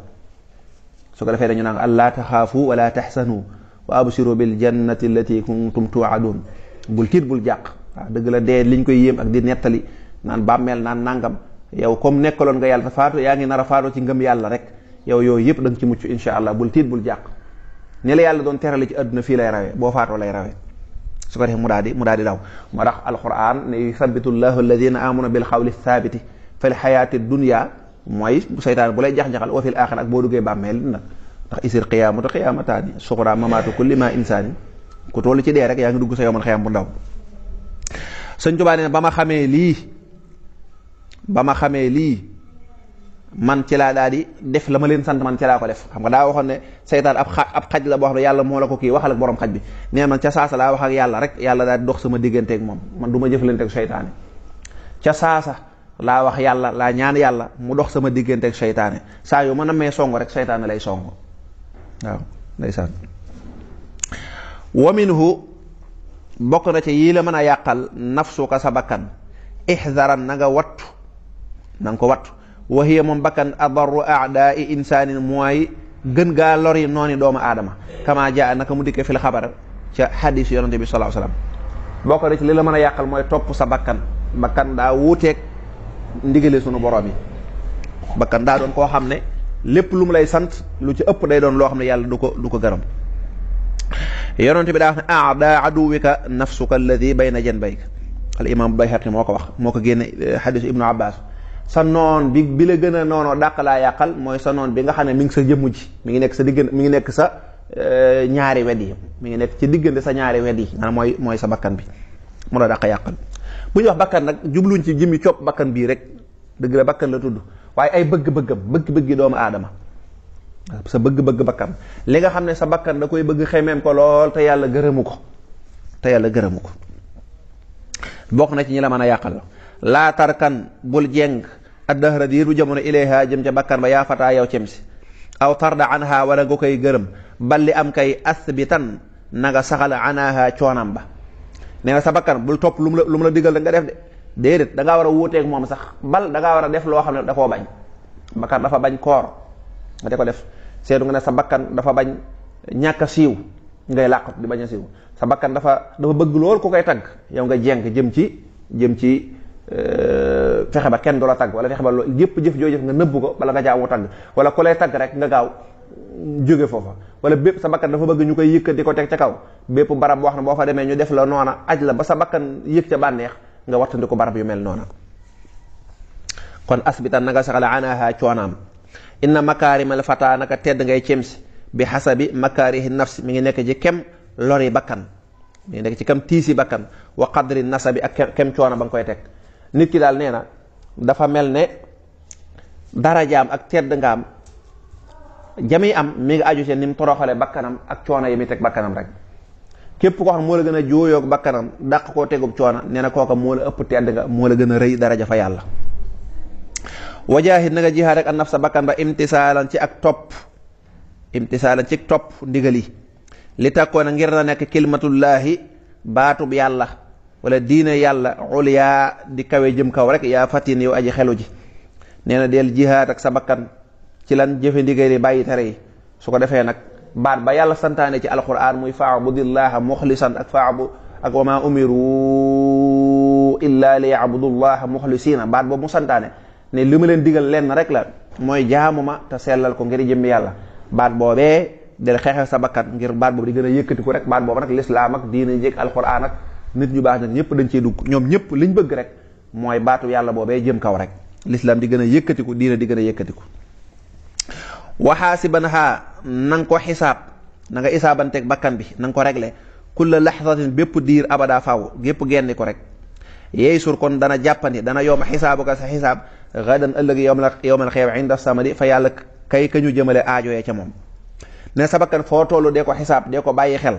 su ko defee dañu naan allaa taxaafu wala taxsanu wa absiru bil jannati allati kuntum tuadun bul tiit bul jàq waaw dëgg la dee liñ koy yéem ak di nettali naan bàmmeel naan nangam yow comme nekkaloon nga yàlla te faatu yaa ngi nar a faatu ci ngëm yàlla rek yow yooyu yëpp da nga ci mucc insha allah bul tiit bul jàq ni la yàlla doon terale ci àdduna fii lay rawee boo faatoo lay rawee su ko defee mu daal di daw moo tax alquran ne yuthabitu llahu alladina amanu bil xawli thabiti fil xayaati dunya mooy seytaan bu lay jax-jaxal wa fil axira ak boo duggee bàmmeel nag ndax isir qiyaamatu qiyaamataani suxra mamaatu kulli ma insaani ku toll ci dee rek yaa ngi dugg sa yowmal xiyaam bu ndaw Sëñ Tuubaa nee na ba ma xamee lii man ci laa daal di def la ma leen sant man ci laa ko def xam nga daa waxoon ne seytaan ab xaj la boo xam ne yàlla moo la ko kii waxal ak borom xaj bi nee man ca saasa laa wax ak yàlla rek yàlla daal di dox sama digganteeg moom man du ma jëflanteeg seytaane ca saasa laa wax yàlla laa ñaan yàlla mu dox sama digganteeg seytaane saa yu mën a mee song rek seytaane lay song waaw ndeysaan wa minhu bokk na ci yii la mën a yàqal nafsuka sa bakkan ihdaran na nga wattu na nga ko wattu wa hiya moom bakkan adarru a'da'i insaanin mooy gën gaa lori nooni doomu aadama kama jaa naka mu dikkee fil xabar ca xadiis yonante bi sallallahu alayhi wasallam bokk na ci li la mën a yàqal mooy topp sa bakkan daa wuuteeg ndigale sunu borom yi bakkan daa doon koo xam ne lépp lu mu lay sant lu ci ëpp day doon loo xam ne yàlla du ko gërëm yonent bi daa wax ne aada aduwika nafsuka alladi bayna janbayka. al imam Bayhaqi moo ko wax, moo ko génne xadisu ibnu abbas. sa noon bi la gën a noonoo dàq laa yàqal mooy sa noon bi nga xam ne mi ngi sa jëmm ji, mi ngi nekk sa diggante, mi ngi nekk sa ñaari wet yi, mi ngi nekk ci diggante sa ñaari wet yi, maanaam mooy sa bakkan bi mu la dàq yàqal. bu ñuy wax bakkan nag jubluñ ci jëmmi copp bakkan bii rek, dëgg la bakkan la tudd, waaye ay bëgg-bëggi doomu aadama, sa bëgg-bëgg bakkan, li nga xam ne sa bakkan da koy bëgg xemeem ko lool te yàlla gërëmu ko, bokk na ci ñi la mën a yàqal. laa tarkan bul jeng addahra diiru jamono ilayha jëm ca bakkan ba yaa fataa yow cem si, aw tarda anha wala nga koy gërëm, balli am kay asbitan na nga saxal anaha coonam ba. nee na sa bakkan bul topp lu mu la digal da nga def de, déedéet da ngaa war a wuuteeg moom sax, bal da ngaa war a def loo xam ne da koo bañ. bakkan dafa bañ koor nga di ko def, seetu nga ne sa bakkan dafa bañ ñàkk a siiw ngay làqut di bañ a siiw, sa bakkan dafa bëgg lool ku koy tagg, yow nga jeng jëm ci fexe ba kenn du la tagg, wala fexe ba loolu yëpp jëf joo jëf nga nëbb ko bala nga jaawu tagg, wala ku lay tagg rek nga gaaw jóge foofa. wala bépp sa bakkan dafa bëgg ñu koy yëkkat di ko teg ca kaw, bépp barab boo xam ne boo fa demee ñu def la noona aj la ba sa bakkan yëg ca bànneex, nga wattandi ko barab yu mel noona. kon asbitan na nga saxala anaha coonaam. inna makaarimal fata naka tedd ngay cemsi bi xasabi makaarihi nafsi, mi ngi nekk ci kem lori bakkan, mi ngi nekk ci kem tiisi bakkan, wa qadri nasabi ak kem coona ba nga koy teg. nit ki daal nee na dafa mel ne darajaam ak tedd ngaam jami am mi ngi aju ci ni mu toroxale bakkanam ak coona yi mi teg bakkanam rek. képp koo xam moo la gën a jooyoog bakkanam dàq koo tegub coona, nee na kooka moo la ëpp tedd nga, moo la gën a rëy daraja fa yàlla. wajaahid na nga jihaad rek an nafsa bakkan ba imtisaalan ci topp ndigali, li takkoon ngir na nekk kilmatullaahi baatub yàlla, wala diine yàlla, ulyaa di kawe jëm kaw rek, yaa fatin yow aji xelu ji. nee na del jihaad ak sa bakkan ci lan jëfe ndigali bàyyi tere yi. su ko defee nag baat ba yàlla santaane ci alquran muy fa'budillaha muxlisan ak ak wa maa umiru illa li ya'budullaha muxlisina, baat boobu mu santaane ne li ma leen digal lenn rek la, mooy jaamu ma te sellal ko ngir jëmmi yàlla. baat boobee del xeexal sa bakkan ngir baat boobu di gën a yëkkatiku rek. baat boobu nag lislaam ak diine jëkk alquran ak nit ñu baax nag ñëpp dañ cee dugg, ñoom ñëpp liñ bëgg rek mooy baatu yàlla boobee jëm kaw rek, lislaam di gën a yëkkatiku, diine di gën a yëkkatiku. waxaasibanha na nga ko xisaab, na nga isaabanteeg bakkan bi, na nga ko réglé kulla laxdatin bépp diir abada faw, gépp genni ko rek. yeey sur kon dana jàppandi, dana yomb xisaabu ka sa xisaab gadan ëllëg yowmal xiyaam inda samadi fa yàlla kay ka ñu jëmale aajoyee ca moom. ne sa bakkan foo tollu dee ko xisaab, dee ko bàyyi xel.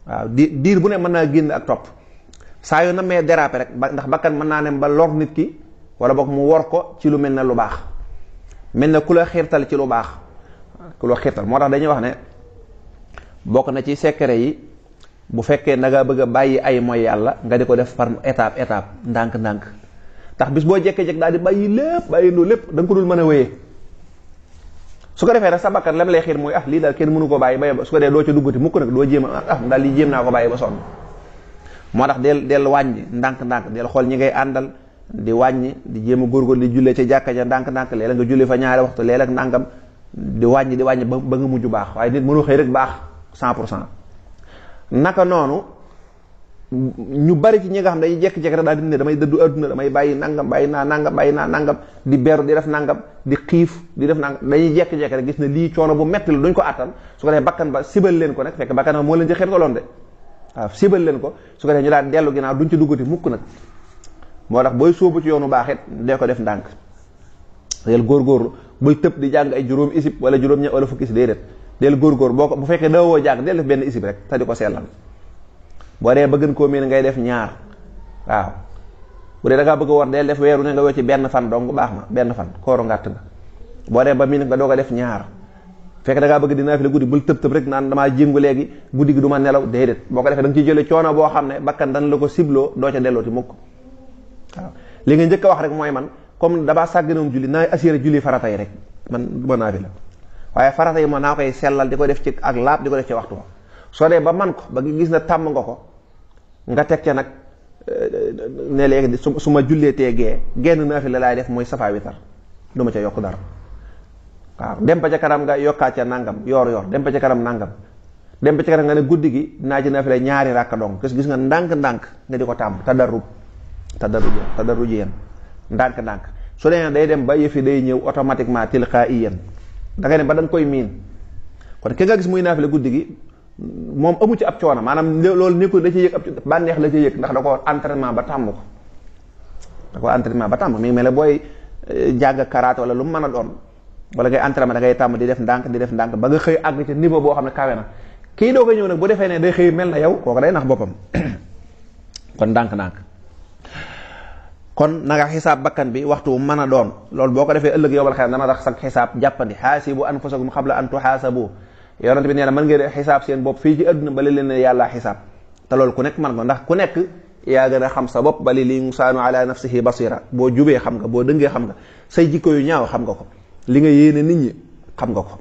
waaw diir bu ne mën naa génn ak topp, saa yu na mee déraper rek ndax bakkan mën naa ne ba lor nit ki, wala boog mu wor ko ci lu mel ne lu baax, mel ne ku la xiirtal ci lu baax, ku la xiirtal. moo tax dañuy wax ne bokk na ci secret yi, bu fekkee na nga bëgg a bàyyi ay mooy yàlla nga di ko def par étape ndànk-ndànk. ndax bis boo jekkee-jekk daal di bàyyi lépp, bàyyi loolu lépp da nga ko dul mën a wéyee. su ko defee nag sa bakkan lam lay xiir mooy lii daal kenn mënu ko bàyyi ba su ko dee doo ca duggati mukk nag, doo jéem a daal lii jéem naa ko bàyyi ba sonn. moo tax del wàññi ndànk-ndànk, del xool ñi ngay àndal di wàññi, di jéem a góorgóorlu di jullee ca jàkka ja ndànk-ndànk, léeg-léeg nga julli fa ñaari waxtu, léeg-léeg nangam, di wàññi ba nga mujj baax. waaye nit mënu xëy rek baax 100%. naka noonu ñu bari ci ñi nga xam dañuy jekki-jekki rek daal di ne damay dëddu adduna, damay bàyyi nangam, bàyyi naa nangam, di beru di def nangam, di xiif di def nangam, dañuy jekki-jekki rek gis ne lii coono bu metti la duñ ko attan. su ko defee bakkan ba sibal leen ko nag, fekk bakkan ba moo leen ci xeetaloon de, waaw sibal leen ko. su ko defee ñu daal dellu ginnaaw duñ ci duggati mukk nag. moo tax booy sóobu ci yoonu baax it dee ko def ndànk, del góorgóorlu buy tëb di jàng ay juróom isib wala juróom ña wala fukki isib déedéet, del góorgóor bu fekkee daawoo jàng del def benn isib rek te di ko sellal. boo dee bëgg koo miin ngay def ñaar, waaw bu dee da ngaa bëgg a war del def weeru ne nga wecc benn fan dong baax na, benn fan kooru ngàtt nga. boo dee ba miin nga doog a def ñaar. fekk da ngaa bëgg dinaa fi la guddi bul tëb rek naan damaa jéngu léegi guddi gi du ma nelaw, déedéet. boo ko defee da nga ciy jële coono boo xam ne bakkan dan la ko sibloo doo ca dellooti mukk. waaw li nga njëkk a wax rek mooy man comme damaa sàgganoom julli naa assuré julli farata yi rek, man du ma naa fi la. waaye farata yi moom naa koy sellal di ko def ci ak laab di ko def ci waxtu wa. soo dee ba man ko ba gis na tàmm nga ko, nga teg ca nag ne léegi su ma jullee tee genn naa fi la laay def mooy safa witar, du ma ca yokk dara. waaw dem ba ca kanam nga yokkaat ca nangam, yor dem ba ca kanam nangam, dem ba ci kanam nga ne guddi gi dinaa ci naafila ñaari rakka dong gis nga ndànk-ndànk nga di ko tàmm tadarrujiyan ndànk-ndànk su dee day dem ba yëfi day ñëw automatiquement tilqaa'iyan da nga ne ba da nga koy miin kon ki nga gis muy naafila guddi gi moom amu ci ab coono maanaam loolu nekkul da ci yëg ab bànneex la ci yëg ndax da ko entraînement ba tàmm ko mi ngi mel ne booy jàng karaat wala lu mu mën a doon wala ngay entraînement da ngay tàmm di def ndànk ba nga xëy àgg ci niveau boo xam ne kawe na kii doo ko ñëw nag bu defee ne day xëy mel na yow kooku day nax boppam kon ndànk-ndànk kon na nga xisaab bakkan bi waxtu wu mën a doon loolu boo ko defee ëllëg yowal xeer dana tax sax xisaab jàppandi xaasibu anfusakum qabla an tuxaasabu yonent bi nee na mën ngeen xisaab seen bopp fii ci àdduna bali leen ne yàlla xisaab te loolu ku nekk mën ko ndax ku nekk yaa gën a xam sa bopp bali li insaanu ala nafsihi basira boo jubee xam nga boo dëngee xam nga say jikko yu ñaaw xam nga ko li nga yéene nit ñi xam nga ko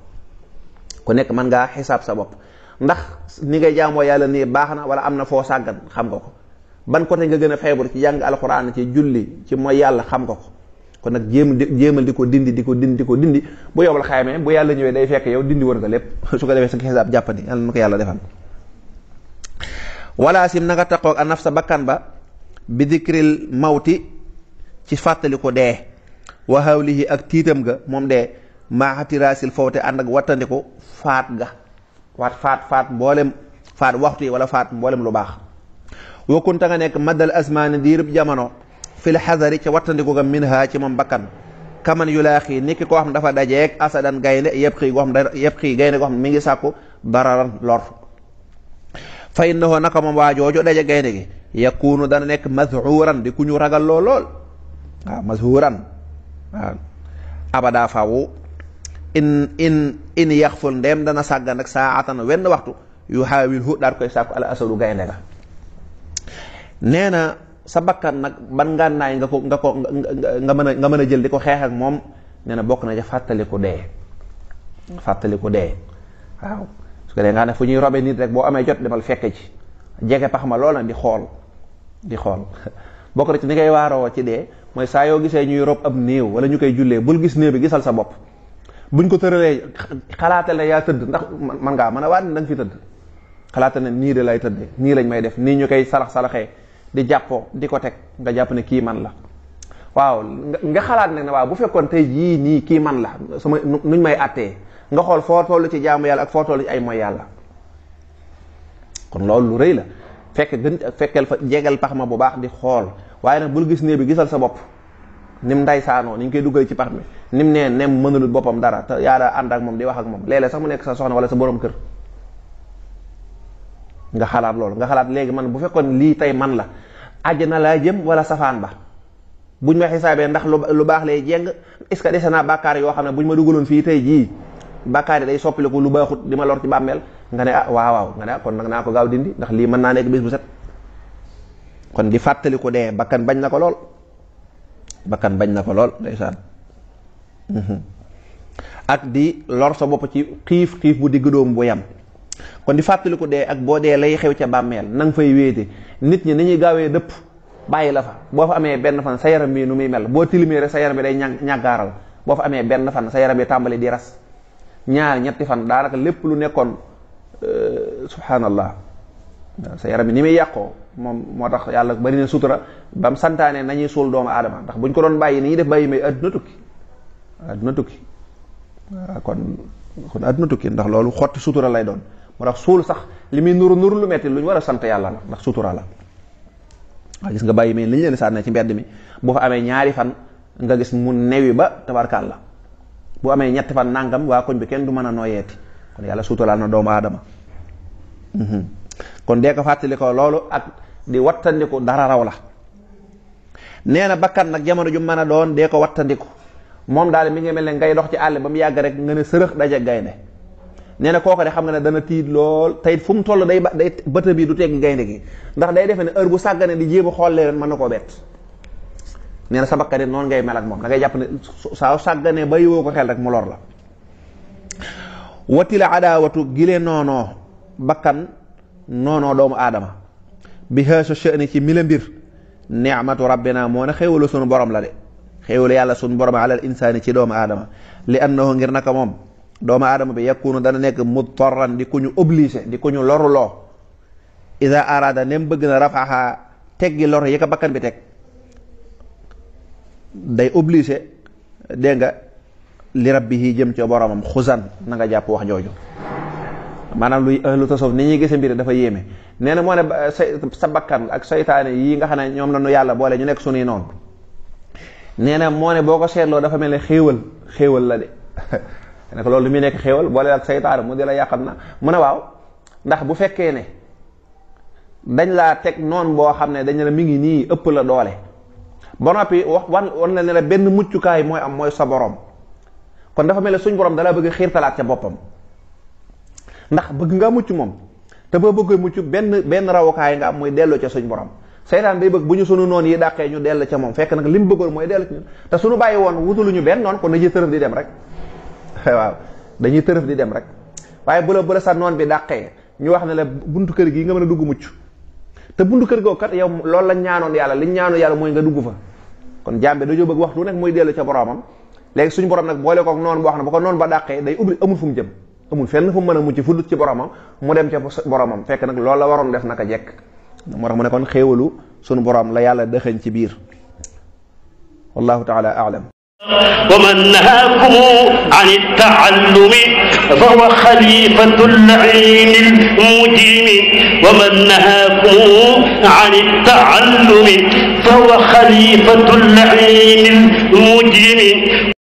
ku nekk mën ngaa xisaab sa bopp ndax ni ngay jaamoo yàlla nii baax na wala am na foo sàggan xam nga ko ban côté nga gën a feebar ci jàng alxuraan ci julli ci mooy yàlla xam nga ko kon nag jéemal di ko dindi bu yobal xaymee bu yàlla ñëwee day fekk yow dindi war nga lépp su ko defee sa xisaab jàppandi yàlla na ko yàlla defal wala sim na nga taqoog a naf sa bakkan ba bi dikril mawti ci fàttali ko dee wa hawlihi ak tiitam ga moom dee maaxatiraasil fawte ànd ak wattandiku faat ga faat mboolem faat waxtu yi wala faat mboolem lu baax wakkunta nga nekk maddal asmaani diirub jamono fil xasari ca wattandiku ga min ha ci moom bakkan kaman yu laa xii niki koo xam dafa dajeeg asadan gaynde yëpp xii gaynde koo xam mi ngi sàkku dararan lor fa innahu naka moom waa jooju daje gaynde gi yakunu dana nekk mazhuran di ku ñu ragal lool waaw mazhuran waaw abada fawu in yaxful ndeem dana sàggan rek saatan wenn waxtu yu xaawil hu daal koy sàkku ala asadu gaynde ga nee na sa bakkan nag ban ngànnaay nga mën a jël di ko xeex ak moom nee na bokk na ca fàttaliku dee waaw su ko dee nga ne fu ñuy robe nit rek boo amee jot demal fekke ci jege pax ma lool nag di xool bokk na ci ni ngay waaroo ci dee mooy saa yoo gisee ñuy rob ab néew wala ñu koy jullee bul gis néew bi gisal sa bopp buñ ko tëralee xalaatal ne yaa tëdd ndax man ngaa mën a waat ne da nga fi tëdd xalaatal ne nii de lay tëddee nii lañ may def nii ñu koy salaxee di jàppoo di ko teg nga jàpp ne kii man la waaw nga xalaat nag ne waaw bu fekkoon tey jii nii kii man la sama nuñ may attee nga xool foo toll ci jaamu yàlla ak foo toll ci ay mooy yàlla kon loolu lu rëy la fekkeel fa jegal pax ma bu baax di xool waaye nag bul gis néew bi gisal sa bopp nim nday saanoo ni ñu koy duggal ci pax mi nim nee nem mënul boppam dara te yaa daa ànd ak moom di wax ak moom léeg-léeg sax mu nekk sa soxna wala sa borom kër nga xalaat loolu nga xalaat léegi man bu fekkoon lii tey man la àjjana laa jëm wala safaan ba buñ ma xisaabee ndax lu baax lay jeng est-ce que dese naa bàkkaar yoo xam ne buñ ma dugaloon fii tey jii bàkkaar yi day soppaliku lu baaxut di ma lor ci bàmmeel nga ne waaw nga ne kon nag naa ko gaaw dindi ndax lii mën naa nekk bis bu set kon di fàttali ko dee bakkan bañ na ko lool ndeysaan ak di lor sa bopp ci xiif bu digg doom bu yam kon di fàttali ko dee ak boo dee lay xew ca bàmmeel na nga fay wéete nit ñi ni ñuy gaawee dëpp bàyyi la fa boo fa amee benn fan sa yaram bi nu muy mel boo tilimee rek sa yaram bi day ñàggaaral boo fa amee benn fan sa yaram bi tàmbali di ras ñaar ñetti fan daanaka lépp lu nekkoon subhanallah sa yaram bi ni muy yàqoo moom moo tax yàlla bari na sutura ba mu santaane nañuy suul doomu aadama ndax buñ ko doon bàyyi ni ñuy def bàyyi may adduna tukki waaw kon adduna tukki ndax loolu xotti sutura lay doon moo tax suul sax li muy nuru lu metti lu ñu war a sant yàlla la ndax sutura la waaw gis nga bàyyi may li ñu leen sànne ci mbedd mi boo fa amee ñaari fan nga gis mu newi ba tabarkaal la bu amee ñetti fan nangam waa koñ bi kenn du mën a nooyeeti kon yàlla suturaal na doomu aadama kon dee ko fàttali ko loolu ak di wattandiku dara raw la nee na bakkan nag jamono ju mën a doon dee ko wattandiku moom daal mi ngi mel ne ngay dox ci àll ba mu yàgg rek nga ne sërëx daje gaynde nee na kooko de xam nga ne dana tiit lool tey fu mu toll day bëtë bi du teggi gaynde gi ndax day defe ne heure bu sàggane di jéem a xool leen mën na koo bett nee na sa bakkan it noonu ngay mel ak moom da ngay jàpp ne saa sàgganee ba yowoo ko xel rek mu lor la wati la adaawatu gile noonoo bakkan noonoo doomu aadama bi xeesu sha'ni ci mila mbir ni'matu rabbina moo ne xéewalu sunu borom la de xéewalu yàlla sunu borom alal insaani ci doomu aadama li annahu ngir naka moom doomu aadama bi yakunu dana nekk mutarran di ku ñu obligé di ku ñu loruloo ida arada nem bëgg na rafaxa teggi lor yi ko bakkan bi teg day obligé dégg nga li rabbihi jëm ci boromam xusan na nga jàpp wax jooju maanaam luy ahlu tasawuf ni ñuy gise mbir dafa yéeme nee na moo ne sa bakkan ak saytaane yii nga xam ne ñoom la nu yàlla boole ñu nekk sunuy noonu nee na moo ne boo ko seetloo dafa mel ne xéewal la de ne ko loolu lu muy nekk xéewal boole ak saytaane mu di la yàqal na mu ne waaw ndax bu fekkee ne dañ laa teg noon boo xam ne dañ ne la mi ngi nii ëpp la doole ba noppi wax wan la ne la benn muccukaay mooy am mooy sa borom kon dafa mel ne suñ borom dalaa bëgg xiirtalaat ca boppam ndax bëgg nga mucc moom te boo bëggee mucc benn rawukaay nga am muy delloo ca suñ borom seytaan day bëgg bu ñu sunu noon yi dàqee ñu dell ca moom fekk nag li mu bëggoon mooy dellu ci te suñu bàyyi woon wutuluñu benn noonu kon dañuy tërëf di dem rek waaw dañuy tërëf di dem rek waaye bu la sa noon bi dàqee ñu wax ne la buntu kër gi nga mën a dugg mucc te buntu kër googu kat yow loolu la ñaanoon yàlla liñ ñaanoon yàlla mooy nga dugg fa kon jàmbe dañoo bëgg waxtu nekk muy dellu ca boromam léegi suñu borom nag boole kook noonu boo xam ne bu ko noonu ba dàqee day ubbi amul fu mu jëm amul fenn fu mu mën a mucc fu dut ci boromam mu dem ca boromam fekk nag loolu la waroon def naka jekk moo tax mu ne kon xéewalu sunu borom la yàlla dëxëñ ci biir wallahu taala a'lam ومن نهاكم عن التعلم فهو خليفة اللعين المجرم ومن نهاكم عن التعلم فهو خليفة اللعين المجرم